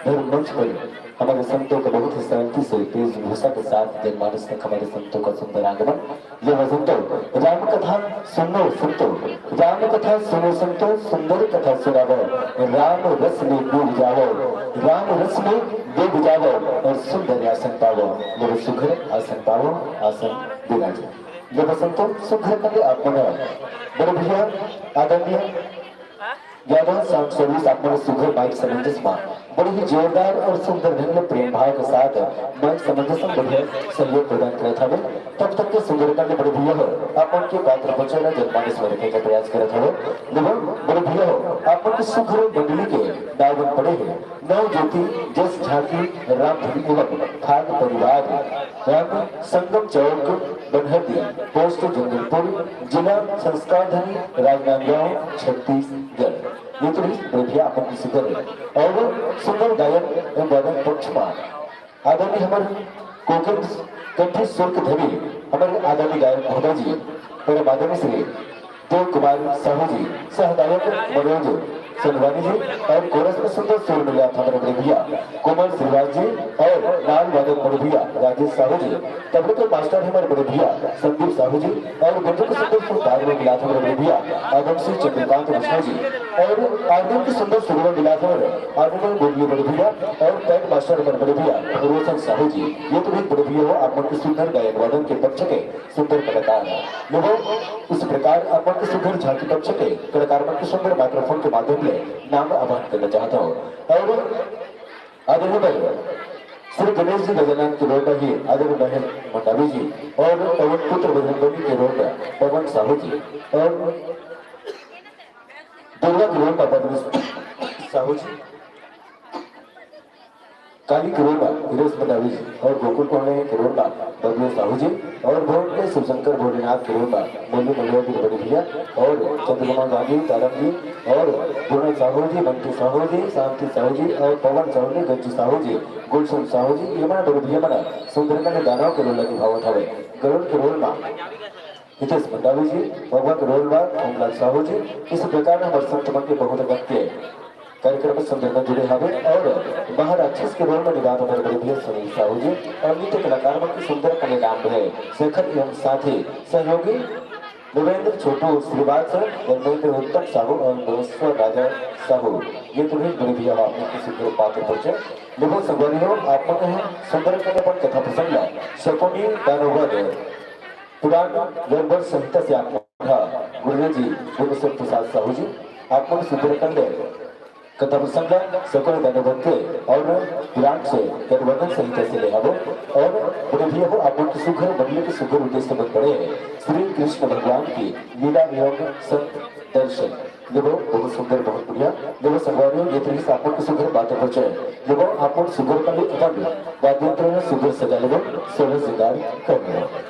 धर्म मंच पर हमारे संतों का बहुत ही शांति से वेशभूषा के साथ जनमानस तक हमारे संतों का सुंदर आगमन। ये वसंतो, राम कथा सुनो संतो, राम कथा सुनो संतो, सुंदर कथा सुनावो, राम रस में डूब जावो, राम रस में डूब जावो और सुंदर आसन पावो। ये सुघर आसन पावो, आसन विराजे। ये वसंतो सुघर कले आप मन बड़े भैया आदरणीय यादव साउंड सर्विस आप मन सुघर माइक समंजस मा बड़े ही जोरदार और सुंदर ढंग ले प्रेम भाव के साथ माइक समंजस मा बढ़िया सहयोग प्रदान करत हवे। तब तक के सुंदरता के बड़े भैया हो, आप मन के पात्र बचे ला जनमानस में रखे के प्रयास करत हवे। एवं बड़े भैया हो, आप मन के सुघर मंडली के नाव बन पड़े हैं नव ज्योति जस झांकी रामधुनी एवं फाग परिवार, राम संगम चौक, बनहरदी, पोस्ट जंगलपुर, जिला संस्कारधनी, राजनांदगांव, छत्तीसगढ़। ये तो रही बड़े भैया अपन की सुंदर और सुंदर गायन एवं वादन पक्ष मा आदरणीय हमर कोकिल कंठी सुर्ख धनी हमर आदरणीय गायक महोदय जी, परम आदरणीय श्री देव कुमार साहू जी, सह गायक मनोज संधवानी जी और कोरस में सुंदर सुर मिला था हमारे बड़े भैया कुमार श्रीवास जी और नाल वादक बड़े भैया राजेश साहू जी, तबले के मास्टर हमारे बड़े भैया संदीप साहू जी और गंजू के सुंदर सुर ताल में मिला था हमारे बड़े भैया आदम सिंह चंद्रकांत मिश्रा जी और आदम के सुंदर सुर में मिला था हमारे आदम के बड़े भैया और पैड मास्टर हमारे बड़े भैया रोशन साहू जी। ये तो भी बड़े भैया हो, आप मन के सुंदर गायक वादन के पक्ष के सुंदर कलाकार है। लोगों, इस प्रकार आप मन के सुंदर झांकी पक्ष के कलाकार मन के सुंदर माइक्रोफोन के माध्यम ले नाम आह्वान करना चाहता हूँ। और आदरणीय भाई श्री गणेश जी गजानन के रोल में ही आदरणीय महेश मंडावी जी और पवन पुत्र बजरंगबली के रोल में पवन साहू जी और दुर्गा के रोल में पवन साहू जी, काली के रोल में हिरोज मंडावी जी और गोकुल पहले के रोल में बबलू साहू जी और भोले शिवशंकर भोलेनाथ के रोल में मोलू मलुआ के बड़े भैया और चंद्रमा गांधी तारम जी और गुणा साहू जी, बंटी साहू जी, शांति साहू जी और पवन साहू जी, गज्जू साहू जी, गुलशन साहू जी, ये हमारे बड़े भैया बना सुंदरकांड दानव के रोल निभावत हवे। गरुड़ के रोल में हितेश मंडावी जी, भगवत रोलवा रामलाल साहू जी। इस प्रकार हमर संत मन के बहुत अगत्य कार्यक्रम में संलग्न जुड़े हवे और महाराक्षस के role में निभात हमारे बड़े भैया सुनील साहू जी और नृत्य कलाकार मन के सुंदर कन्यादान में शेखर एवं साथी सहयोगी देवेंद्र छोटू श्रीवास्तव, धर्मेंद्र उत्तम साहू और महेश्वर राजा साहू, ये तुम्हें बड़े भैया आपने किसी के पात्र परिचय। देखो संगवारी हो, आप मन ह सुंदर कन्या अपन कथा प्रसंग ला शकुनी दानवध पुराण गड़बड़ संहिता से आप मन ह गुरुदेव जी गुरुशेखर प्रसाद साहू जी, आप मन सुंदर कन्या कथा प्रसंग ला शकुनी दानवध के और पुराण से गड़बड़ संहिता से ले हवो और बड़े भैया हो, आप मन के सुघर मंडली के सुघर उद्देश्य बन पड़े हैं श्री कृष्ण भगवान की लीला एवं संत दर्शन। देखो बहुत सुंदर, बहुत बढ़िया। देखो संगवारी हो, ये तरीके से आप मन के सुघर बात परिचय। देखो आप मन सुघर का भी अपन वाद्य यंत्र में सुघर सजा लेबो, सोलह श्रृंगार कर लेबो।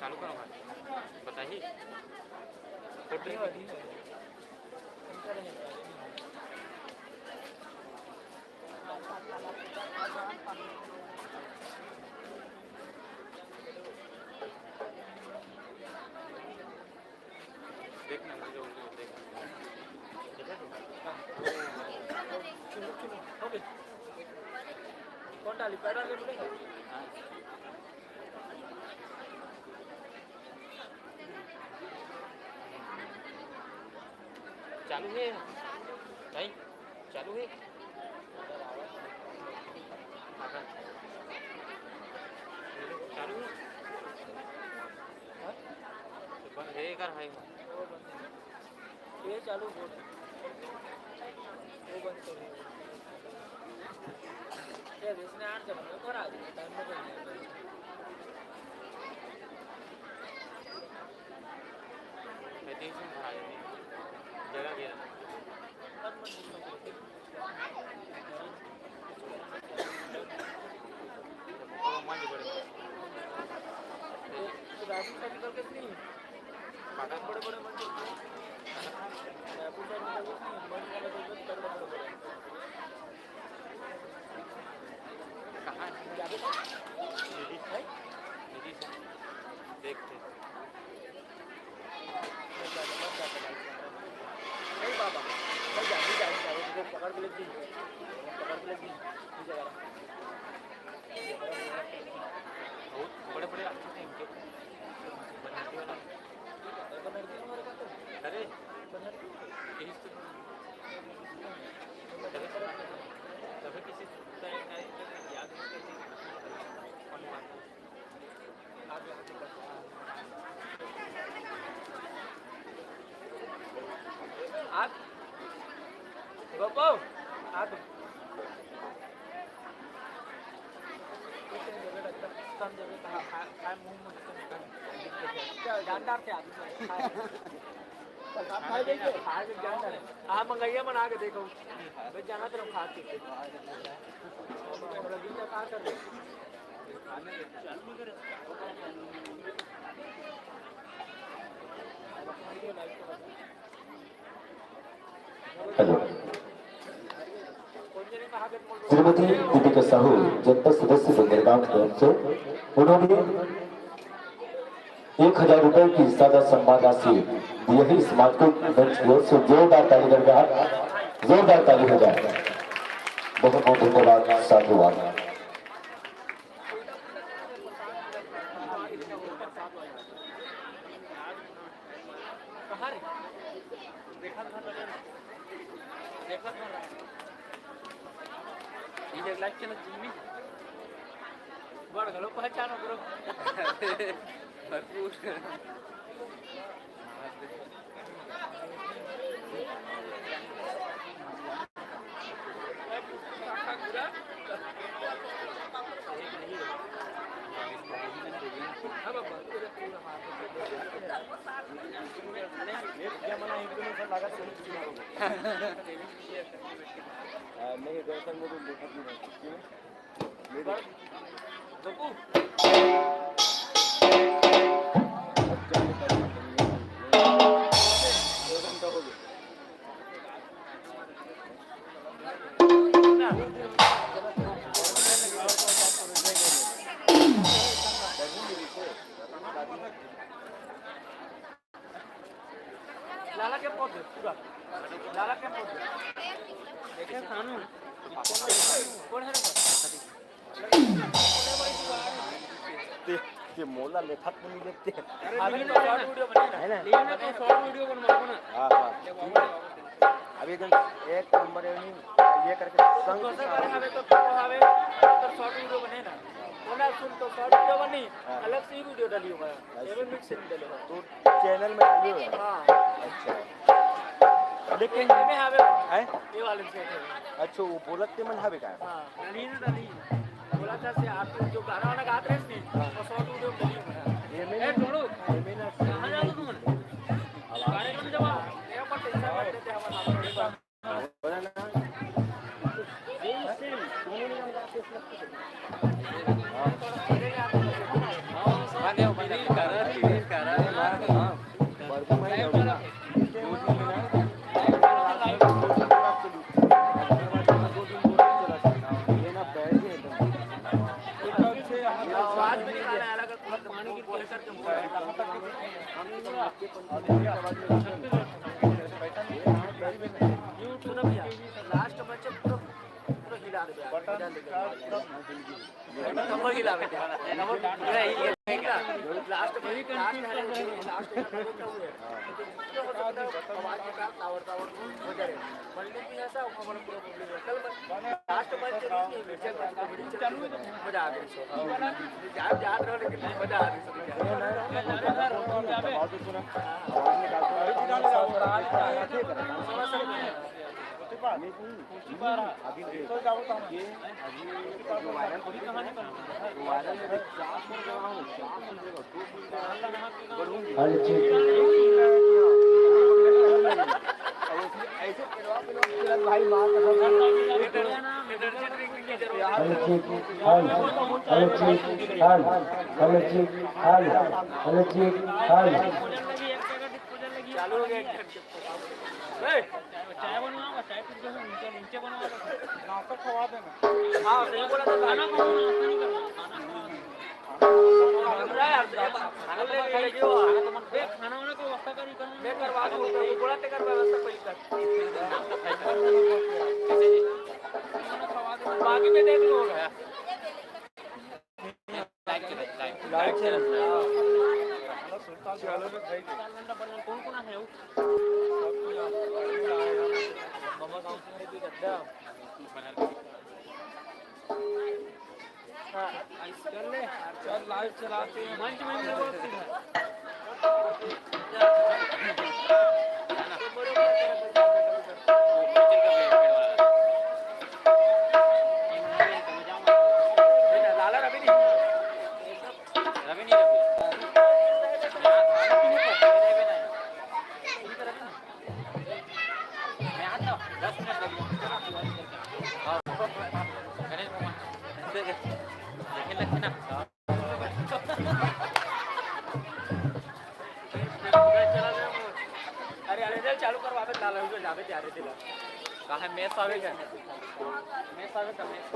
चालू करो भाई, बताइए। देखना, मुझे उनको देखना। देखा तू? हाँ। चलो, चलो, ओके। कौन डाली? पैडल ले बोले? हाँ। चालू है भाई, चालू है। चालू है। बंद है कर भाई। ये चालू बोल। वो बंद कर। ये इसने आठ जगह पर आ गया, टाइम में तो नहीं। मैं तीन सौ भरा देंगे। जगह गया। कहाँ है? देखते। नहीं बाबा, नहीं जा, नहीं जा, नहीं जा, वो पकड़ के ले जी, पकड़ के ले जी, नीचे वाला। बहुत बड़े-बड़े अच्छे थे इनके। बनारसी वाला। बनारसी वाला का तो? अरे, यही तो। तभी, तभी किसी तरह का याद नहीं करते। कौन बात है? आप गोपो, आप जानदार थे आप। हाँ, मंगैया मन आगे देखो, मैं जाना तेरे खा के। हेलो, श्रीमती दीपिका साहू, जनपद सदस्य डोंगरगांव की तरफ से, उन्होंने एक हजार रुपए की सादा सम्मान राशि दी है। इस मंच को मंच की ओर से जोरदार ताली करके आप, जोरदार ताली हो जाए। बहुत बहुत धन्यवाद, साधुवाद। कहाँ रे? देखा था ना। देखा था ना। ये देख लाइक चैनल जिम्मी। बड़ घलो पहचानो ब्रो। भरपूर। हाँ बाबा। हाँ, नहीं, दरअसल वो तो देखा भी नहीं। क्यों? मेरे दो घंटा हो गया। लाला के पहुंच गए, पूरा। लाला के पहुंच गए। देखे खानू। कौन है रे? ते, ते मोला लेखा तो नहीं देखते। अरे, अभी वीडियो तो शॉर्ट वीडियो बने ना। है ना? लीव ना तो शॉर्ट वीडियो बनवाओ ना। हाँ, हाँ। अभी एकदम एक नंबर है, नहीं, ये करके संग दूसरे बारे हवे तो, तो हवे, तो शॉर्ट वीडियो बने ना। बोला सुन तो शॉर्ट वीडियो बनी, हाँ। अलग से ही वीडियो डाली होगा। अच्छा। ये भी मिक्स नहीं डाले होगा। तो चैनल में डाली होगा? हाँ। अच्छा। लेकिन ये में हवे। हैं? ये वाले में से हवे। अच्छा, वो बोलत ते मन हवे का? हाँ, डाली ना डाली। बोला था से आप जो गाना वाना गात रहे थे, हाँ। वो शॉर्ट वीडियो में डाली होगा। ये में ए, ना, छोड़ो। ये में ना, कहाँ जा रहे तुम? कार्यक्रम जब आप, ये पर टेंशन मत लेते हमारा। YouTube भैया, लास्ट में पूरा, पूरा हिला देबे यार, मजा लेके। कमर हिला बेटे। लास्ट में, लास्ट में, लास्ट में आवाज निकाल, टावर, टावर हो जाए। मंडल भी ऐसा, हमारा पूरा पब्लिक है। कल मैं लास्ट मैच जरूर नहीं, मिर्चा मैच कबड्डी चल रही है। मजा आ गई सो। जान, जान रहा हूँ, लेकिन मजा आ गई सो। चालू हो गया। चाय बनवाओ, चाय पी के नीचे, नीचे बनवा लो। नाश्ता खवा देना। हाँ, सही बोला था। खाना खाओ, नाश्ता नहीं करना। खाना खाओ। खाना तो खाई, खाना तो मन, बे, खाना वाना का व्यवस्था करी, करूँ। मैं करवा दूँ, वो बोला ते कर व्यवस्था पहले कर। बाकी में देख लो। लाइव चला, लाइव। लाइव चला। कौन कौन है वो? हाँ, कर ले। चल, लाइव चलाते हैं। मंच में भी बोल सीधा। अरे, अरे, चालू करवावे, लाला, उधर जावे, जा रहे थे। कहाँ है? मेस आवे क्या? मेस आवे क्या? मेस।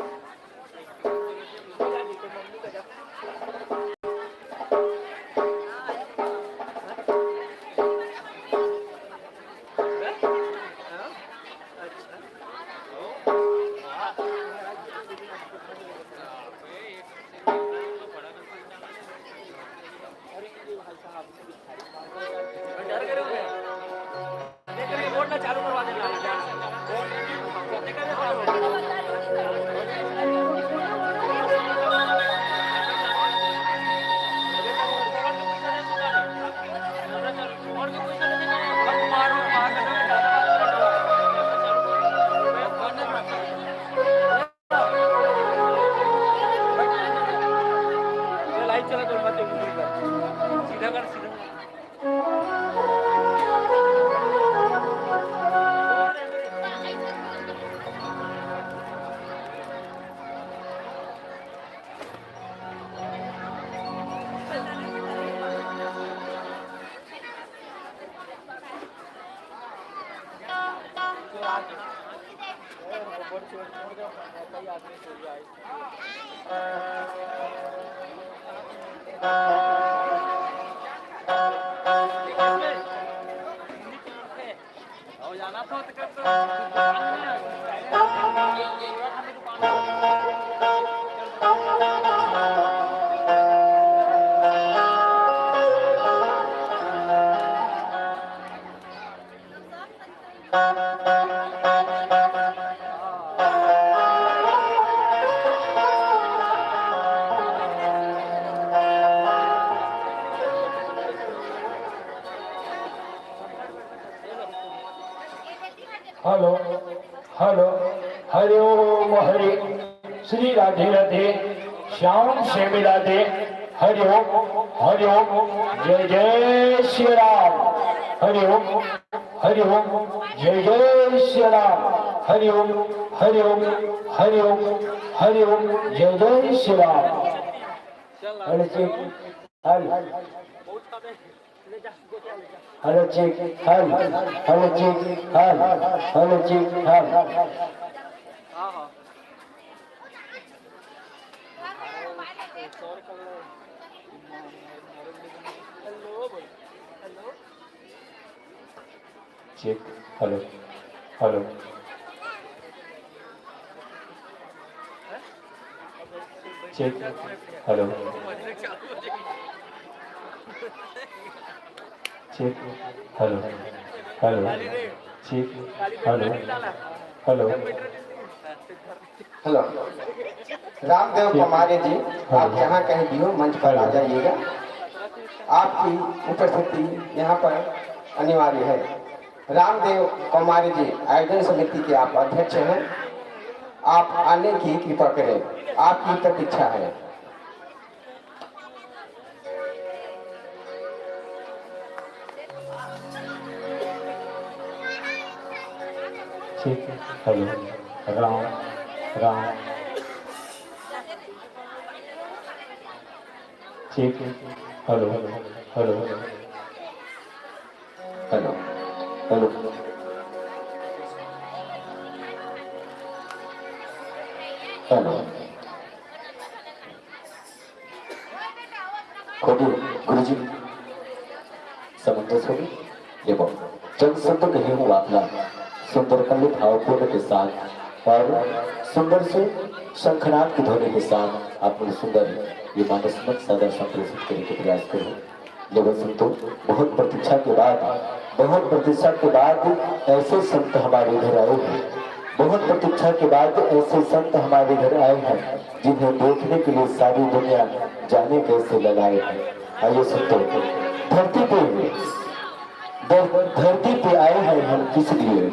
हेलो, हेलो, हरि ओम, हरि, श्री राधे राधे, श्याम से मिला दे, हरि ओम, हरि ओम, जय जय श्री राम, हरि ओम, हरि ओम, जय जय श्री राम, हरि ओम, हरि ओम, हरि ओम, हरि ओम, जय जय श्री राम। हेलो जी, hello. Hello check, hello, hello check, hello, hello check, hello. Check, hello, hello. Check, hello. Check, hello, hello. Check, hello, hello. Hello, Ramdev Kumari ji, आप जहाँ कहीं भी हो, मंच पर आ जाइएगा। आपकी उपस्थिति यहाँ पर अनिवार्य है। रामदेव कुमारी जी, आयोजन समिति के आप अध्यक्ष हैं, आप आने की कृपा करें, आपकी प्रतीक्षा है। ठीक, हेलो, राम, राम। ठीक, हेलो, हेलो, हेलो। हेलो। होगे गुरुजी, समंजस होगे। देखो, जब शब्द कहे हूँ आपला, सुंदर कल भावपूर्ण के साथ और सुंदर से शंखनाद की ध्वनि के साथ आप मन सुंदर ये मानस मंच सादर संप्रेषित करे के प्रयास करूँ। लेकिन संतो, बहुत प्रतीक्षा के बाद, बहुत प्रतीक्षा के बाद ऐसे संत हमारे घर आए हैं, बहुत प्रतीक्षा के बाद ऐसे संत हमारे घर आए हैं, जिन्हें देखने के लिए सारी दुनिया जाने कैसे ललाए है। आइए संतो, धरती पे, धर-, धरती पे आए हैं हम किस लिए?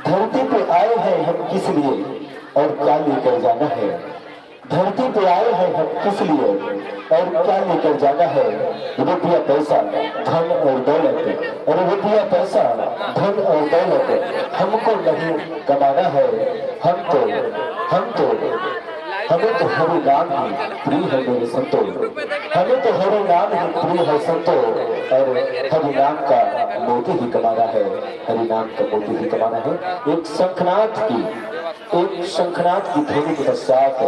धरती पे आए हैं हम किस लिए और क्या लेकर जाना है? धरती पे आए हैं हम किस लिए और क्या लेकर जाना है? रुपया पैसा, धन और दौलत, और रुपया पैसा, धन और दौलत हमको नहीं कमाना है। हम तो, हम तो, हमें तो हरि नाम ही प्रिय है मेरे संतो, हमें तो हरि नाम ही प्रिय है संतो, और हरि नाम का मोती ही कमाना है, हरि नाम का मोती ही कमाना है। एक शंखनाद की एक शंखनाद की ध्वनि के पश्चात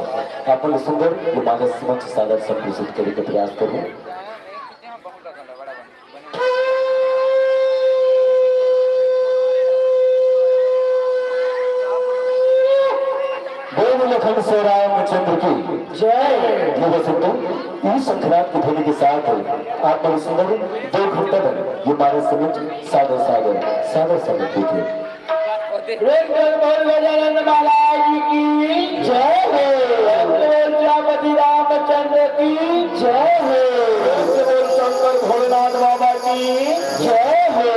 अपन सुंदर ये मानस मंच सादर संप्रेषित करे के प्रयास करूँ। बोल लखन से रामचंद्र की जय। ये बस तो इस शंखनाद की ध्वनि के साथ आप मन सुंदर दो घंटा तक ये मानस मंच सादर सादर सादर सादर कीजिए। प्रेम से बोल गजानन महाराज की जय हो। प्रेम से बोल सियापति रामचंद्र की जय हो। प्रेम से बोल शंकर भोलेनाथ बाबा की जय हो।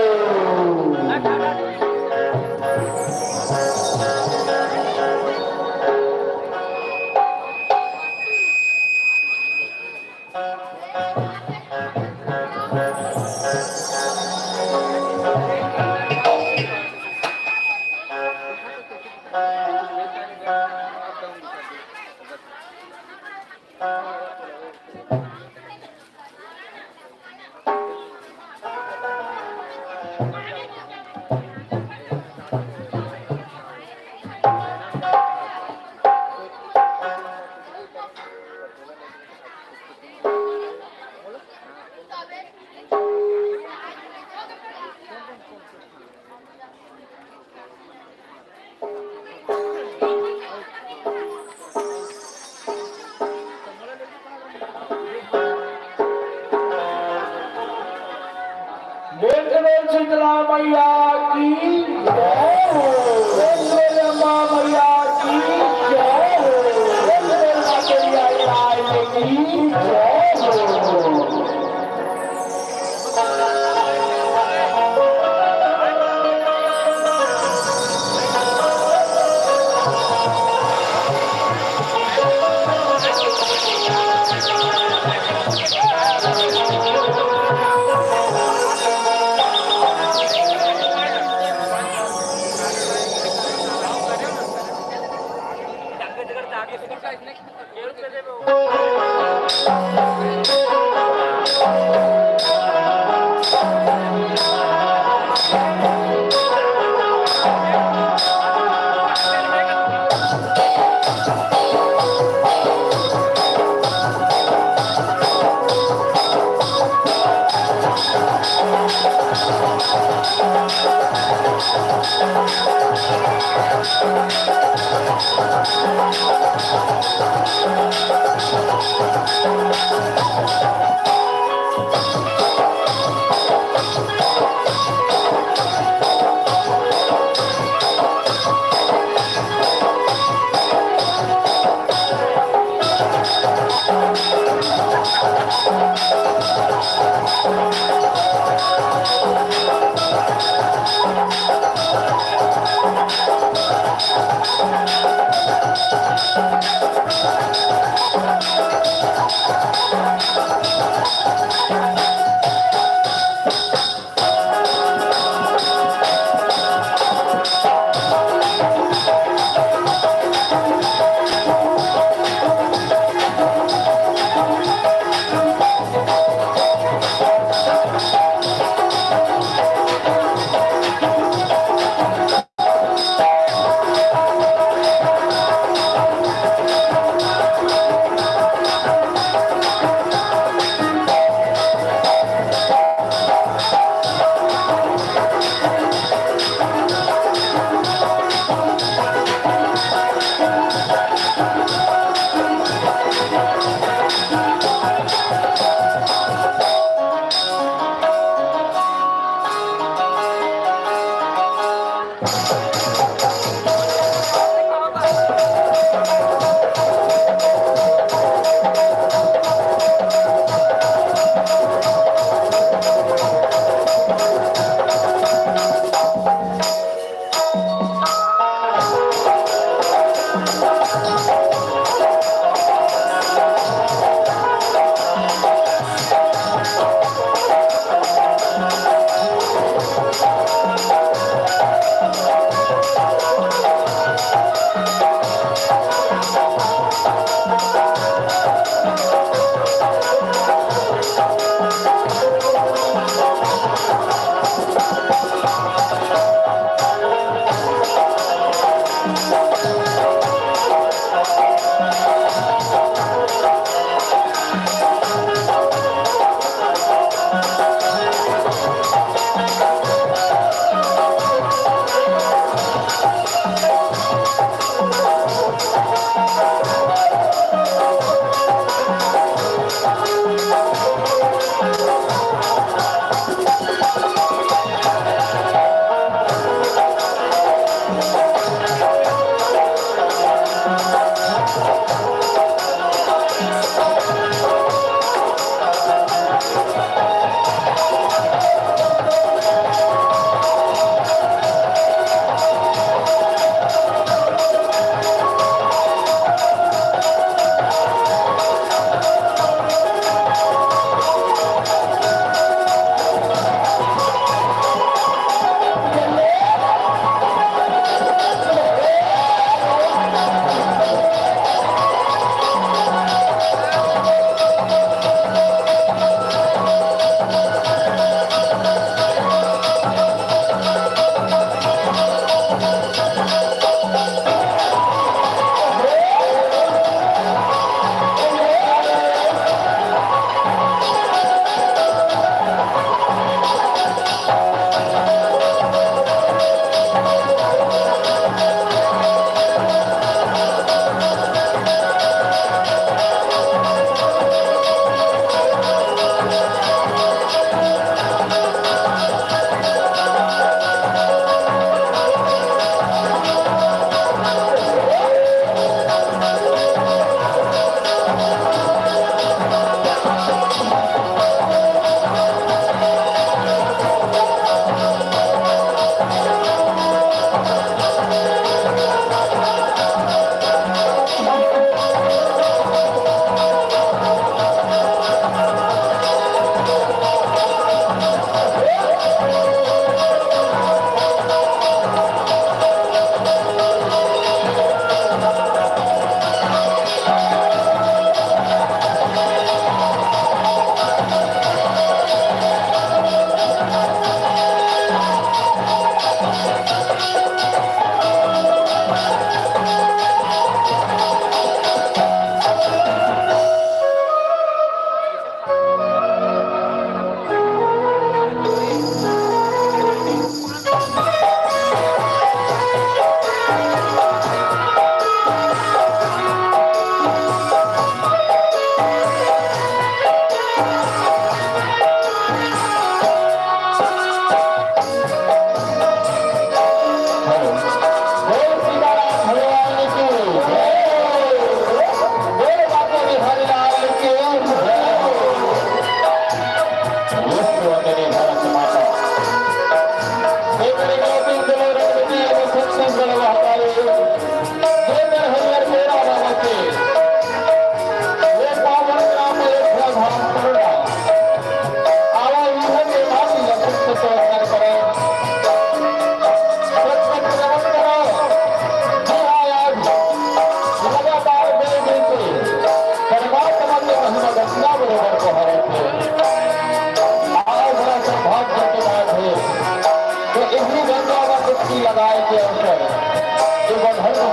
मैया की जय हो। बोल दुर्गा मैया की जय हो। बोल दुर्गा मैया की जय हो।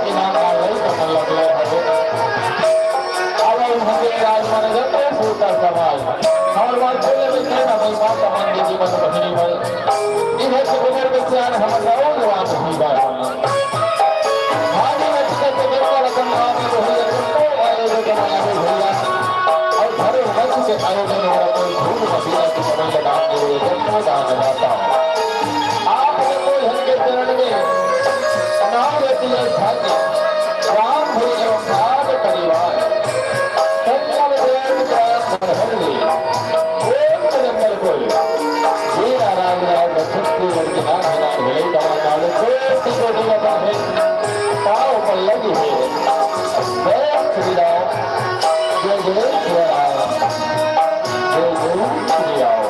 के नाम ला लई कमल लगले हवे। आवा उहाँ के राज मन जब सूता समाज। हमर बात बोले में कहना भाई माता मन, दीदी मन, बहिनी मन। इधर के बगल में सियान हमर राहुल राम जी बा। भाभी ने टिकट के बड़का रकम नाम में भैया तुमको आए जो जमाया में भैया। और भरे मंच के आयोजन वाला कोई झूठ मसीहा की समझ लगा के जब मैं गाना गाता हूँ। आप सबको धन के चरण में प्रणाम रहती है भाग्य। राम भोजन राम परिवार। संकल प्रेम का संहरणी। एक नंबर कोई। ये नाराज राम छत्तीसगढ़ के नाम है, नाम भले का नाम है, कोटि कोटि नमन है। पाँव पर लगी है। जय श्री राम। जय जय श्री राम। जय जय श्री राम।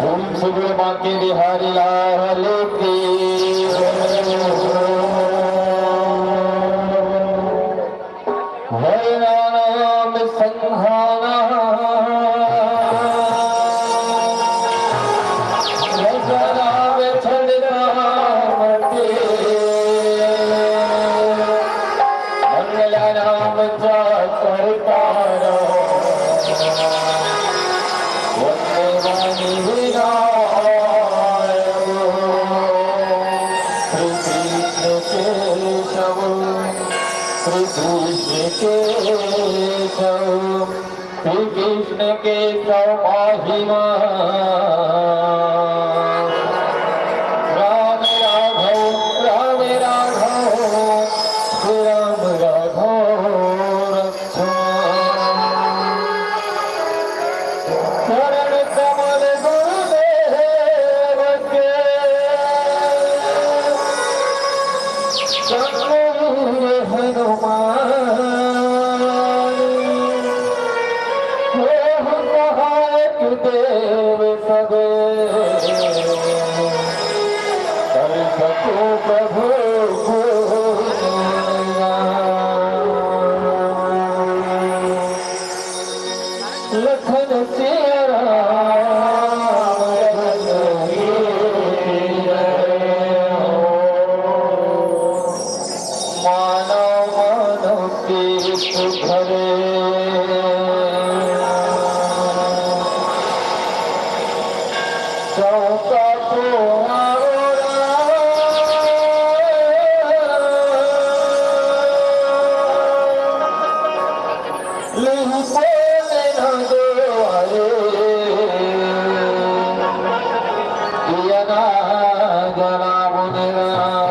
ओम सुगुण बांके बिहारी लाल की। हरि नाम संघाना, रज नाम छंद नाम के, मंगल नाम चाकर तारा, वंदे मानि विनायक। श्री कृष्ण केशव, श्री कृष्ण केशव, श्री कृष्ण केशव महिमा। राम राघव, राम राघव, श्री राम राघव रक्ष। चरण कमल गुरुदेव के, संग वीर हनुमान, होहु सहायक देव सब। धरे चौका पोहा ओढ़ा, लिहु कोने न दुआरे, दिया ना जलावन राम।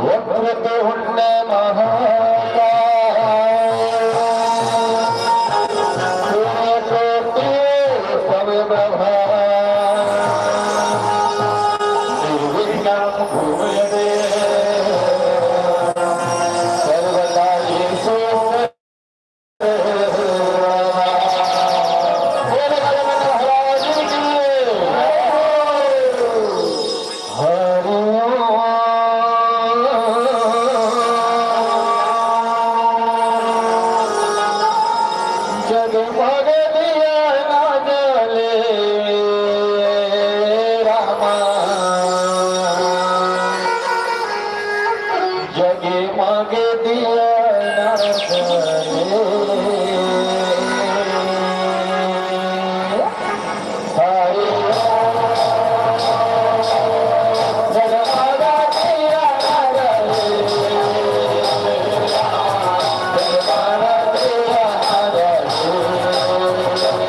वक्रतुंड महाकाय, सूर्यकोटि समप्रभा, निर्विघ्नं कुरु मे देव, सर्वकार्येषु जगमग दिया ना जले रामा, जगमग दिया ना जले। हरि ओम। जगमग दिया ना जले। जगमग दिया ना जले।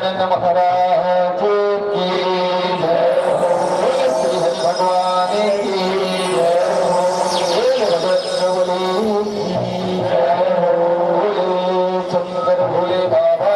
महाराज की जय हो, श्री हरि भगवान की जय हो, बोले बजरंग बली की जय हो, बोले शंकर भोले बाबा।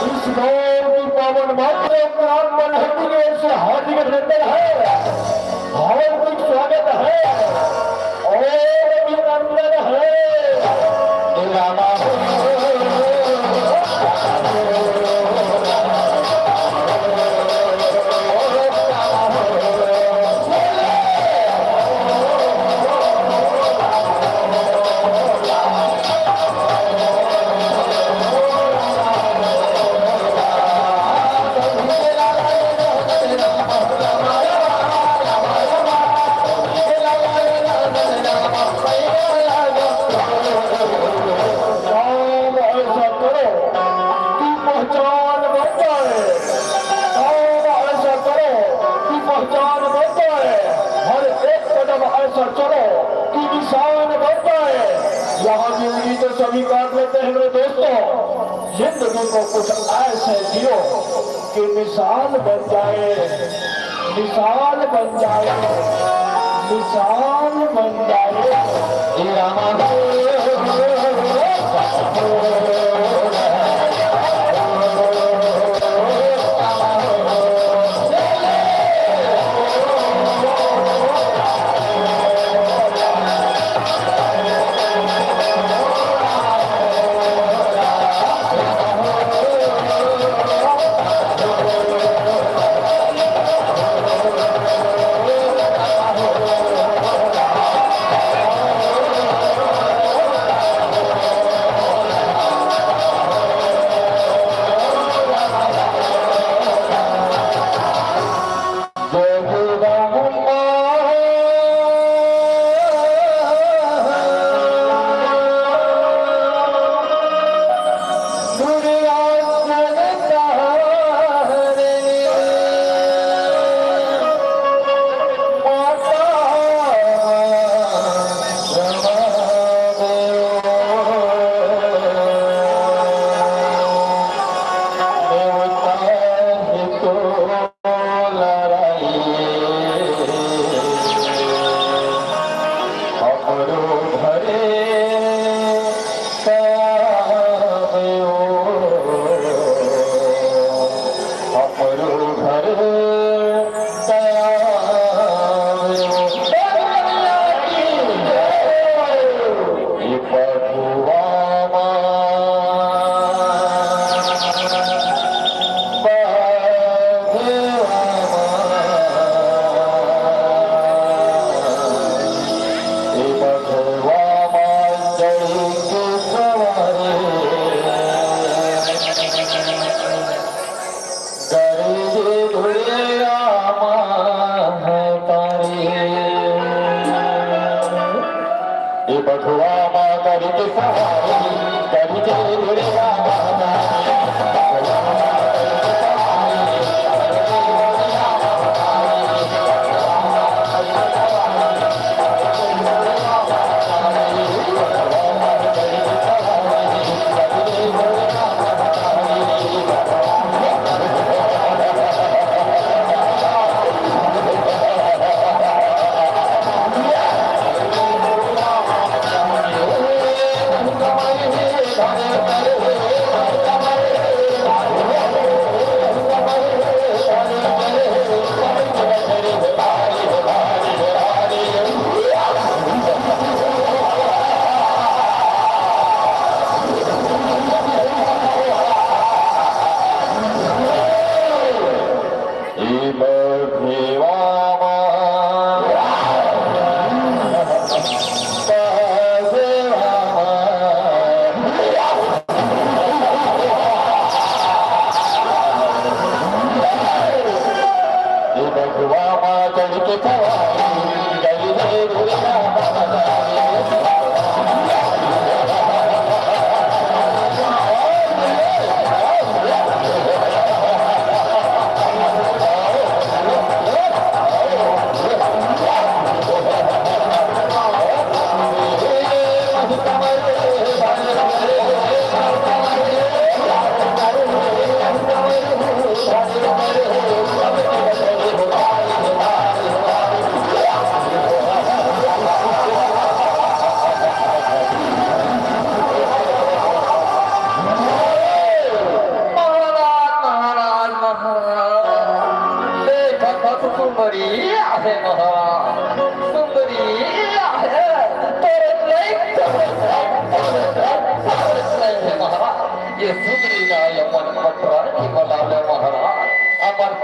इस गांव की पावन माटी में प्राण बन है, दिल से हार्दिक अभिनंदन है, हार्दिक स्वागत है और अभिनंदन है। काम ऐसा करो कि पहचान बन जाए, काम ऐसा करो कि पहचान बन जाए, हर एक कदम ऐसा चलो कि निशान बन जाए। यहाँ जिंदगी तो सभी काट लेते हैं मेरे दोस्तों, जिंदगी को कुछ ऐसे जियो कि मिसाल बन जाए, मिसाल बन जाए, मिसाल बन जाए। हे रामा हो, लड़ाई हमरो घरे कयावे ओ, हमरो घरे कयावे ओ। ए पटुआ माँ, ए बघवा माँ चढ़ी के सवारी, गरजे धुरिया माँ है तारी। ए बघवा माँ गरजे सवारी, गरजे धुरिया माँ तारी।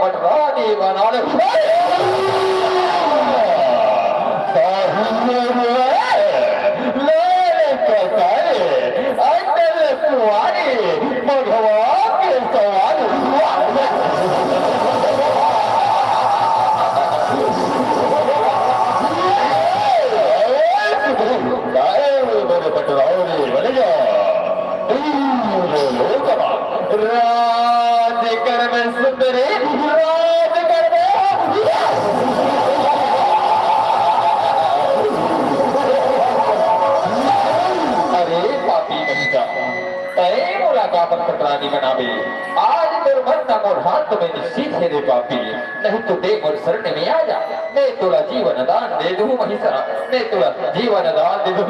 पटरानी बना ले। साहिए रे, लाल कसाई, अटल कुंवारी, मघवा के सवारी। काहे मेरे पटरानी बन जा। राज करबे सुंदरी, राज करबे। अरे पापी महिला, तैं मोला काबर पटरानी बनाबे? आज तोर मरना मोर हाथ में निश्चित हे रे पापी। नहीं तो तैं मोर शरण में आ जा, मैं तोला जीवन दान दे दूं महिषा, मैं तोला जीवन दान दे दूं।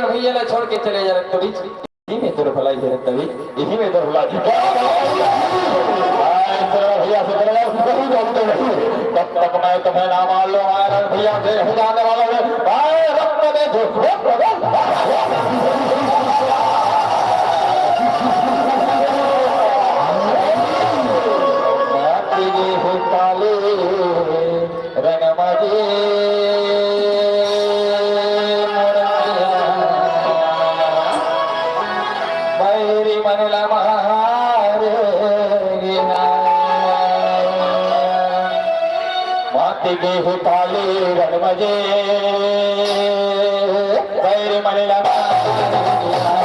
भैया ला छोड़ के चले जा रक्तबीज। तोर भलाई हे तभी, इही में तोर भलाई। भाई, तेरा भैया से तेरा नहीं जानते नहीं। तब तक मैं तुम्हें ना मान लूं, मैं रण भैया से नहीं जानने वाला हूँ। भाई, रक्त में जो, रक्त में काली रणमजे मोरैया, बैरी मन ला मारे गिना। मात गे हे काली रणमजे, बैरी मन ला मारे गिना।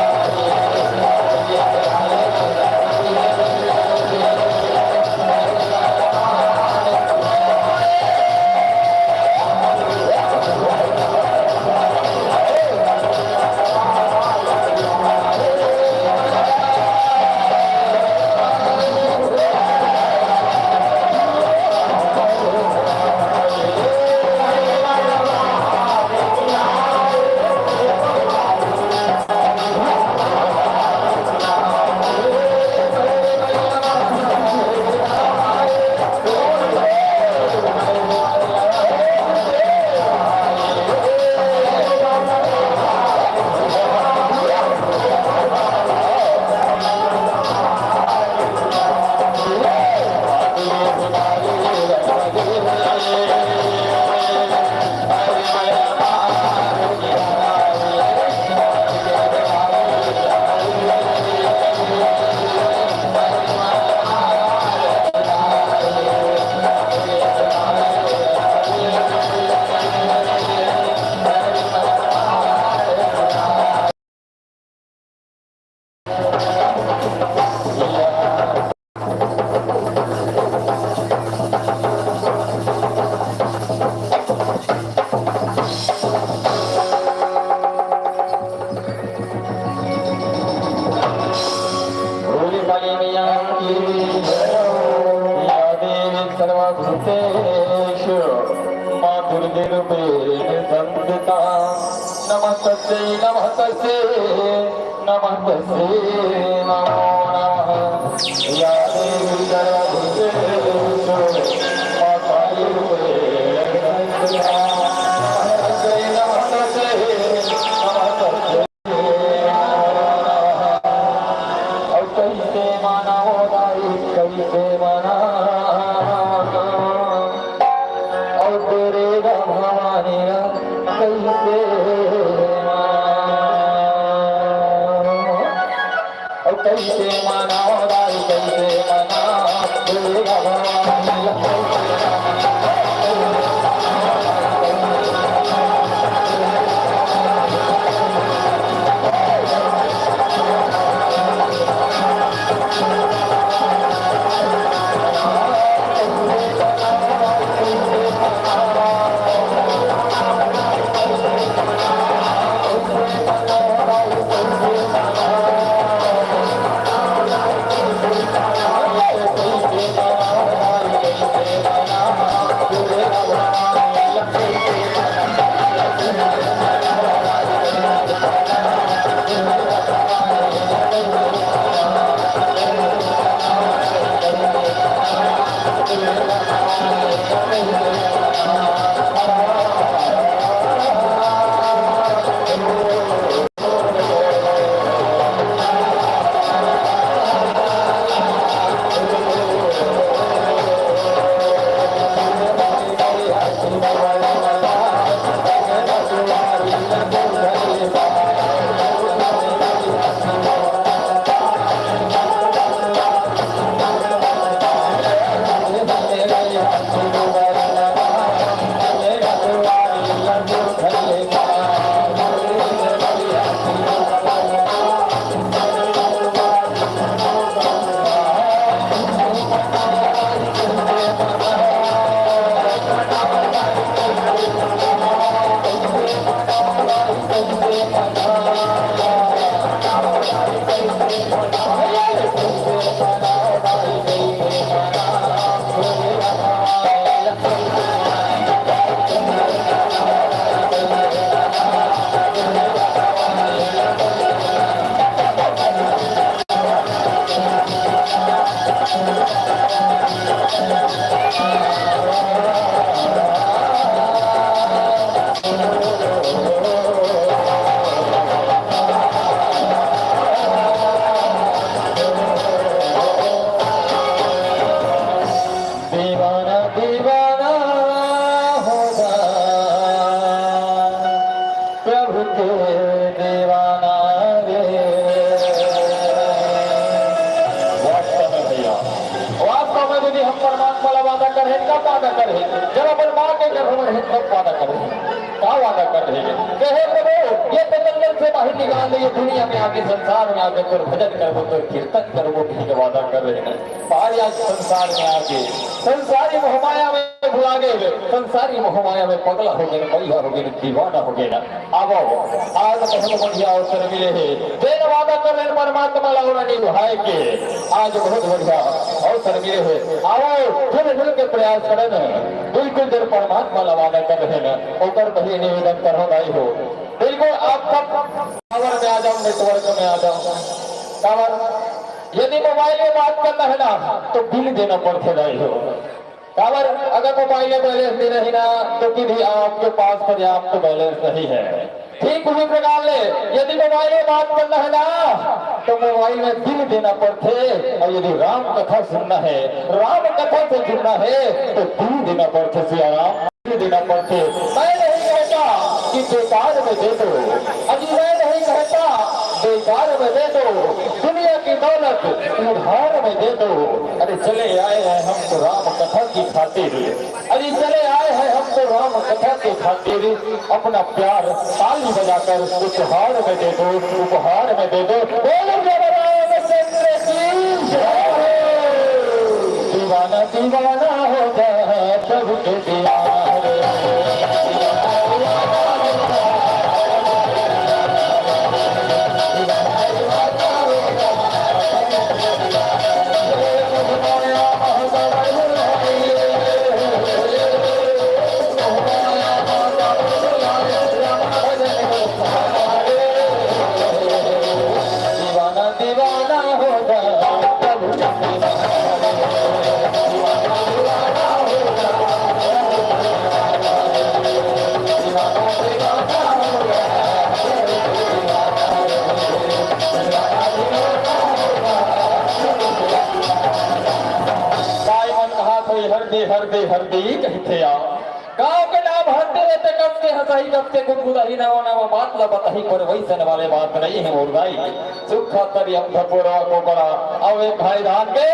भोले काली मैया की जय। या देवी सर्वभूतेषु मां दुर्गे रूपेण संस्थिता। नमस्तस्यै नमस्तस्यै नमस्तस्यै नमो नमः। या देवी सर्वभूतेषु मां काली रूपेण संस्थिता। नमस्तस्यै नमस्तस्यै नमस्तस्यै। अउ कइसे मनावं दाई, कइसे मनावं, अउ तोरे भवानी ला कइसे मनावं। अउ कइसे मनावं दाई, कइसे मनावं, दुर्गा भवानी ला कइसे मनावं। वादा करे हे, जब अपन माँ के गर्भ में रहे, तब वादा करे हे। का वादा करे हे? कहे, "प्रभु, ये तो जंगल से बाहर निकाल दे, ये दुनिया में आके, संसार में आके तोर भजन करबो, तोर कीर्तन करबो," कहि के वादा करे हे। पर आज संसार में आके, संसारी मोहमाया में भुला गए, संसारी मोहमाया में पगला हो गए, बलिया हो गए, दीवाना हो गए ना। आवो, आज बहुत बढ़िया अवसर मिले हे। जेन वादा कर रहे परमात्मा ला ओला निभाए के, आज बहुत बढ़िया अवसर मिले हे। आवो, जुल जुल के प्रयास करन। बिल्कुल जेन परमात्मा ला वादा कर रहे ना, ओकर पहले निवेदन करहूं दाई हो। बिल्कुल आप सब tower में आ जाओ, network में आ जाओ। काबर, यदि mobile में बात करना हे ना, तो bill देना पड़थे दाई हो। काबर, अगर mobile में balance नहीं रही ना, तो कि भी आपके पास पर्याप्त balance नहीं है। ठीक उसी प्रकार ले, यदि mobile में बात करना हे ना, तो mobile में bill देना पड़थे, अउ यदि राम कथा सुनना हे, राम कथा से जुड़ना हे, तो bill देना पड़थे सिया राम। देना पड़थे। मैं नहीं कहता कि बेकार में दे दो, अजी मैं नहीं कहता बेकार में दे दो, दुनिया की दौलत उधार में दे दो। अरे चले आए हैं हम तो राम कथा की खातिर, अरे चले आए हैं हम तो राम कथा की खातिर, अपना प्यार ताली बजाकर उपहार में दे दो, उपहार में दे दो। बोलो जय रामचंद्र की जय। दीवाना दीवाना हो जा प्रभु के दीवाने। दीवाना दीवाना हो जा। काय मन कहा कोई हरदी, हरदी, हरदी कहिथे आ। गाँव के नाम हरदी हे ते कस के हंसाही, कस के गुदगुदाही, नवा नवा बात ला बताही, पर वैसन वाले बात नहीं हे मोर दाई। सुख खातर यम धपोरा को बड़ा, अब एक भाई धान के,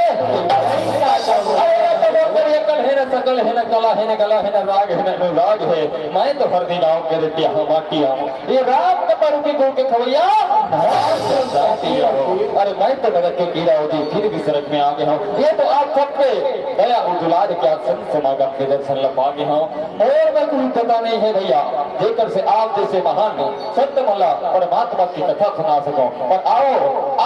अरे अब तो डॉक्टर ये कल हे ना, सकल हे ना, कला हे ना, गला हे ना, राग हे ना, अनुराग हे। मैं तो हरदी गाँव के रेतिया हूँ, माटी हूँ। ये राम कथा रूपी गुड़ के खवैया, अरे मैं तो नरक के कीड़ा होती, फिर भी स्वर्ग में आ गया हूँ। ये तो आप सबके दया और दुलार के आज संत समागम के दर्शन ला पा गया हूँ। और मैं कुछ पता नहीं है भैया, जेकर से आप जैसे महान संत मन ला परमात्मा की कथा सुना सको। पर आओ,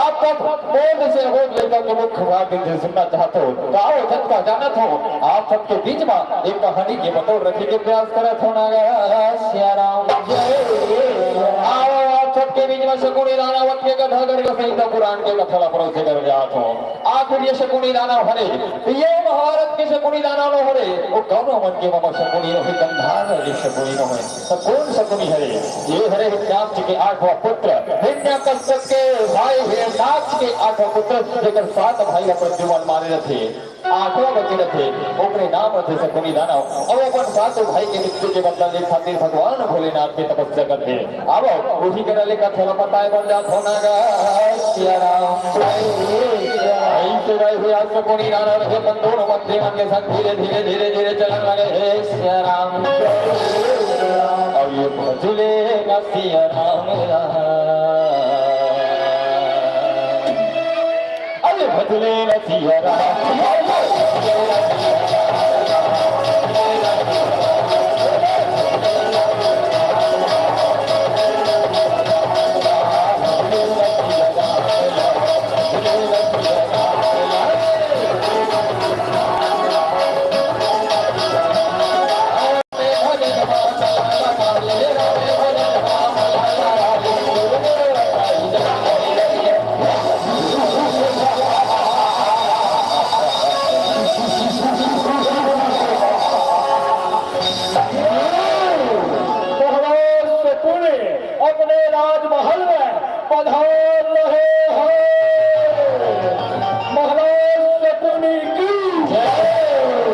आप सब मोर जैसे अबोध लइका के मुख खबरा दिन से सुनना चाहत हो, तो आओ, जतका जानत हो, आप सबके बीच में एक कहानी के बतौर रखे के प्रयास करत हो ना गा, सिया राम। आओ, आप सबके बीच में शकुनी दानव के कथा करके सहिता पुराण के कथा ला परोसे कर जात हो। आखिर ये शकुनी दानव हरे, ये महाभारत के शकुनी दानव नो हरे, वो कौनो मन के ममा शकुनी नो हे, गंधार के शकुनी नो हे। तो कौन शकुनी हरे? ये हरे हिरण्याक्ष के आठवां पुत्र, हिरण्यकश्यप के भाई हिरण्याक्ष के आठवां पुत्र, जेकर सात भाई ला प्रद्युमन मारे रथे, आठवां बचे रथे, ओकरे नाम रथे शकुनी दानव। अउ अपन सातों भाई के मृत्यु के बदला ले खातिर भगवान भोलेनाथ के तपस्या करथे। अब वही करा ले कथा ला बताए बर जात हो ना गा, सिया राम। ऐसे रहे हुए आज शकुनी दानव रहे अपन दोनों मंत्री मन के संग धीरे, धीरे, धीरे, धीरे चलन लगे हे, सिया राम। अब ये भजले न सिया राम राम। अरे भजले न सिया राम। महाराज शकुनी अपने राजमहल में पधार रहे हैं। महाराज शकुनी की जय।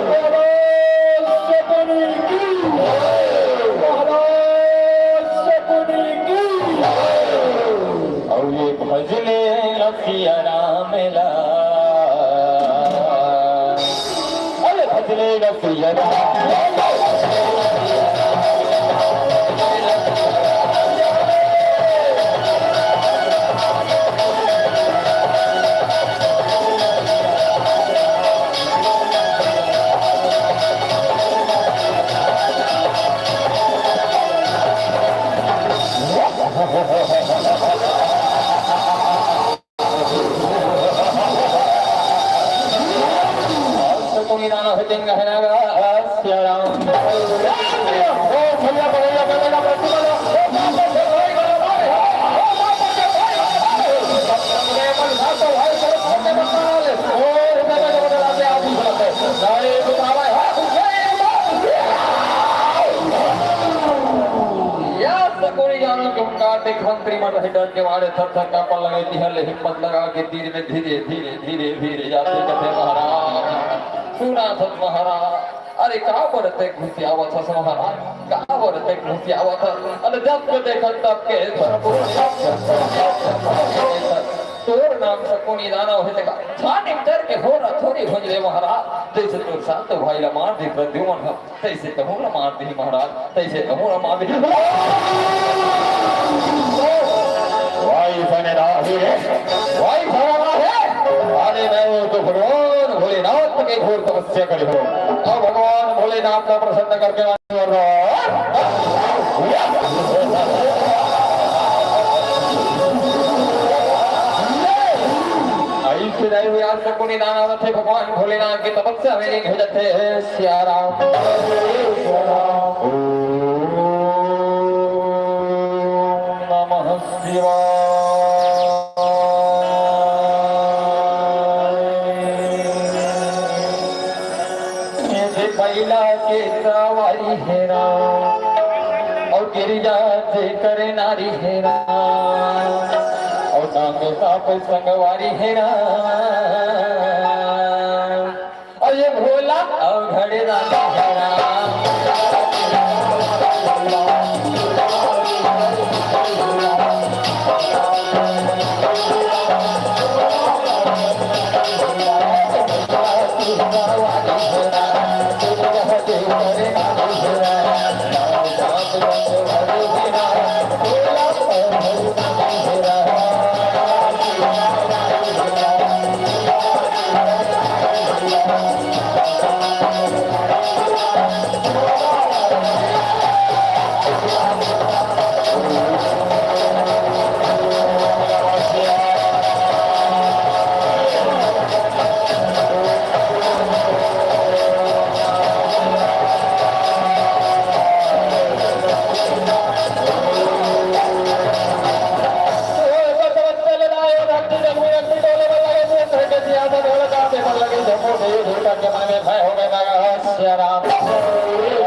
महाराज शकुनी की जय। महाराज शकुनी की जय। और ये भजले लखिया राम ला। अरे भजले कोई ना ना हटेंगे, है ना गा? सिया राम। ओ भैया, भैया, भैया, भैया, या सकोरी जानो तुम काटे खंत्री मत है डर के मारे थर थर कांपन लगे तिहर ले हिम्मत लगा के तीर में धीरे, धीरे, धीरे, धीरे जाते कथे महाराज। सुना सत महाराज। अरे का बरते घुसियावत हस महाराज, का बरते घुसियावत हस? अरे जब के देखत तब के तोर नाम सकुनी दानव हे तेका छानी कर के होरा थोरी भजले महाराज। जैसे तोर सात भाई ला मार दी प्रद्युमन ह, तैसे तहूँ ला मार दी महाराज, तैसे तहूँ ला मार दी। भाई सने राही रे, भाई सने राही। अरे मैं तो भगवान भोलेनाथ के घोर तपस्या करे हो। अब भगवान भोलेनाथ का प्रसन्न करके अइसे नहीं हुई, आज तक कोई दाना रथे भगवान भोलेनाथ की तपस्या में नहीं भेजते हैं। सिया राम। ओम नमः शिवाय। ये बैला के सवारी हेरा, अउ गिरिजा जेकर नारी हेरा, अउ नाम साप संगवारी हेरा, अउ ये भोला अउ घड़ेदानी हेरा।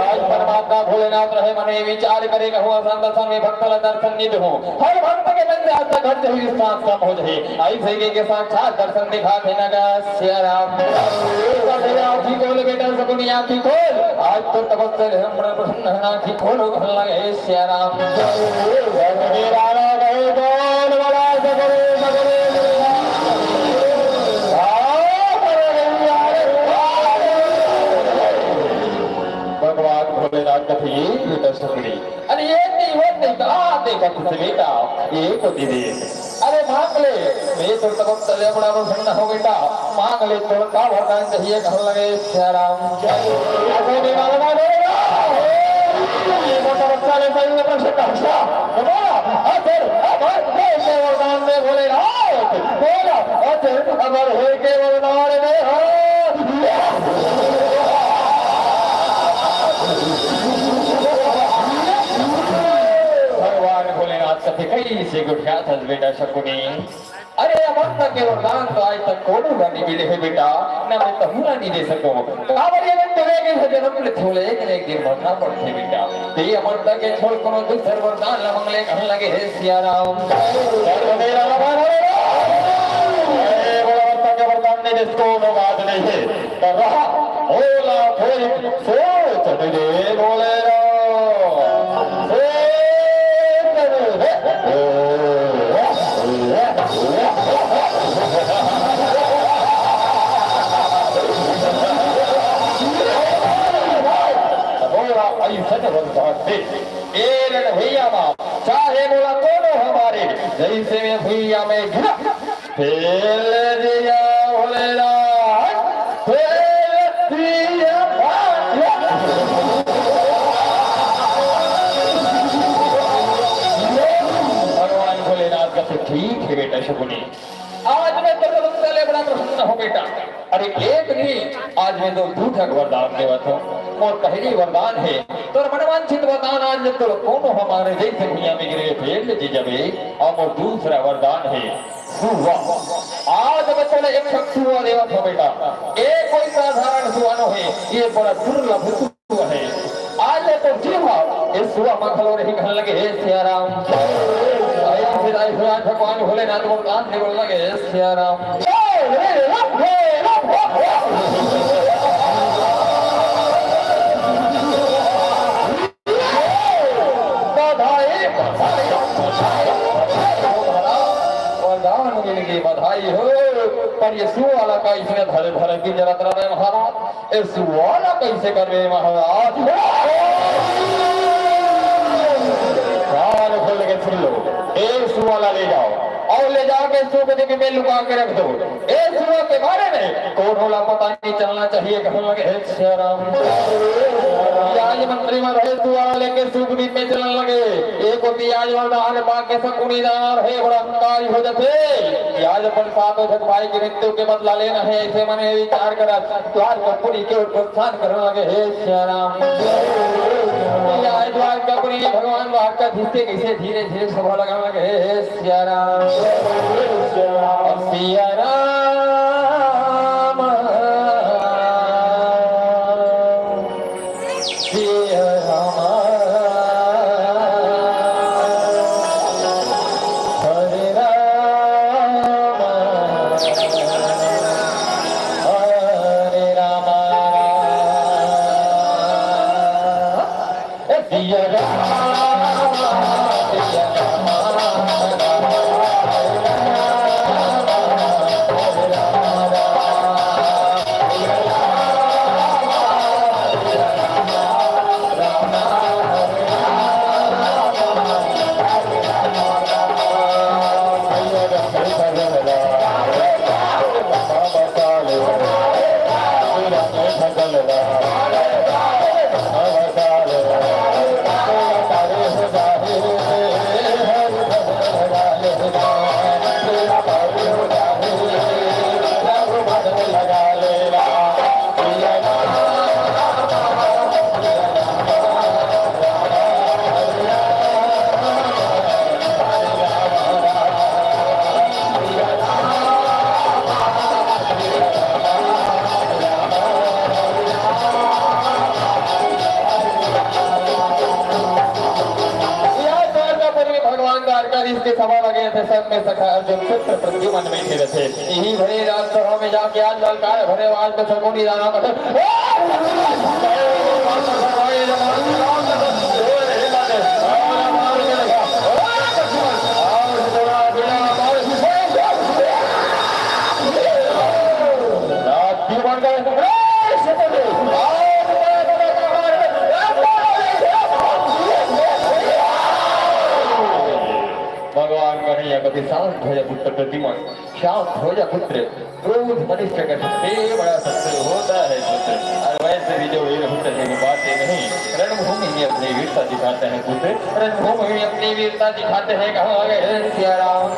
आज परमात्मा भोलेनाथ रहे मन में विचार करे, कहूँ असन दर्शन में भक्त ला दर्शन नित हूँ। हर भक्त के मन से आज तक हट जाही, विश्वास कम हो जाही। अइसे के, के साक्षात दर्शन दिखाथे न गा सिया राम। आँखी खोल बेटा, सकुनी आँखी खोल। आज तो तपस्या ले हम बड़ा प्रसन्न है, आँखी खोलो, कहन लगे सिया राम। सकुनी राणा गए कौन बड़ा सकुनी, सकुनी। भगवान भोलेनाथ कथे, ये बेटा सकुनी। अरे ये नहीं, वो नहीं, कहाँ देखा कुछ बेटा, ये को दे दे। अरे मांग ले, मैं तो तब तले बड़ा प्रसन्न हो बेटा, मांग ले, तोर का वरदान चाहिए, कहन लगे सिया राम। अरे मेरा लगा दे ना, ये तो तब तले सही में प्रसन्न हो गया। बोला, अगर, अगर, मैं तो वरदान में बोले ना, बोला, अगर, अगर हे के वरदान में हो, भगवान भोलेनाथ कथे, कइसे गोठियाथस बेटा सकुनी। अरे अमरता के वरदान तो आज तक कोनो ला नइ मिले हे बेटा, न मैं तहूँ ला नइ दे सकूँ। काबर ये दिन तुले के जनम लेथे ले एक न एक दिन मरना पड़थे बेटा। ते अमरता के छोड़ कोनो दूसर वरदान ला मंगले कहन लगे हे सिया राम। अरे बोला अमरता के वरदान नइ दे सकूँ, कोनो बात नइ हे। त रहा, भोला कोई सोच दे बोले रो। सोच दे। सजवन साथे। ए रण भुइया मा, चाहे मोला कोनो ह मारे, जइसे मैं भुइया में गिरा। फेर दिया भोलेनाथ, फेर दिया भाटिया। भगवान भोलेनाथ का तो ठीक है बेटा शकुनी, आज मैं तोर तले बड़ा प्रसन्न हूँ बेटा। अरे एक नहीं, आज मैं तो दू ठक वरदान देवत हूँ। मोर पहली वरदान है, तोर मनवांछित वरदान आज मैं तोर कोनो ह मारे जइसे भुइया में गिरे फेर ले जी जबे। और मोर दूसरा वरदान है सुआ। आज मैं तोला एक ठक सुआ देवत हूँ बेटा। ये कोई साधारण सुआ नो है, ये बड़ा दुर्लभ सुआ है। आज तो जीव ह, ए सुआ मा घलो रही कहन लगे, "हे सिया राम।" अयम फिर आई सुआ भगवान भोलेनाथ को कान से बोलने लगे, "हे सिया राम।" बधाई, बधाई, बधाई, बधाई। वरदान मिल गई, बधाई हो। पर ये सुआ वाला का इसने धरे धरे की जरा तरह महाराज। ए सुआ ला कइसे करबे महाराज? कान खोल के सुन लो, ए सुआ ला ले जाओ और ले जाके सुखदीप में लुका के रख दो। ए सुआ के बारे में कोनो ला पता नहीं चलना चाहिए। कहने लगे, "हे सिया राम।" आज मंत्री में रहे सुआ ला लेके सुखदीप में चलने लगे। एक होती आज वरदान पा के शकुनी दानव हे बड़ा हंकारी हो जाते। आज अपन साथ हो भाई की मृत्यु के बदला लेना है, ऐसे मने विचार करत द्वारकापुरी के ओर प्रस्थान करने लगे, "हे सिया राम।" या द्वारकापुरी भगवान द्वारकाधीश के कैसे धीरे धीरे सभा लगाने लगे, "हे सिया राम, सिया राम।" सिया राम, हरे राम, हरे राम। ए सिया राम, सिया राम, हरे राम, हरे राम। या द्वारकापुरी में भगवान द्वारकाधीश के सभा लगे थे, सब में सखा अर्जुन पुत्र प्रद्युमन में खेले थे। यही भरे राजसभा में जाके आज ललकार भरे आवाज में शकुनी दानव का भगवान कन्हैया कभी शांत हो जा पुत्र प्रद्युमन, शांत हो जा पुत्र। क्रोध मनुष्य का सबसे बड़ा शत्रु होता है पुत्र। और वैसे भी जो वीर पुत्र है वो बातें नहीं, रणभूमि में अपनी वीरता दिखाते हैं पुत्र, रणभूमि में अपनी वीरता दिखाते हैं। कहाँ गए सिया राम?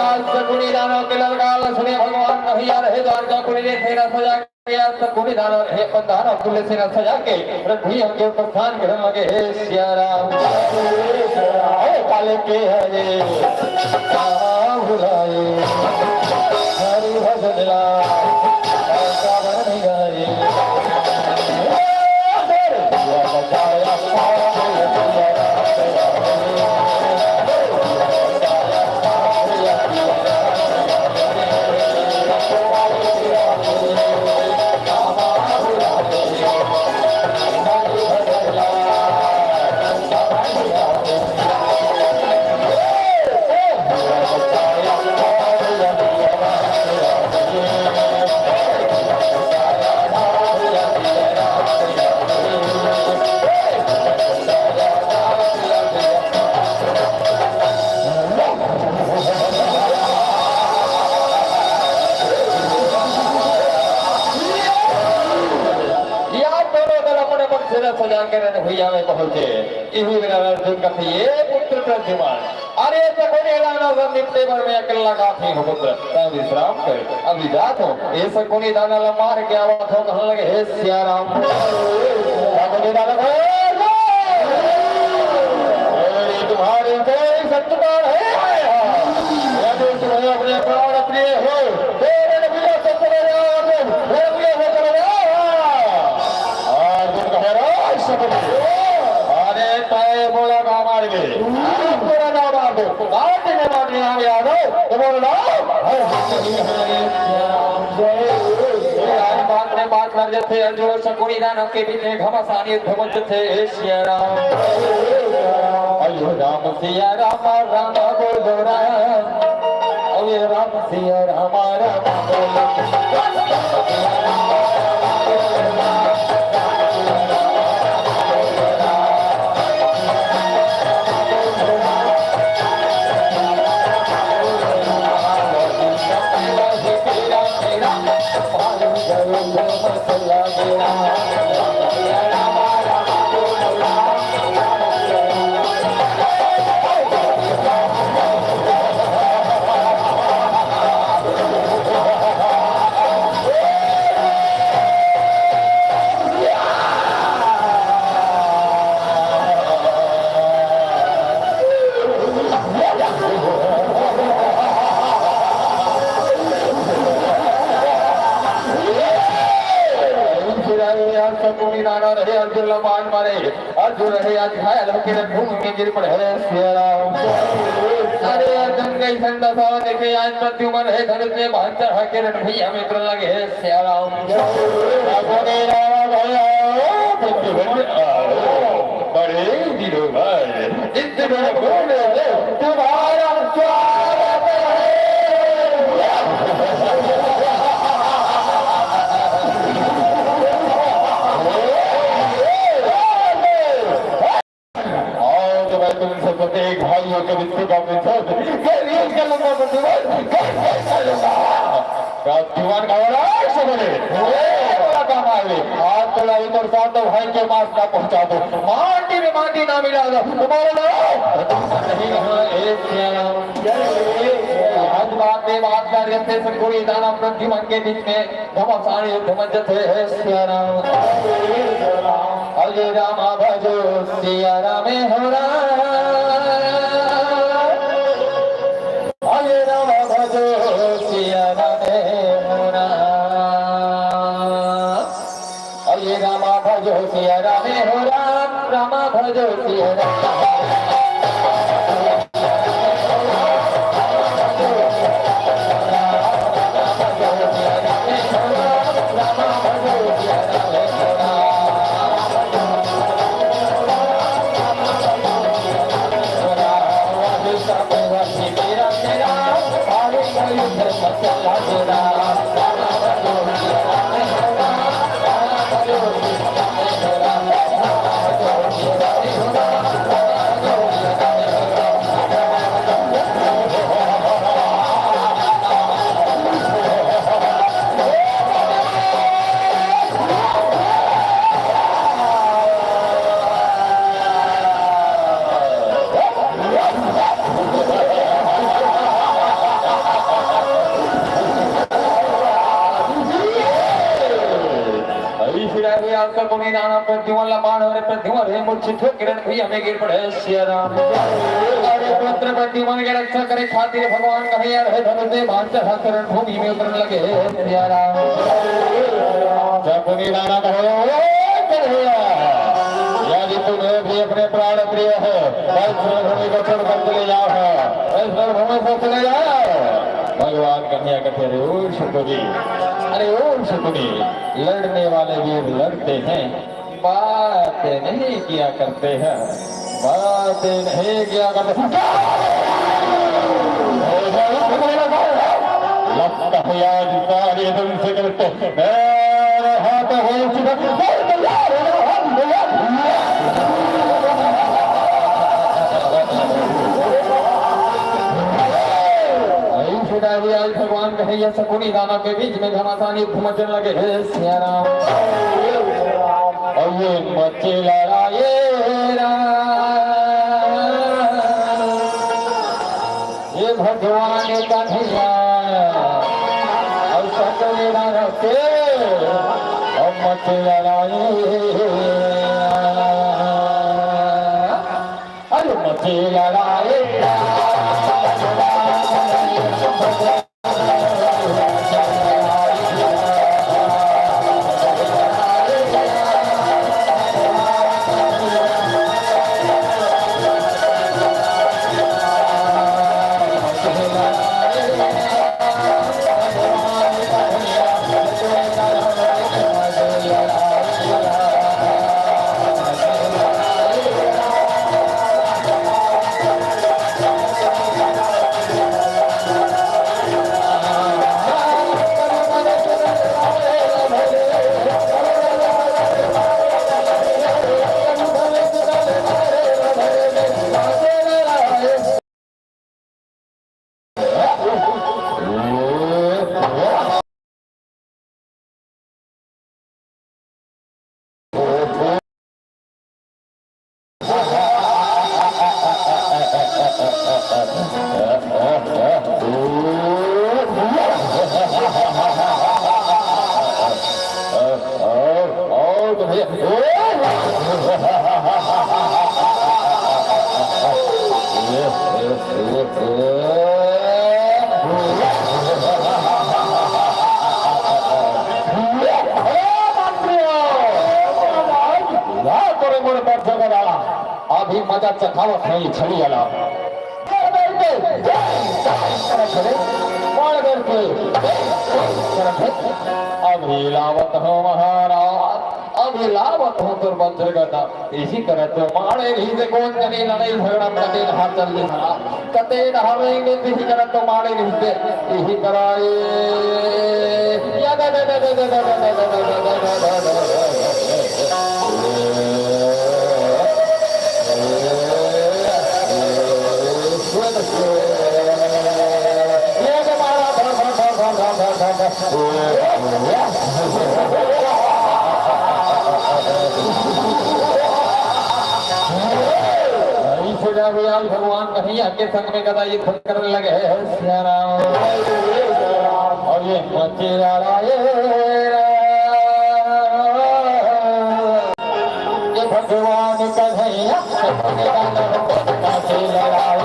आज शकुनी दानव के ललकार सुने भगवान कन्हैया रहे द्वारकापुरी ने सेना सजा के, आज शकुनी दानव रहे अपन दानव तुल्य सेना सजा के रणभूमि के प्रस्थान करने लगे। हे सिया राम, हे काले के हरे, कहाँ भुलाए हरि भजन ला, सावन गाए। कल अपने मन से रथ सजा के रणभुइया में पहुंचे। इही बेरा अर्जुन कथे, "ए पुत्र प्रद्युमन, अरे शकुनि दानव ला निपटे बर में अकेल्ला काफी हूं पुत्र, तैं विश्राम कर, अभी जात हूं।" ए शकुनि दानव ला मार के आवत हूं, कहने लगे, "हे सिया राम, शकुनि दानव, हे, तुम्हारी कोई शत्रुता नहीं है, यदि तुम्हें अपने प्राण प्रिय हो, तेरे नबी से चले जाओ, मेरे नबी से चले जाओ।" अर्जुन कहे, "रे शकुनि, अरे तैं मोला ना मारबे, मोला ना मारबे, माटी में माटी नाम यादव, तो मोला ना।" आज बात में बात कर जथे, अर्जुन शकुनि दानव के बीच में घमासान युद्ध मच जथे, हे सिया राम। अयो राम सिया राम, राम बोलो राम। अयो राम सिया राम, राम बोलो। शकुनि दानव रहे, अर्जुन ला बाण मारे, अर्जुन रहे आज घायल होके रणभूमि में गिर पड़े। हे सिया राम। अरे अर्जुन कइसन दसा देखे, आज प्रद्युमन रहे धनुष में बाण चढ़ा के रणभुइया में उतरने लगे। हे सिया राम। शकुनि दानव भैया, प्रद्युमन आओ, बड़े दिनों बाद इस तुम्हारा स्वागत है। आओ तो मैं तुमसे प्रत्येक भाइयों के मृत्यु का प्रतिशोध, गरीब का लंबा प्रतिशोध, कर, कर, कर लूंगा। का दीवान का बड़ा शब्द है। ए, बड़ा काम आवे। आज तो लाइट और साथ भाई के पास ना पहुंचा दो। माटी में माटी ना मिला दो। तुम्हारा नाम नहीं है, ए सिया राम। आज बात में बात कर रहे थे, शकुनि दानव प्रद्युमन के बीच में घमासान युद्ध मच जथे, हे सिया राम। अरे रामा भजो सिया रामे हो राम। अरे रामा भजो सिया रामे हो राम। अरे रामा भजो सिया रामे हो राम, रामा भजो सिया राम। अभी फिर आगे आपका कोनी नाना प्रद्युमन ला बाण हो रे, प्रद्युमन रे मूर्छित हो किरण भुइयां में गिर पड़े। सिया राम। अरे पुत्र प्रद्युमन के रक्षा करे खातिर भगवान कन्हैया रहे धनुष में बाण चढ़ा कर रणभूमि में उतरने लगे। सिया राम। जब मुनि नाना कहे, "ओ कन्हैया, यदि तुम्हें भी अपने प्राण प्रिय हो, तो इस रणभूमि को छोड़कर चले जाओ, इस रणभूमि से चले जाओ।" भगवान कन्हैया कहते, "अरे ओ शकुनि, अरे ओ शकुनि, लड़ने वाले वीर लड़ते हैं, बातें नहीं किया करते हैं, बातें नहीं किया करते।" लगता है आज सारे दिन से करते मेरे हाथ हो चुका। ऐसे डायरी आज भगवान कन्हैया शकुनि दानव के बीच में घमासान युद्ध मचने लगे। हे सिया राम। और मचे लड़ाई राम, ये भगवान कन्हैया, अउ संग मेरा रहते, अब मचे लड़ाई, अरे मचे लड़ाई। अभी मजा चखावत हे छड़ी वाला। मार करके, मार करके, अभी लावत हो महाराज, अभी लावत हो तोर बज्र गदा। इही करत माड़े रहिते कोन जनी लड़ाई झगड़ा कते नहा चल ले हरा, कते नहावेंगे तिही करत माड़े रहिते, इही कराए। या दा दा दा दा दा दा दा दा दा दा दा दा दा। ये के मारा धा धा धा धा धा धा धा। अइसे जाबे आज भगवान कन्हैया के संग में गदा युद्ध करने लगे हे सिया राम। अउ ये मचे लड़ाई राम। ये भगवान कन्हैया के संग में गदा युद्ध करने लगे हे सिया राम।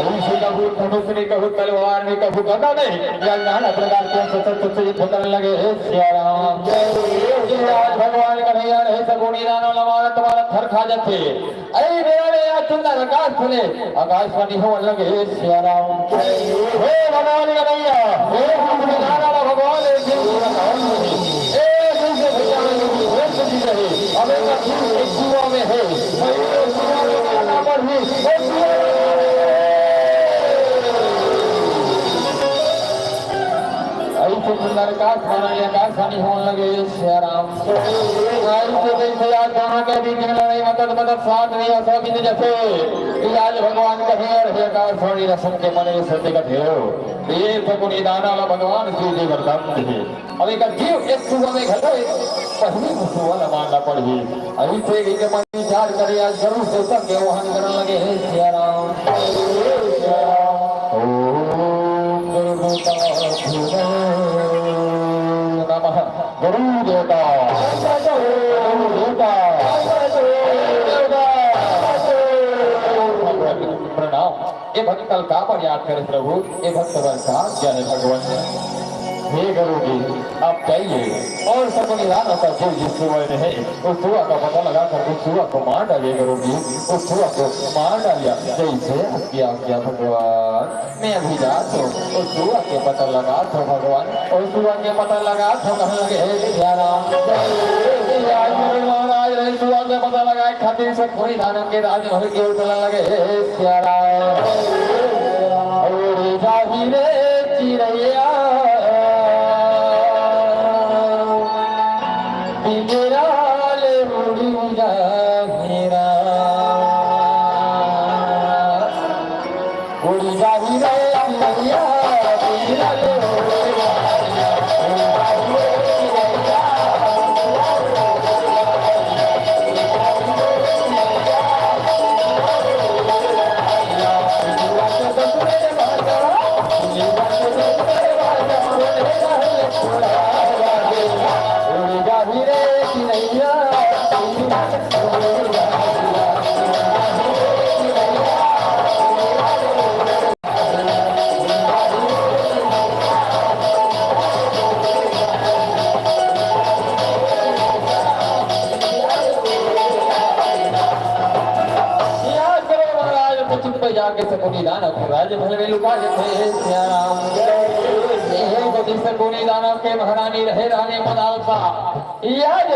अइसे कहूँ धनुष नहीं, कहूँ तलवार नहीं, कहूँ गदा नहीं, या नाना प्रकार के शस्त्र से युद्ध करने लगे हे सिया राम। आज भगवान कन्हैया रहे सगुनी दानव लमारत मारत थर खा जाथे। अरे मेरा रे आज तुम आकाश खुले, आकाशवाणी हो लगे हे सिया राम। हे भगवान कन्हैया, हे भगवान भगवान, हे शिव भगवान, हे शिव भगवान, हे शिव रहे। अब एक शिव एक कुआं में है। अइसे सुंदर आकाशवाणी, आकाशवाणी होने लगे, सिया राम। अइसे जइसे आज दोनों के बीच में लड़ाई मदद मदद साथ में ऐसा भी जैसे कि आज भगवान कहे, "अरे आकाशवाणी रसम के मने सत्य का ठेरो।" ये सगुनी दाना ला भगवान शिव जी वरदान दिए। अब एक जीव एक सुबह में घलो पहली सुबह ला मानना पड़ही। अइसे एक मन विचार करे, आज गरुड़ से उतर के वहन करने लगे, हे सिया राम, हे सिया राम। ओम गुरु देवता भीम नमः। गुरु देवता, गुरु देवता, प्रणाम। ये भक्त कल का पर याद करे प्रभु, ये भक्त बर का जय भगवान। हे गुरु जी, आप चाहिए। और शकुनी दानव का जो ये सुअर है, उस सुअर का पता लगा कर उस सुअर को मार डालिए करोगी, उस सुअर को मार डालिया। जैसे आज्ञा, आज्ञा भगवान। मैं अभी जात हूँ, उस सुअर के पता लगात हूँ भगवान, उस सुअर के पता लगात हूँ। कहने लगे, "हे सिया राम, हे सिया राम।" महाराज ने सुअर के पता लगाए खातिर शकुनी दानव के राजमहल के ओर चलने लगे, "हे सिया राम।" उड़ी जाही रे चिरैया, पिंजरा ले उड़ी जाही रा। उड़ी जाही रे चिरैया, पिंजरा ले उड़ी जाही रा। याद करो महाराज, पश्चिम पे जाके शकुनी दानव के राजमहल में लुका देते हैं सिया राम। ये होती शकुनी दानव के महारानी रहे रानी मदालसा। याद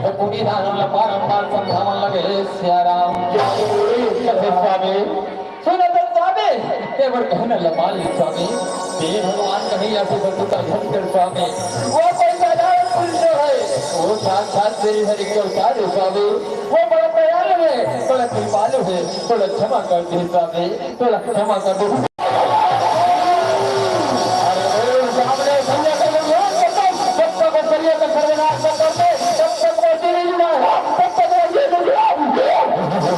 शकुनी दानव ला बारंबार समझावन लगे, सिया राम। कथे स्वामी, सुन तो स्वामी, ते मोर कहना ल मान ले स्वामी, ते भगवान नहीं या फिर तू का धन कर स्वामी। वो कोई साधारण पुरुष है, वो साक्षात श्री हरि के अवतार है स्वामी, वो बड़ा दयालु है, बड़ा कृपालु है, थोड़ा क्षमा कर दे स्वामी, थोड़ा क्षमा कर दे। अरे, सामने संजय के लोग, जब तक, जब तक वो करिए तो सर्वनाश न कर दे, तब तक वो जीवित ना हो, तब तक वो जीवित ना हो।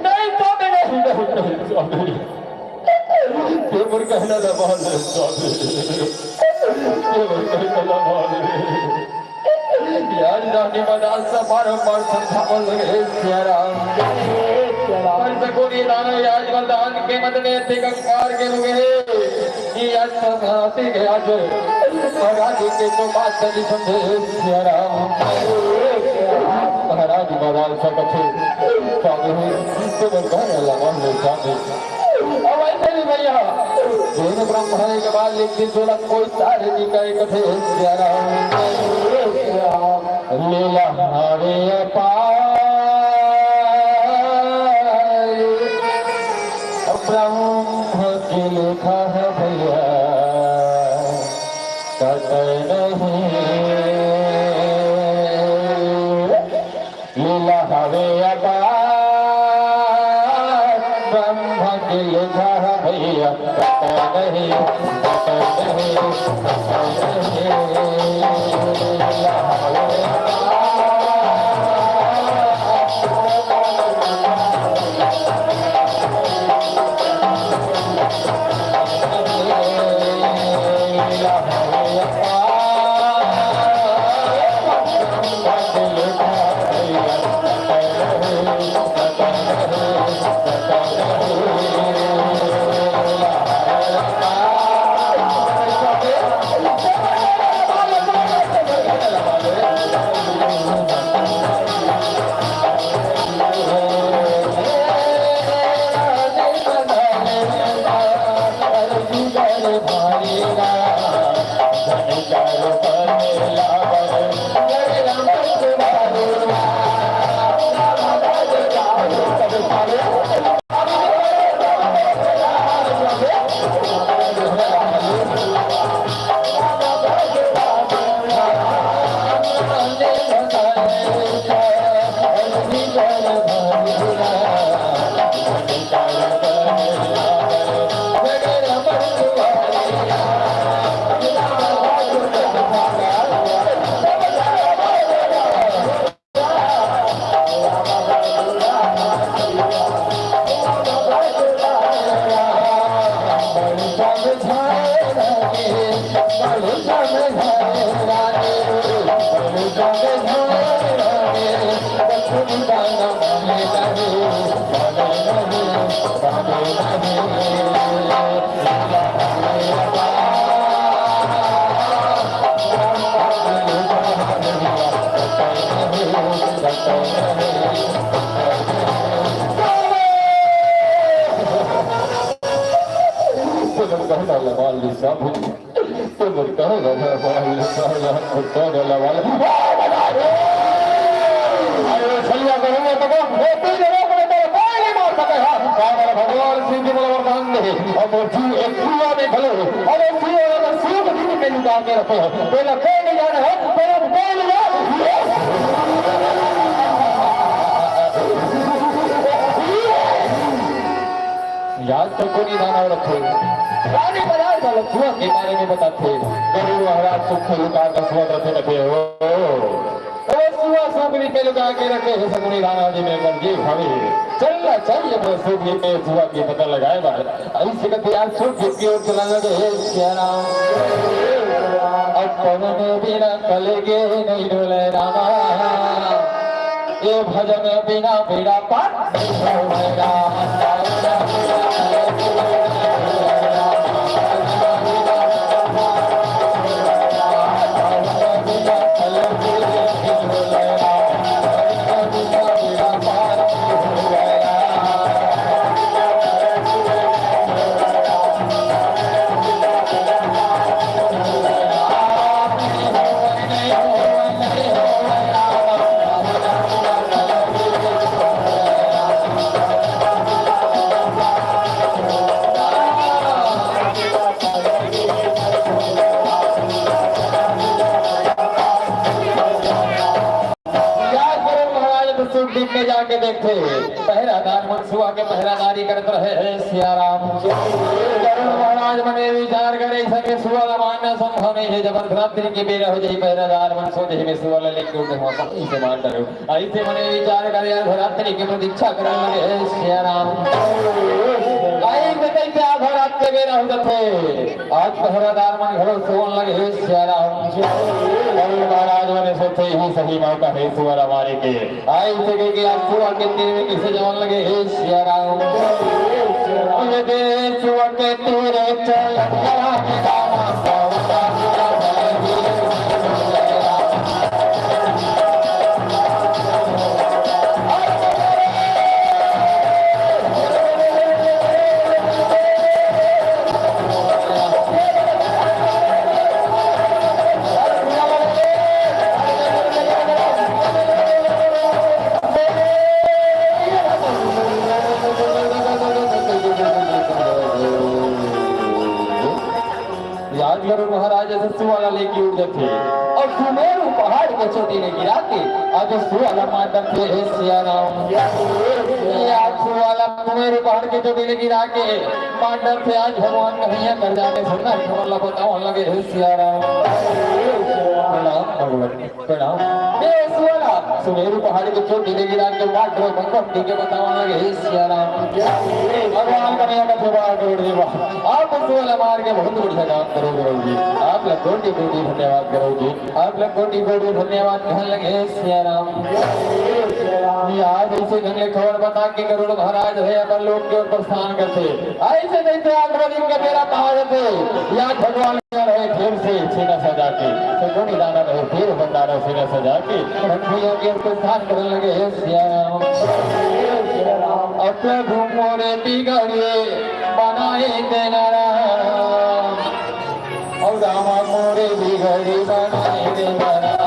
नहीं, स्वामी, नहीं, नहीं, नहीं, स्वामी। ये मोर कहना ना मान ले, स्वामी। ये मोर कहना ना मान ले। यार, रानी मदालसा बारंबार समझावन लगे, "हे सिया राम, हे सिया राम।" पर शकुनी दानव यार वरदान के मद में अति कंगाल के लुगे हे। ये आज समझाते गया जो महाराज के तो बात नहीं समझे, "हे सिया राम, हे सिया राम।" महाराज मदालसा कथे, "स्वामी, तुम घर लगा ले स्वामी।" अब ऐसे भी भैया, जेन ब्राह्मण के बाद एक दिन तोला कोई तारे नहीं कहे कथे, "हे सिया राम, हे सिया राम।" लीला हवे अपार, ब्रह्म के लेखा है भैया, कतई नहीं। लीला हवे अपार, ब्रह्म के लेखा है भैया, कतई नहीं, कतई नहीं। तुम कहना लगा लिसा भूत। तुम कहना लगा लिसा, तुम कहना लगा लिसा। अरे छलिया करूंगा तो कौन? ए, तू जरा अपने को कोई नहीं मार सके। हाँ, पागल भगवान शिव जी बोला वरदान दे। अब वो जीव एक कुआं में घलो। अब वो जीव अगर सूख दिन में लुटा के रखे हो, तेरा कोई नहीं जाने हो, तेरा कोई नहीं जाने। याद तो कोनी दाना रखे। रानी बाजार का लखुआ के बारे में बताथे। गरुड़ महाराज सुख लुका का सुआ रखे रखे हो। ओ सुआ सुगनी पे लुका के रखे हे सगुनी दाना जी में मन जी भावे। चल ना चल ये अपने सुगनी पे सुआ की पता लगाए बार। अभी से कहते यार सुख की ओर चला लगे हे सिया राम। अब पवन बिना कलेगे नहीं डोले रामा। ए भजन बिना बेड़ा पार। याद करो महाराज तो सुख दिन में जाके देखते, पहरादार मन सुआ के पहरादारी करत रहे हे सिया राम। गरुड़ महाराज मन ये विचार करे, संगे सुआ ला मारना संभव नहीं है, जब अर्धरात्रि के बेरा हो जाई, पहरादार मन सो जाई, मैं सुआ ला लेके उठे वहाँ पर इसे मार डालो। ऐसे मन ये विचार करे, अर्धरात्रि की प्रतीक्षा करने लगे हे सिया राम। आई बताई क्या अर्धरात्रि के बेरा हो जाते। आज पहरादार मन घलो सोन लगे हे सिया राम। अरे महाराज मने सोचे ही सही मौका हे सुअर मारे के। आई सके के आज सुआ के तीर में किसे जवन लगे हे सिया राम। ये दे सुआ के तीर चल। याद करो महाराज, ऐसे सुआ ला लेके उठ जाथे अउ सुमेरु पहाड़ के चोटी ले गिरा के आज सुआ ला मार डारथे हे सिया राम। ये आज सुआ ला सुमेरु पहाड़ के चोटी ले गिरा के मार डारथे। आज भगवान कन्हैया कर जाके सुंदर खबर ला बतावन लगे हे सिया राम। प्रणाम भगवान। प्रणाम। ए सुआ ला सुमेरु पहाड़ के चोटी ले गिरा के मार डारो, भगवान जी के बतावन लगे हे सिया राम। भगवान कन्हैया का जोहार करो जी वाह। आप सुआ ला मार के बहुत बढ़िया काम करो गुरु जी। आप लोग कोटि कोटि धन्यवाद करो जी। आप लोग कोटि कोटि धन्यवाद कहन लगे हे सिया राम। ये आज ऐसे ढंग ले खबर बता के गरुड़ महाराज हे अपन लोग के ऊपर प्रस्थान करथे। ऐसे जैसे आठ बजे का बेरा पार थे, या भगवान रहे फिर से सीना सजा के, सगुनी दाना रहे फिर भंडारा सीना सजा के, हम भैया के प्रस्थान करने लगे हे सिया राम। अब प्रभु मोरे बिगड़े बनाए देना राम, और रामा मोरे बिगड़े बनाए देना राम।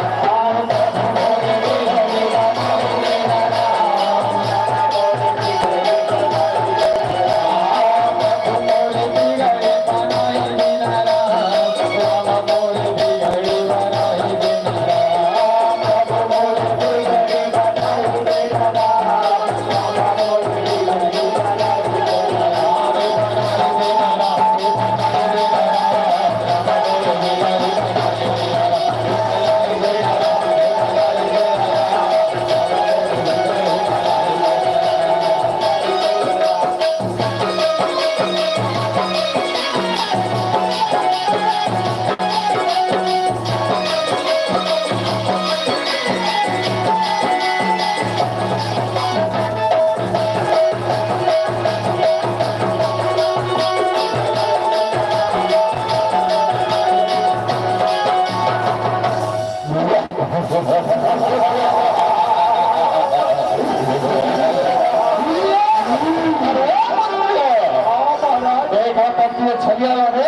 छलिया ला रे,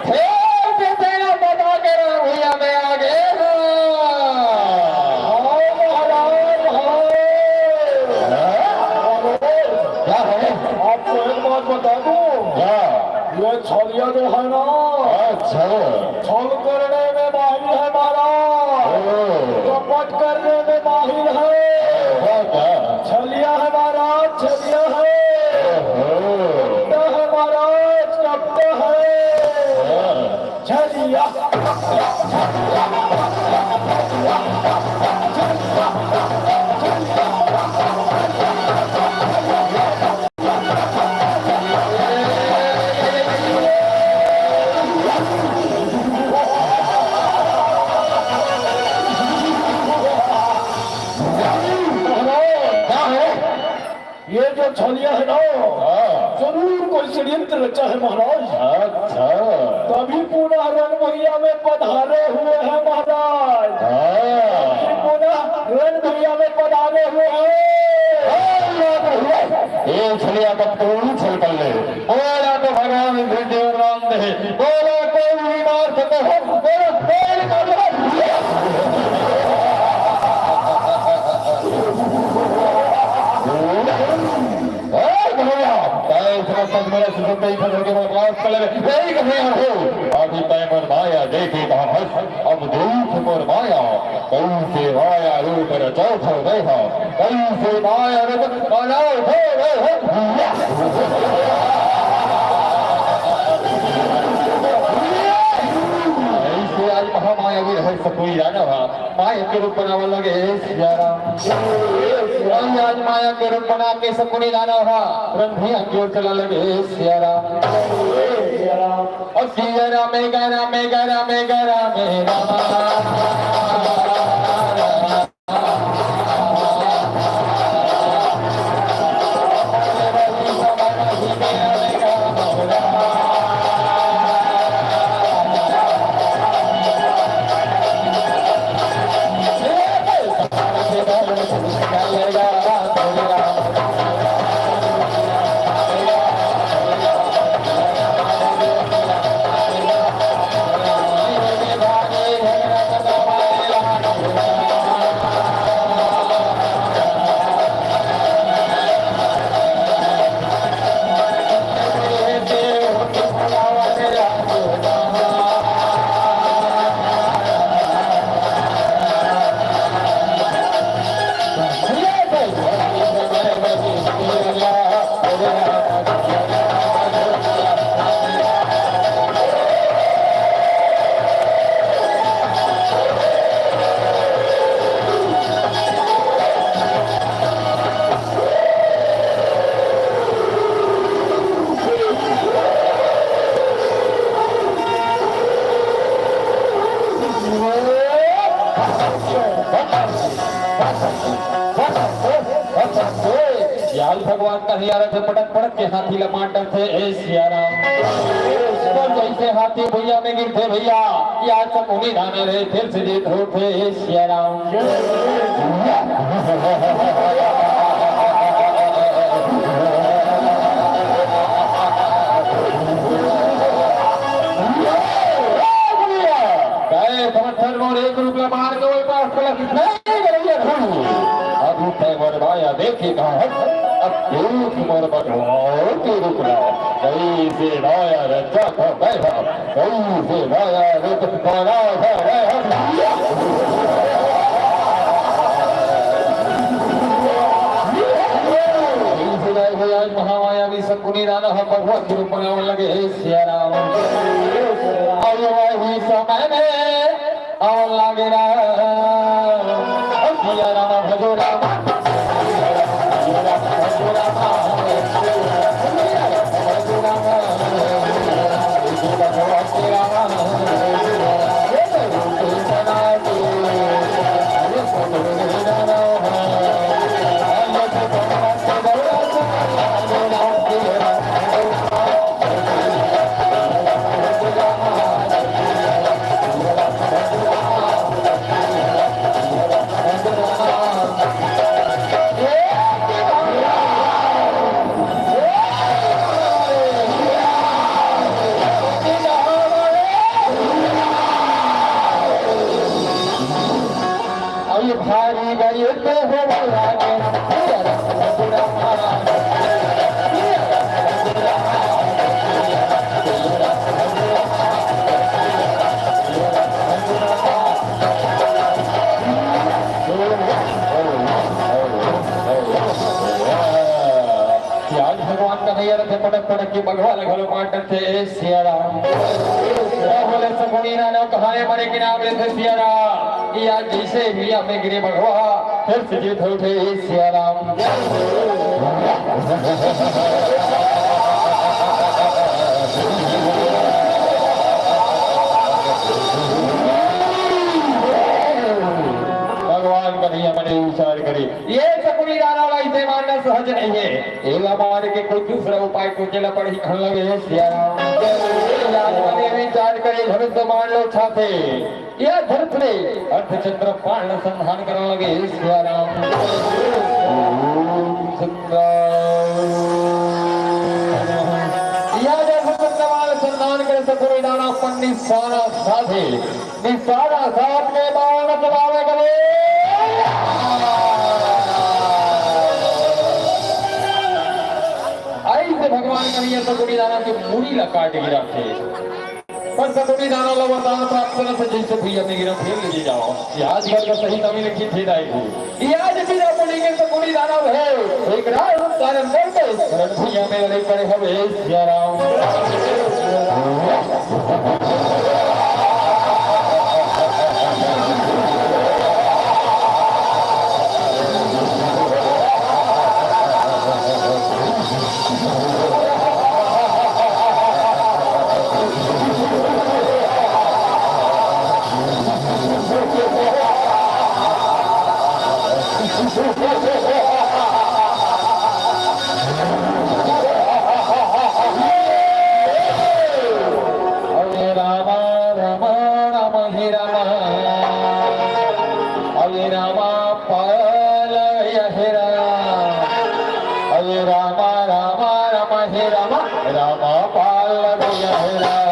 फेर के तेला बता के रणभुइयाँ में आ गे। हाँ महाराज, हाँ। हाँ? क्या है? आपको एक बात बता दूं? क्या? ये छलिया जो है ना, अच्छा। छल करने में माहिर है महाराज। ओ। कपट करने में माहिर है। वाह, वाह। छलिया है महाराज, छलिया है। ओहो। कपटा है महाराज, कपटा है। हाँ। छलिया। ये जो छलिया है ना, हाँ। जरूर कोई षड्यंत्र रचा है महाराज। अच्छा। तभी पुनः रणभुइयाँ में पधारे हुए हैं महाराज। हाँ। तभी पुनः रणभुइयाँ में पधारे हुए हैं। हाँ, ये तो हुआ। ये छलिया का तू छल कर ले। बोला तो भगवान इंद्र देव राम दे। बोला कोई भी मार सके हो। बोला कोई भी मार सके हो। ए भैया, तैं इतना सच मेरा सुसुम पे ही खबर के बाद वापस कर ले। यही कहे हो। अभी तैं मोर माया देखे कहाँ हस। अब देख मोर माया। कैसे माया रूप रचो थो देहा। कैसे माया रूप बनाओ थो देहा। ऐसे आज महामाया भी रहे सकुई जाना हा। माया के रूप बनावे लगे सिया राम। राम आज माया के रूप बना के सकुनी लाना हा। रणभुइयाँ की ओर चला लगे सिया राम। और Siya Ram, mega Ram, mega Ram, mega Ram, mega Ram. यार भगवान का हियारा थे पटक पटक के हाथी ला मार डरथे, ए सिया राम। पर जैसे हाथी भुइयाँ में गिरथे भैया, या सकुनी धाना रहे, फिर से जीत होथे, ए सिया राम। गए समर्थन मोर एक रुपया मार के वही पास कर नहीं। अभी तैं मोर माया देखे कहाँ हस, अब देख मोर बटवाओ के रुपया। कैसे माया रचा था मैं हा, कैसे माया रच बना था मैं हा। कैसे गाय भैया आज महामाया भी सकुनी राना हम बबुआ के रूप बनावे लगे, हे सिया राम। और वही समय में और लागे राम, सिया राम भजो राम। बघवा ल घलो मार डरथे सियाराम। त बोले सकुनी दानव कहां ले मरे के नाम लेथे सियाराम। कि आज जइसे भुइयां में गिरे बघवा, फेर से जीवित होथे सियाराम। भगवान कन्हैया मने विचार करे, ये सकुनी दानव ला अइसे मारना सहज नइ हे। एला मारे के कोई दूसरा उपाय खोजे ला पड़ही कहन लगे हे सियाराम। राजमन ये विचार करे, धनुष बाण ल उछालथे। या धनुष ले अर्धचंद्र बाण ल संधान करन लगे हे सियाराम। ओम चंद्राय नमः। या अर्धचंद्र बाण ल संधान करे सकुनी दानव अपन निशाना साधे। निशाना साध के बाण चलावे गले। अइसे भगवान कन्हैया सकुनी दानव के मुड़ी ला काट गिराथे। पर सकुनी दानव ला वरदान प्राप्त करत हे, जइसे भुइयां में गिरन फेर ले जावव। ये आज भर का सही नवी लिखी थे दाई गुरु। ये आज बिना मुड़ी के सकुनी दानव हे। एक राय हम कारण करके रण भुइयां में लड़े पड़े हवे सियाराम। हरे राम राम राम हे राम। हरे राम पाल हे राम। हरे राम राम राम हे राम। राम पाल हे राम।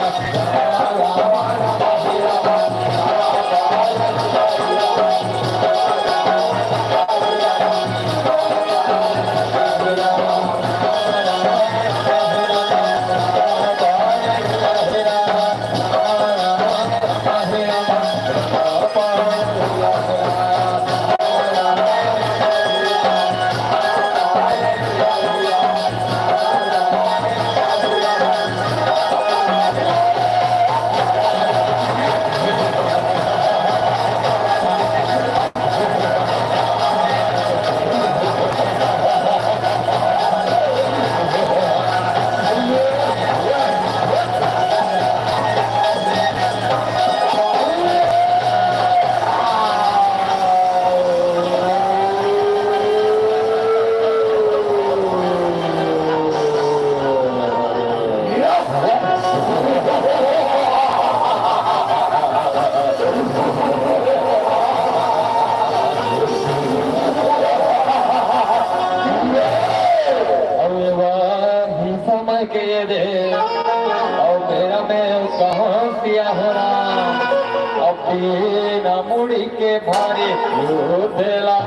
अउ ये वही समय के दे, अउ बेरा में कहां सिया हो राम, अब बिना मुड़ी के भारी दूध ला।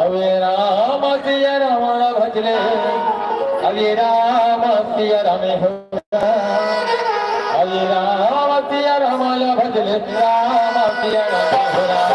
अबे राम सिया राम भजले, अबे राम सिया राम हो। हरे राम सिया राम ला भजले, राम सिया राम हो राम।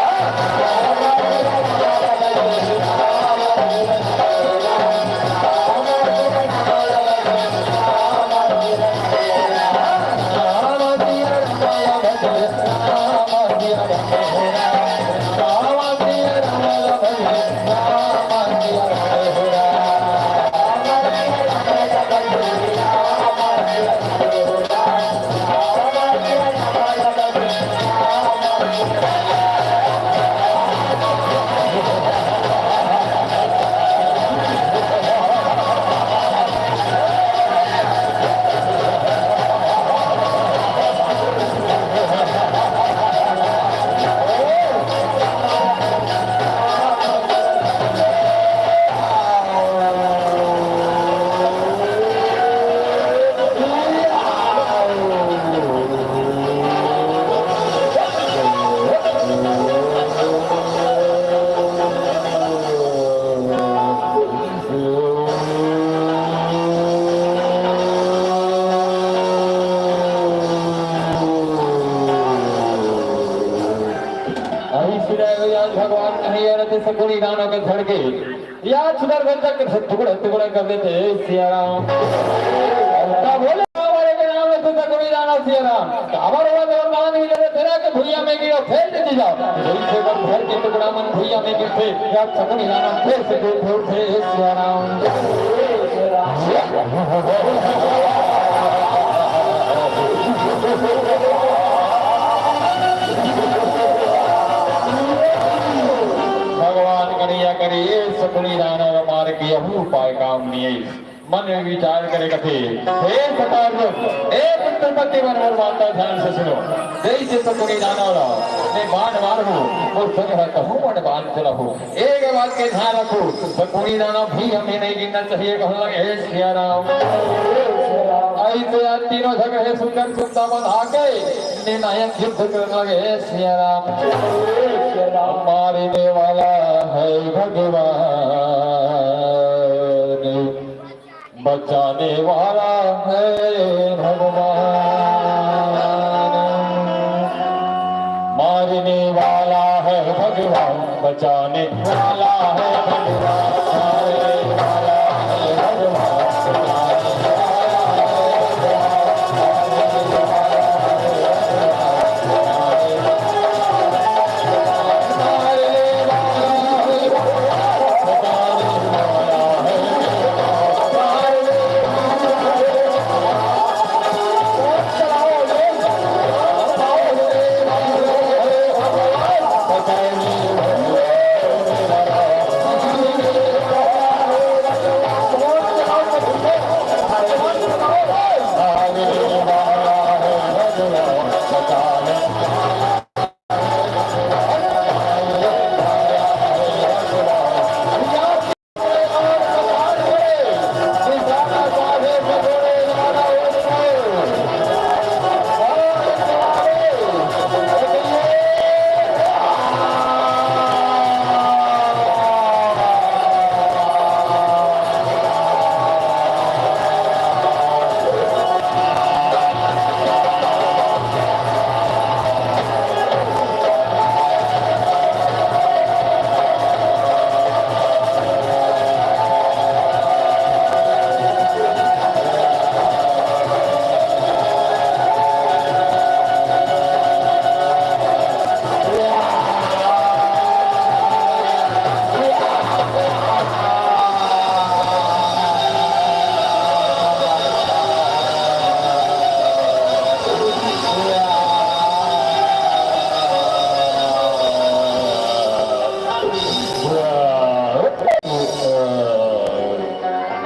आज भगवान कहीं अरत सकुनी दानव के धड़ के या सुंदर गंजक के टुकड़ा टुकड़ा कर देते, हे सिया राम। का बोले हमारे के नाम लेते सकुनी दानव सिया राम। काबर हुआ तो नाम ही लेते तेरा के भुइया में गिरो, फेंक दे जाओ। जैसे बंदर के टुकड़ा मन भुइया में गिरते, या सकुनी दानव फिर से उठ उठे, हे सिया राम। भगवान कन्हैया करे, ये सकुनी दानव मार के यहू उपाय काम नहीं है। मन में विचार करे कथे, हे सतार लोग, ए पुत्र पति मन मोर बात ध्यान से सुनो। जैसे सकुनी दानव ला मैं बाण मारहूँ, वो संग कहूँ मन बाण चलाहूँ। एक बात के ध्यान रखो, सकुनी दानव भी हमें नहीं गिनना चाहिए, कहने लगे, हे सिया राम। ऐसे आज तीनों जगह सुंदर कुत्ता बंधा के निर्णायक युद्ध करने लगे, हे सिया राम। मारने वाला है भगवान, बचाने वाला है भगवान। मारने वाला है भगवान, बचाने वाला है भगवान। मारने वाला है भगवान, बचाने वाला है भगवान।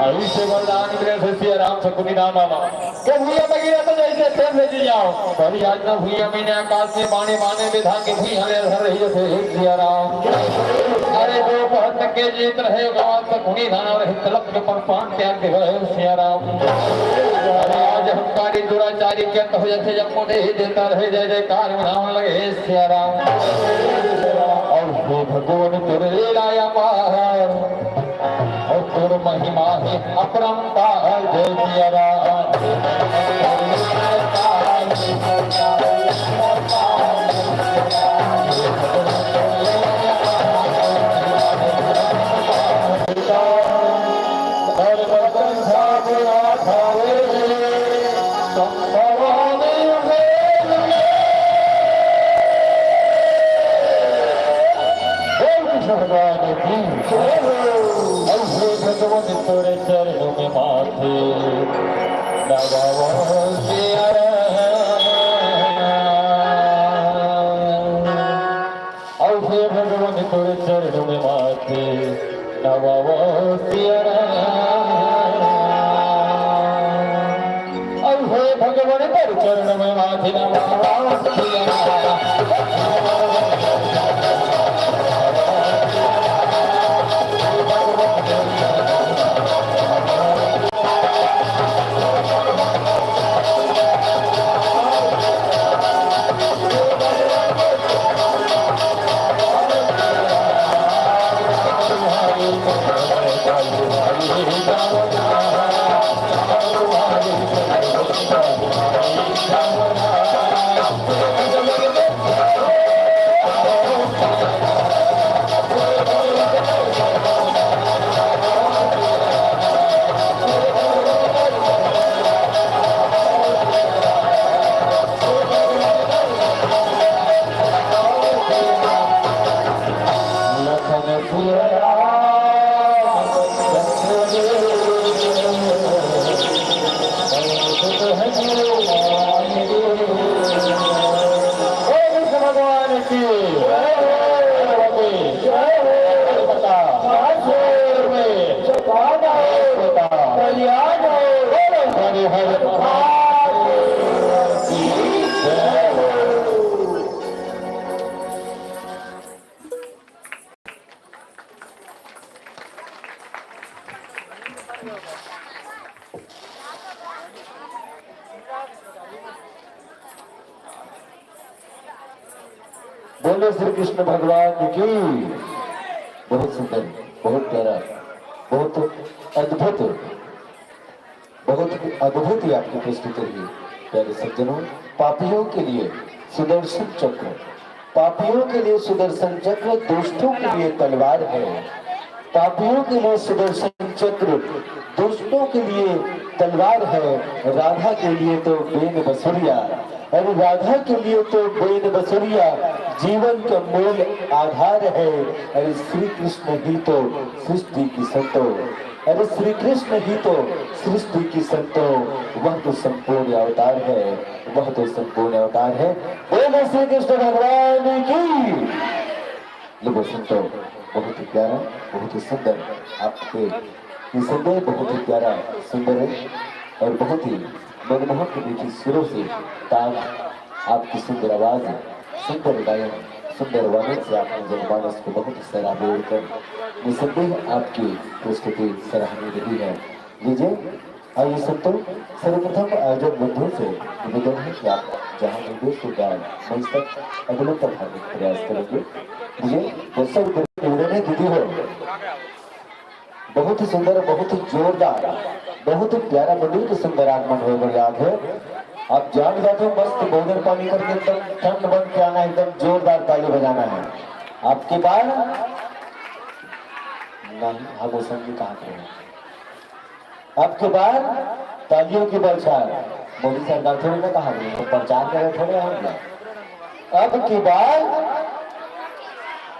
अइसे वरदान मिले थे सिया राम सकुनी राम बाबा। के भुइया में गिरा तो जैसे फेर भेज जाओ। पर आज ना भुइया में ने आकाश में बाने बाने विधा के भुइया ले धर रही थे, हे सिया राम। अरे जो पहत के जीत रहे, गाँव सकुनी धाना रहे, तलप के पर पान त्याग के गए, सिया राम। अरे आज हंकारी दुराचारी के अंत हो जाते, जब मोटे ही देता रहे, जय जयकार मनावन लगे, सिया राम। और हे भगवान तेरे लीला या पार। और तोर महिमा हे अपरंपार, जय सिया राम। बोल कृष्ण भगवान की जय हो। ऐसे भगवान तोरे चरणों में माथे नवावा सिया राम। ऐसे भगवान तोरे चरणों में माथे नवावा सिया राम। अब हे भगवान तोर चरण में माथे नवावा सिया राम। कृष्ण भगवान की जय हो। कल्याण हो। हरि हर महादेव की जय हो। बोले श्री कृष्ण भगवान की। बहुत सुंदर, बहुत प्यारा, बहुत अद्भुत, बहुत ही अद्भुत ही आपकी प्रस्तुति रही। प्यारे सज्जनों, पापियों के लिए सुदर्शन चक्र, पापियों के लिए सुदर्शन चक्र दुष्टों के लिए तलवार है। पापियों के लिए सुदर्शन चक्र दुष्टों के लिए तलवार है। राधा के लिए तो बेन बसुरिया, अरे राधा के लिए तो बेन बसुरिया जीवन का मूल आधार है। अरे श्री कृष्ण ही तो सृष्टि की संतो, अरे श्री कृष्ण ही तो सृष्टि की संतो, वह तो संपूर्ण अवतार है, वह तो संपूर्ण अवतार है। बोलो श्री कृष्ण भगवान की। देखो संतो, बहुत ही प्यारा, बहुत ही सुंदर आपके ये संदेश, बहुत ही प्यारा, सुंदर है और बहुत ही मनमोहक मीठी सुरों से तान आपकी सुंदर आवाज, सुंदर गायन, सुंदर वर्णन से आपने जनमानस को बहुत ही सराबोर कर निसंदेह आपकी प्रस्तुति सराहनीय रही है। लीजिए, आइए संतो, सर्वप्रथम आयोजक बंधुओं से निवेदन है कि आप जहां होंगे, सुबह मंच तक अगले तक आने का प्रयास करेंगे। लीजिए, दर्शक निवेदन है, दीदी हो, बहुत ही सुंदर, बहुत ही जोरदार, बहुत ही प्यारा, बड़ी ही सुंदर आगमन हो रहा है। आप जान जाते हो, मस्त भोजन पानी करके एकदम ठंड बन के आना, एकदम जोरदार ताली बजाना है। आपके बार नहीं, हम उस समय कहा थे, आपके बार तालियों की बौछार। मोदी सरकार थोड़ी ना कहा, तो प्रचार करे थोड़े हम लोग। अब की बार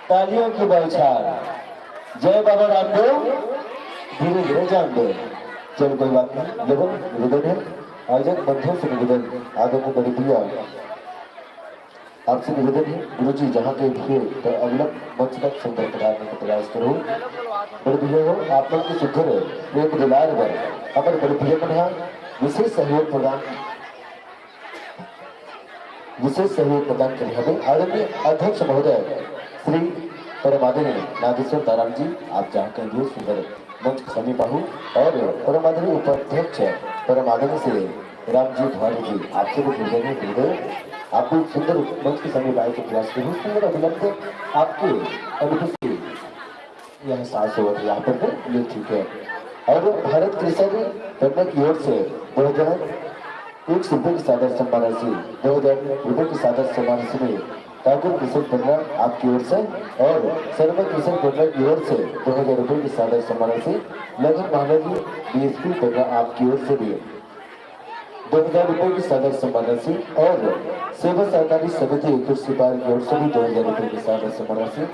तालियों की बौछार। जय बाबा रामदेव। धीरे धीरे जान दो। चलो कोई बात नहीं, लेकिन निवेदन है, आयोजक बंधुओं से निवेदन, आदरणीय बड़े भैया, आपसे निवेदन है गुरु जी, जहाँ के भी हो, तो अगला मंच तक संपर्क कराने का प्रयास करो। बड़े भैया हो, आप लोग के सुघर प्रेम दुलार बर हमर बड़े भैया मन ह विशेष सहयोग प्रदान, विशेष सहयोग प्रदान करे हवे। आदरणीय अध्यक्ष महोदय श्री परमादरणीय नागेश्वर ताराम जी, आप जहाँ के भी सुंदर मंच के समीप आहू और परमादरणीय उपाध्यक्ष परमादरणीय श्री राम जी धुआरी जी, आपसे भी निवेदन है गुरुदेव, आप भी सुंदर मंच के समीप आए के प्रयास करूँ। सुंदर अभिनंदन आपके अनुभूति यह सास होत है यहाँ पर भी, ये ठीक है। और भारत कृषि विभाग की ओर से दो हजार एक सौ रुपये की सादर सम्मान राशि, दो हजार रुपये की सादर सम्मान राशि में ठाकुर किशन पटना आपकी ओर से और शर्मा किशन पटना की ओर से दो हजार रुपये की सादर सम्मान राशि, लगन महाराज डीएसपी पटना आपकी ओर से भी दो हजार रुपये की सादर सम्मान राशि और सेवा सहकारी समिति खुर्सीपार की ओर से भी दो हजार रुपये की सादर सम्मान राशि,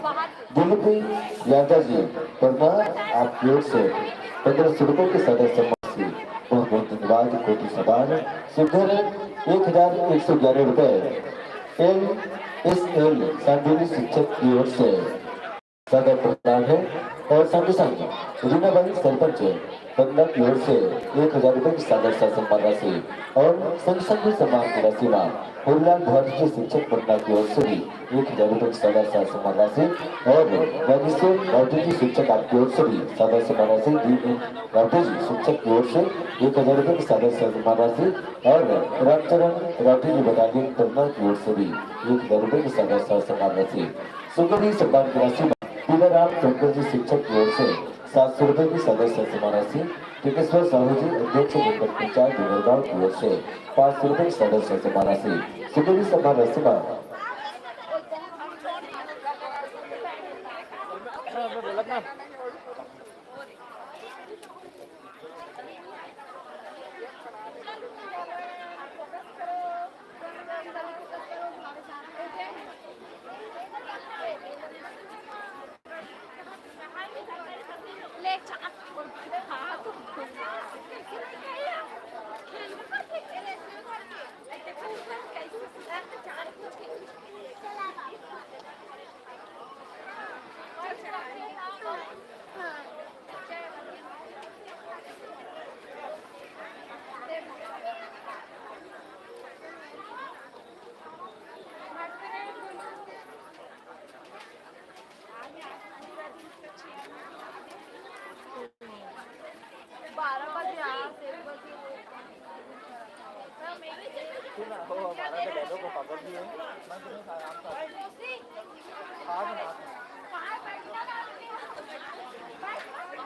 दिलीप यादव जी पटना आपकी ओर से पन्द्रह सौ रुपये की सादर सम्मान राशि। बहुत बहुत धन्यवाद, कोटि सवाल सुघर एक हजार एक सौ ग्यारह रुपये एल एस एल सांडोली शिक्षक की ओर से सदर प्रदान है और संग संग रीनाबाई सरपंच पटना की ओर से एक हजार रुपये की सादर सा सम्मान राशि और संग संग सम्मान की राशि में होरीलाल भारती शिक्षक पटना की ओर से भी एक हजार रुपये की सादर सा सम्मान राशि और राजेश्वर राउतू जी शिक्षक आपकी ओर से भी सादर सम्मान राशि, डी एन राउतू जी शिक्षक की ओर से एक हजार रुपये की सादर सा सम्मान राशि और रामचरण राउतू जी बटालियन पटना की ओर से भी एक हजार रुपये की सादर सा सम्मान राशि। सुगरी सम्मान की राशि में पीलाराम शंकर जी शिक्षक की ओर से सात सौ रुपये की सादर सा सम्मान राशि, टिकेश्वर साहू जी अध्यक्ष जनपद पंचायत डोंगरगांव की ओर से पाँच सौ रुपये की सादर सा सम्मान राशि। सुगरी सम्मान राशि में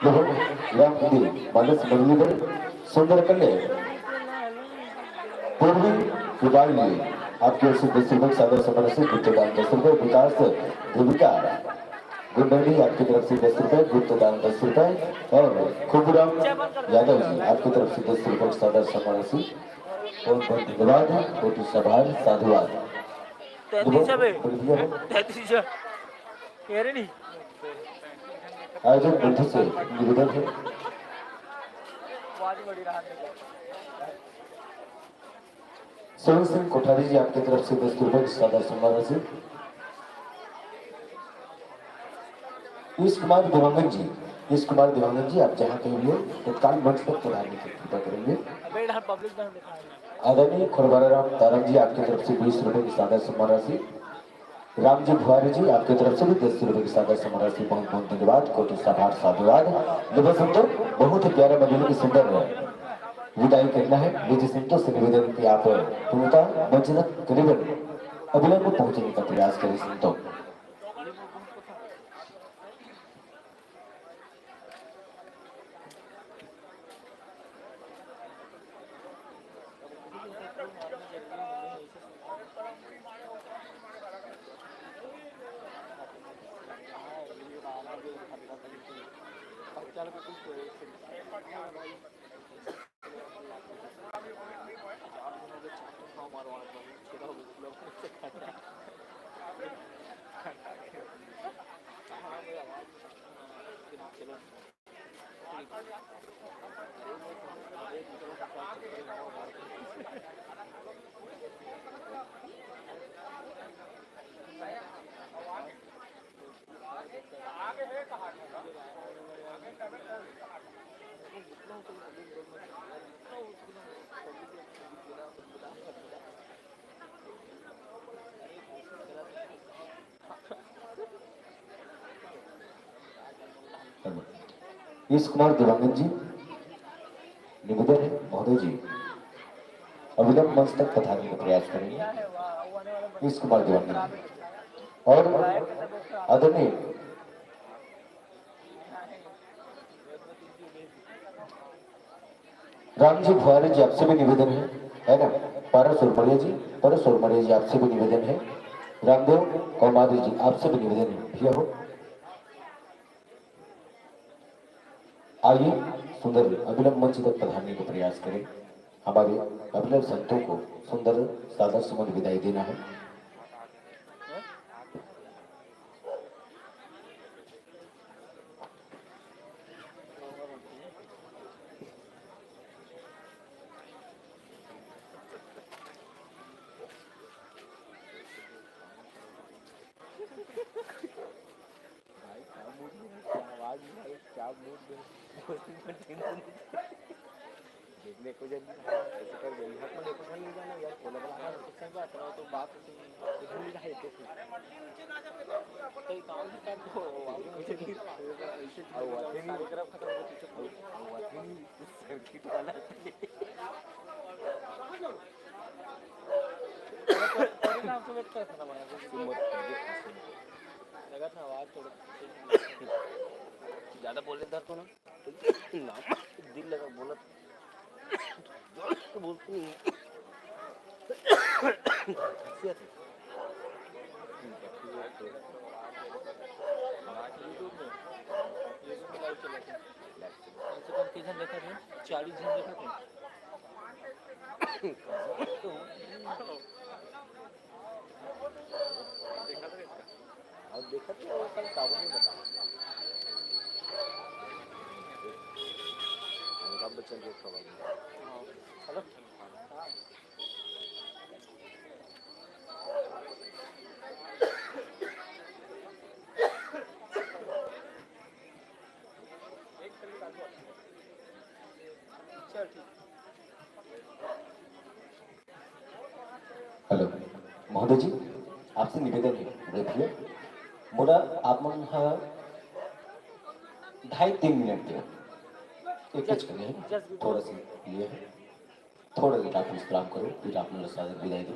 देखो, राम मंदिर, मानस मंदिर पर सुंदर कन्या पूर्वी कुमारी, आपके ओर से दस रुपए सादर समारोह से गुप्त दान दस रुपए, विकास देविका गुंडौनी, आपकी तरफ से दस रुपए, गुप्त दान दस रुपए, और खुबराम यादव जी, आपकी तरफ से दस रुपए सादर समारोह से बहुत बहुत धन्यवाद, कोटि सभार साधुवाद। तैंतीस है बे। बोल दिया हो। तैंतीस है। कह रहे नहीं। आयोजक बंधु से निवेदन है। सेवन सिंह कोठारी जी, आपकी तरफ से दस रुपए की सादा सम्मान राशि। ईश कुमार देवांगन जी, ईश कुमार देवांगन जी, आप जहाँ कहीं भी हो, तत्काल मंच पर पधारने की कृपा करेंगे। अबे यार, पब्लिक में दिखा रहे हैं। आदरणीय खुरबारा राम तारम जी, आपकी तरफ से बीस रुपए की सादा सम्मान राशि। रामजी भुआरी जी, आपकी तरफ से भी दस रुपए की सादा सम्मान राशि। बहुत बहुत धन्यवाद, कोटि सभार साधुवाद। देखो संतो, बहुत ही प्यारा मंडली की सुंदर विदाई करना है। निजी संतों से निवेदन कि आप पूर्णतः मंच तक करीबन अविलंब पहुंचने का प्रयास करें संतो। ईश कुमार देवांगन जी, निवेदन है महोदय जी, अविलंब मंच तक पधारने का प्रयास करेंगे। ईश कुमार देवांगन जी और आदरणीय रामजी भुआरी जी, आपसे भी निवेदन है, है ना? पारस उरमड़िया जी, पारस उरमड़िया जी, आपसे भी निवेदन है। रामदेव कौमारी जी, आपसे भी निवेदन है, भैया हो। आइए, सुंदर अविलंब मंच तक पधारने का प्रयास करें। हमारे अविलंब संतों को सुंदर सादर सुमन विदाई देना है। भाई, क्या मूड में है? क्या आवाज में है? क्या मूड में है? देखने को जब ऐसे कर गई, हाथ में लेकर नहीं जाना यार, कोला वाला हाथ से बात करो तो बात भूल जाए तो फिर। तो ये काम भी कर दो, मुझे नहीं, ऐसे और वो आते नहीं। कार्यक्रम खत्म हो चुका है। वो आते नहीं, सर्किट वाला। थोड़ी ना आपको वेट करता था, मगर तुम मत कीजिए, ऐसे मत। लगा था आवाज थोड़ा। ज्यादा बोलने दर तो ना। नाम दिल लगा बोला। जोर से बोलती नहीं। खांसी आती। YouTube में, YouTube में लाइव चला था। कम से कम कितने देखा था? चालीस जन देखा था। और देखा तो वो कल काबू नहीं बता। अमिताभ बच्चन के खबर। हेलो। चल, ठीक। हेलो, महोदय जी, आपसे निवेदन है, देखिए, मोला आप मन ह ढाई तीन मिनट दे, एक कुछ करने हैं, थोड़ा सा ये है, थोड़ा देर आप विश्राम करो, फिर आप मन ला सादर विदाई दो।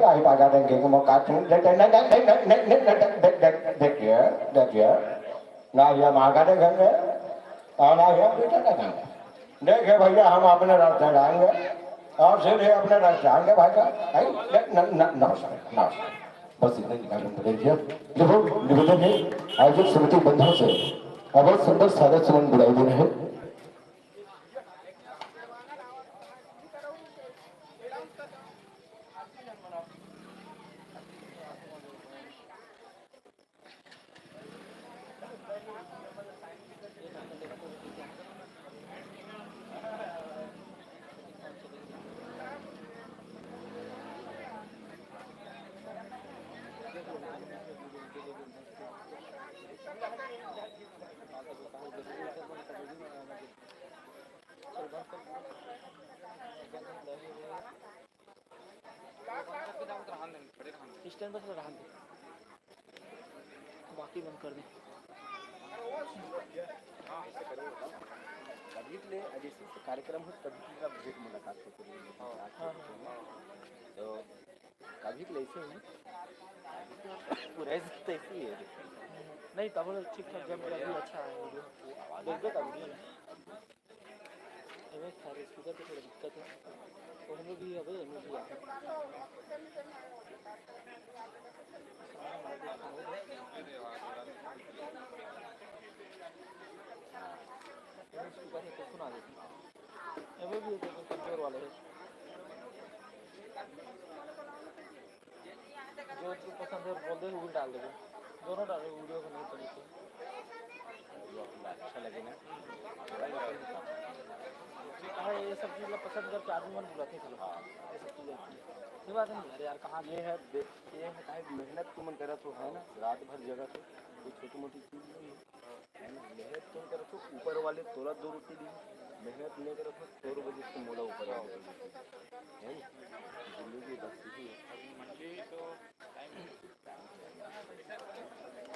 का ही बाजा देंगे कि मौका तुम दे, दे, नहीं, नहीं, नहीं, नहीं, नहीं, नहीं, दे, दे, दे, दे, दे, दे, दे। ना ये माँ का देखेंगे, और ना ये बेटा देखेंगे। देखिए भैया, हम अपने रास्ते जाएंगे, और सीधे अपने रास्ते आएंगे भाई साहब। है? न-, न-, न-, नमस्कार, नमस्कार। बस इतना ही निवेदन है। देखो, निवेदन है, आयोजक समिति बंधुओं से अवध सुंदर सादर सुमन बुलाई दे रहे हैं। स्टैंड बस रहन दे, बाकी बंद कर दे। हाँ, ऐसे करो, बताओ। कभी ले, जैसे कार्यक्रम हो, तभी की भेंट मुलाकात होती है। हाँ, हाँ, हाँ। तो कभी ले ऐसे हो, पूरा ऐसे तो ऐसे ही है। नहीं, तब ठीक ठाक जम गया, अभी अच्छा है वीडियो। देखो तब भी। एमे सारे स्पीकर के थोड़ा दिक्कत है। तो हमें भी अबे, एमे भी है। एमे स्पीकर है तो सुना देती। एमे भी है तो कमजोर वाले है। जो तू पसंद है बोल दे, वो भी डाल देबे। दोनों डाल देबे, वीडियो को नहीं तो नहीं तो। जो अपना अच्छा लगे ना, वही पसंद करता हूँ। हाँ, ये सब चीज़ ला पसंद करके आदमी मन बुलाते हैं, चलो। हाँ। ये सब चीज़ें होती है। ये बात नहीं यार, यार कहाँ ये है, दे-, ये है, काहे मेहनत तुमन करत हो, है ना? रात भर जगत हो, कोई छोटी मोटी चीज़ नहीं है। है ना? मेहनत तुम करत हो, ऊपर वाले तोला दो रोटी दी, मेहनत नहीं करत हो, तोर वजह से मोला ऊपर वाले दो रोटी दी। है ना? जिंदगी बस यही है।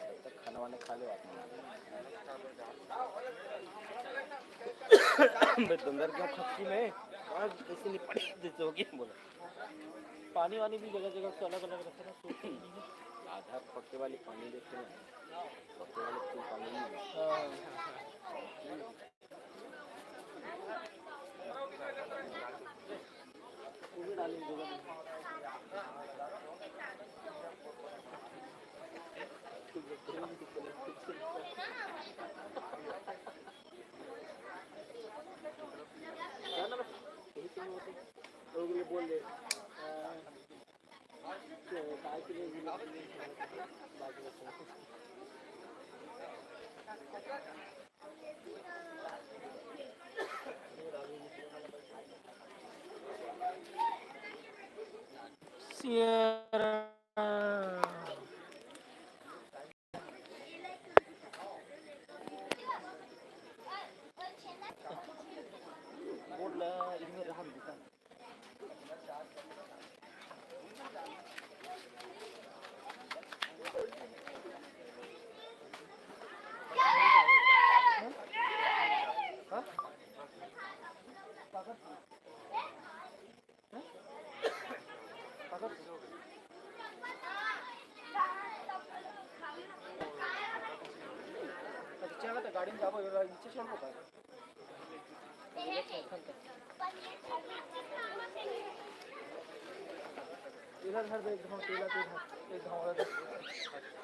तब तक खाना वाना खा लो आप। बे, दंदर क्यों खक्की में? आज कैसे नहीं पड़ी, जैसे होगी, बोलो। पानी वानी भी जगह जगह से अलग अलग रखे ना, सूख नहीं है। आधा पक्के वाली पानी देते हैं, पक्के वाले कोई पानी नहीं है। हाँ। Sierra. बोल, इनमें रहा भी था। अच्छा, तो गाड़ी में जाबो, नीचे छोड़बो का? पनीर तेला धर दे, एक घाव तेला, तेला, एक घाव वाला दे।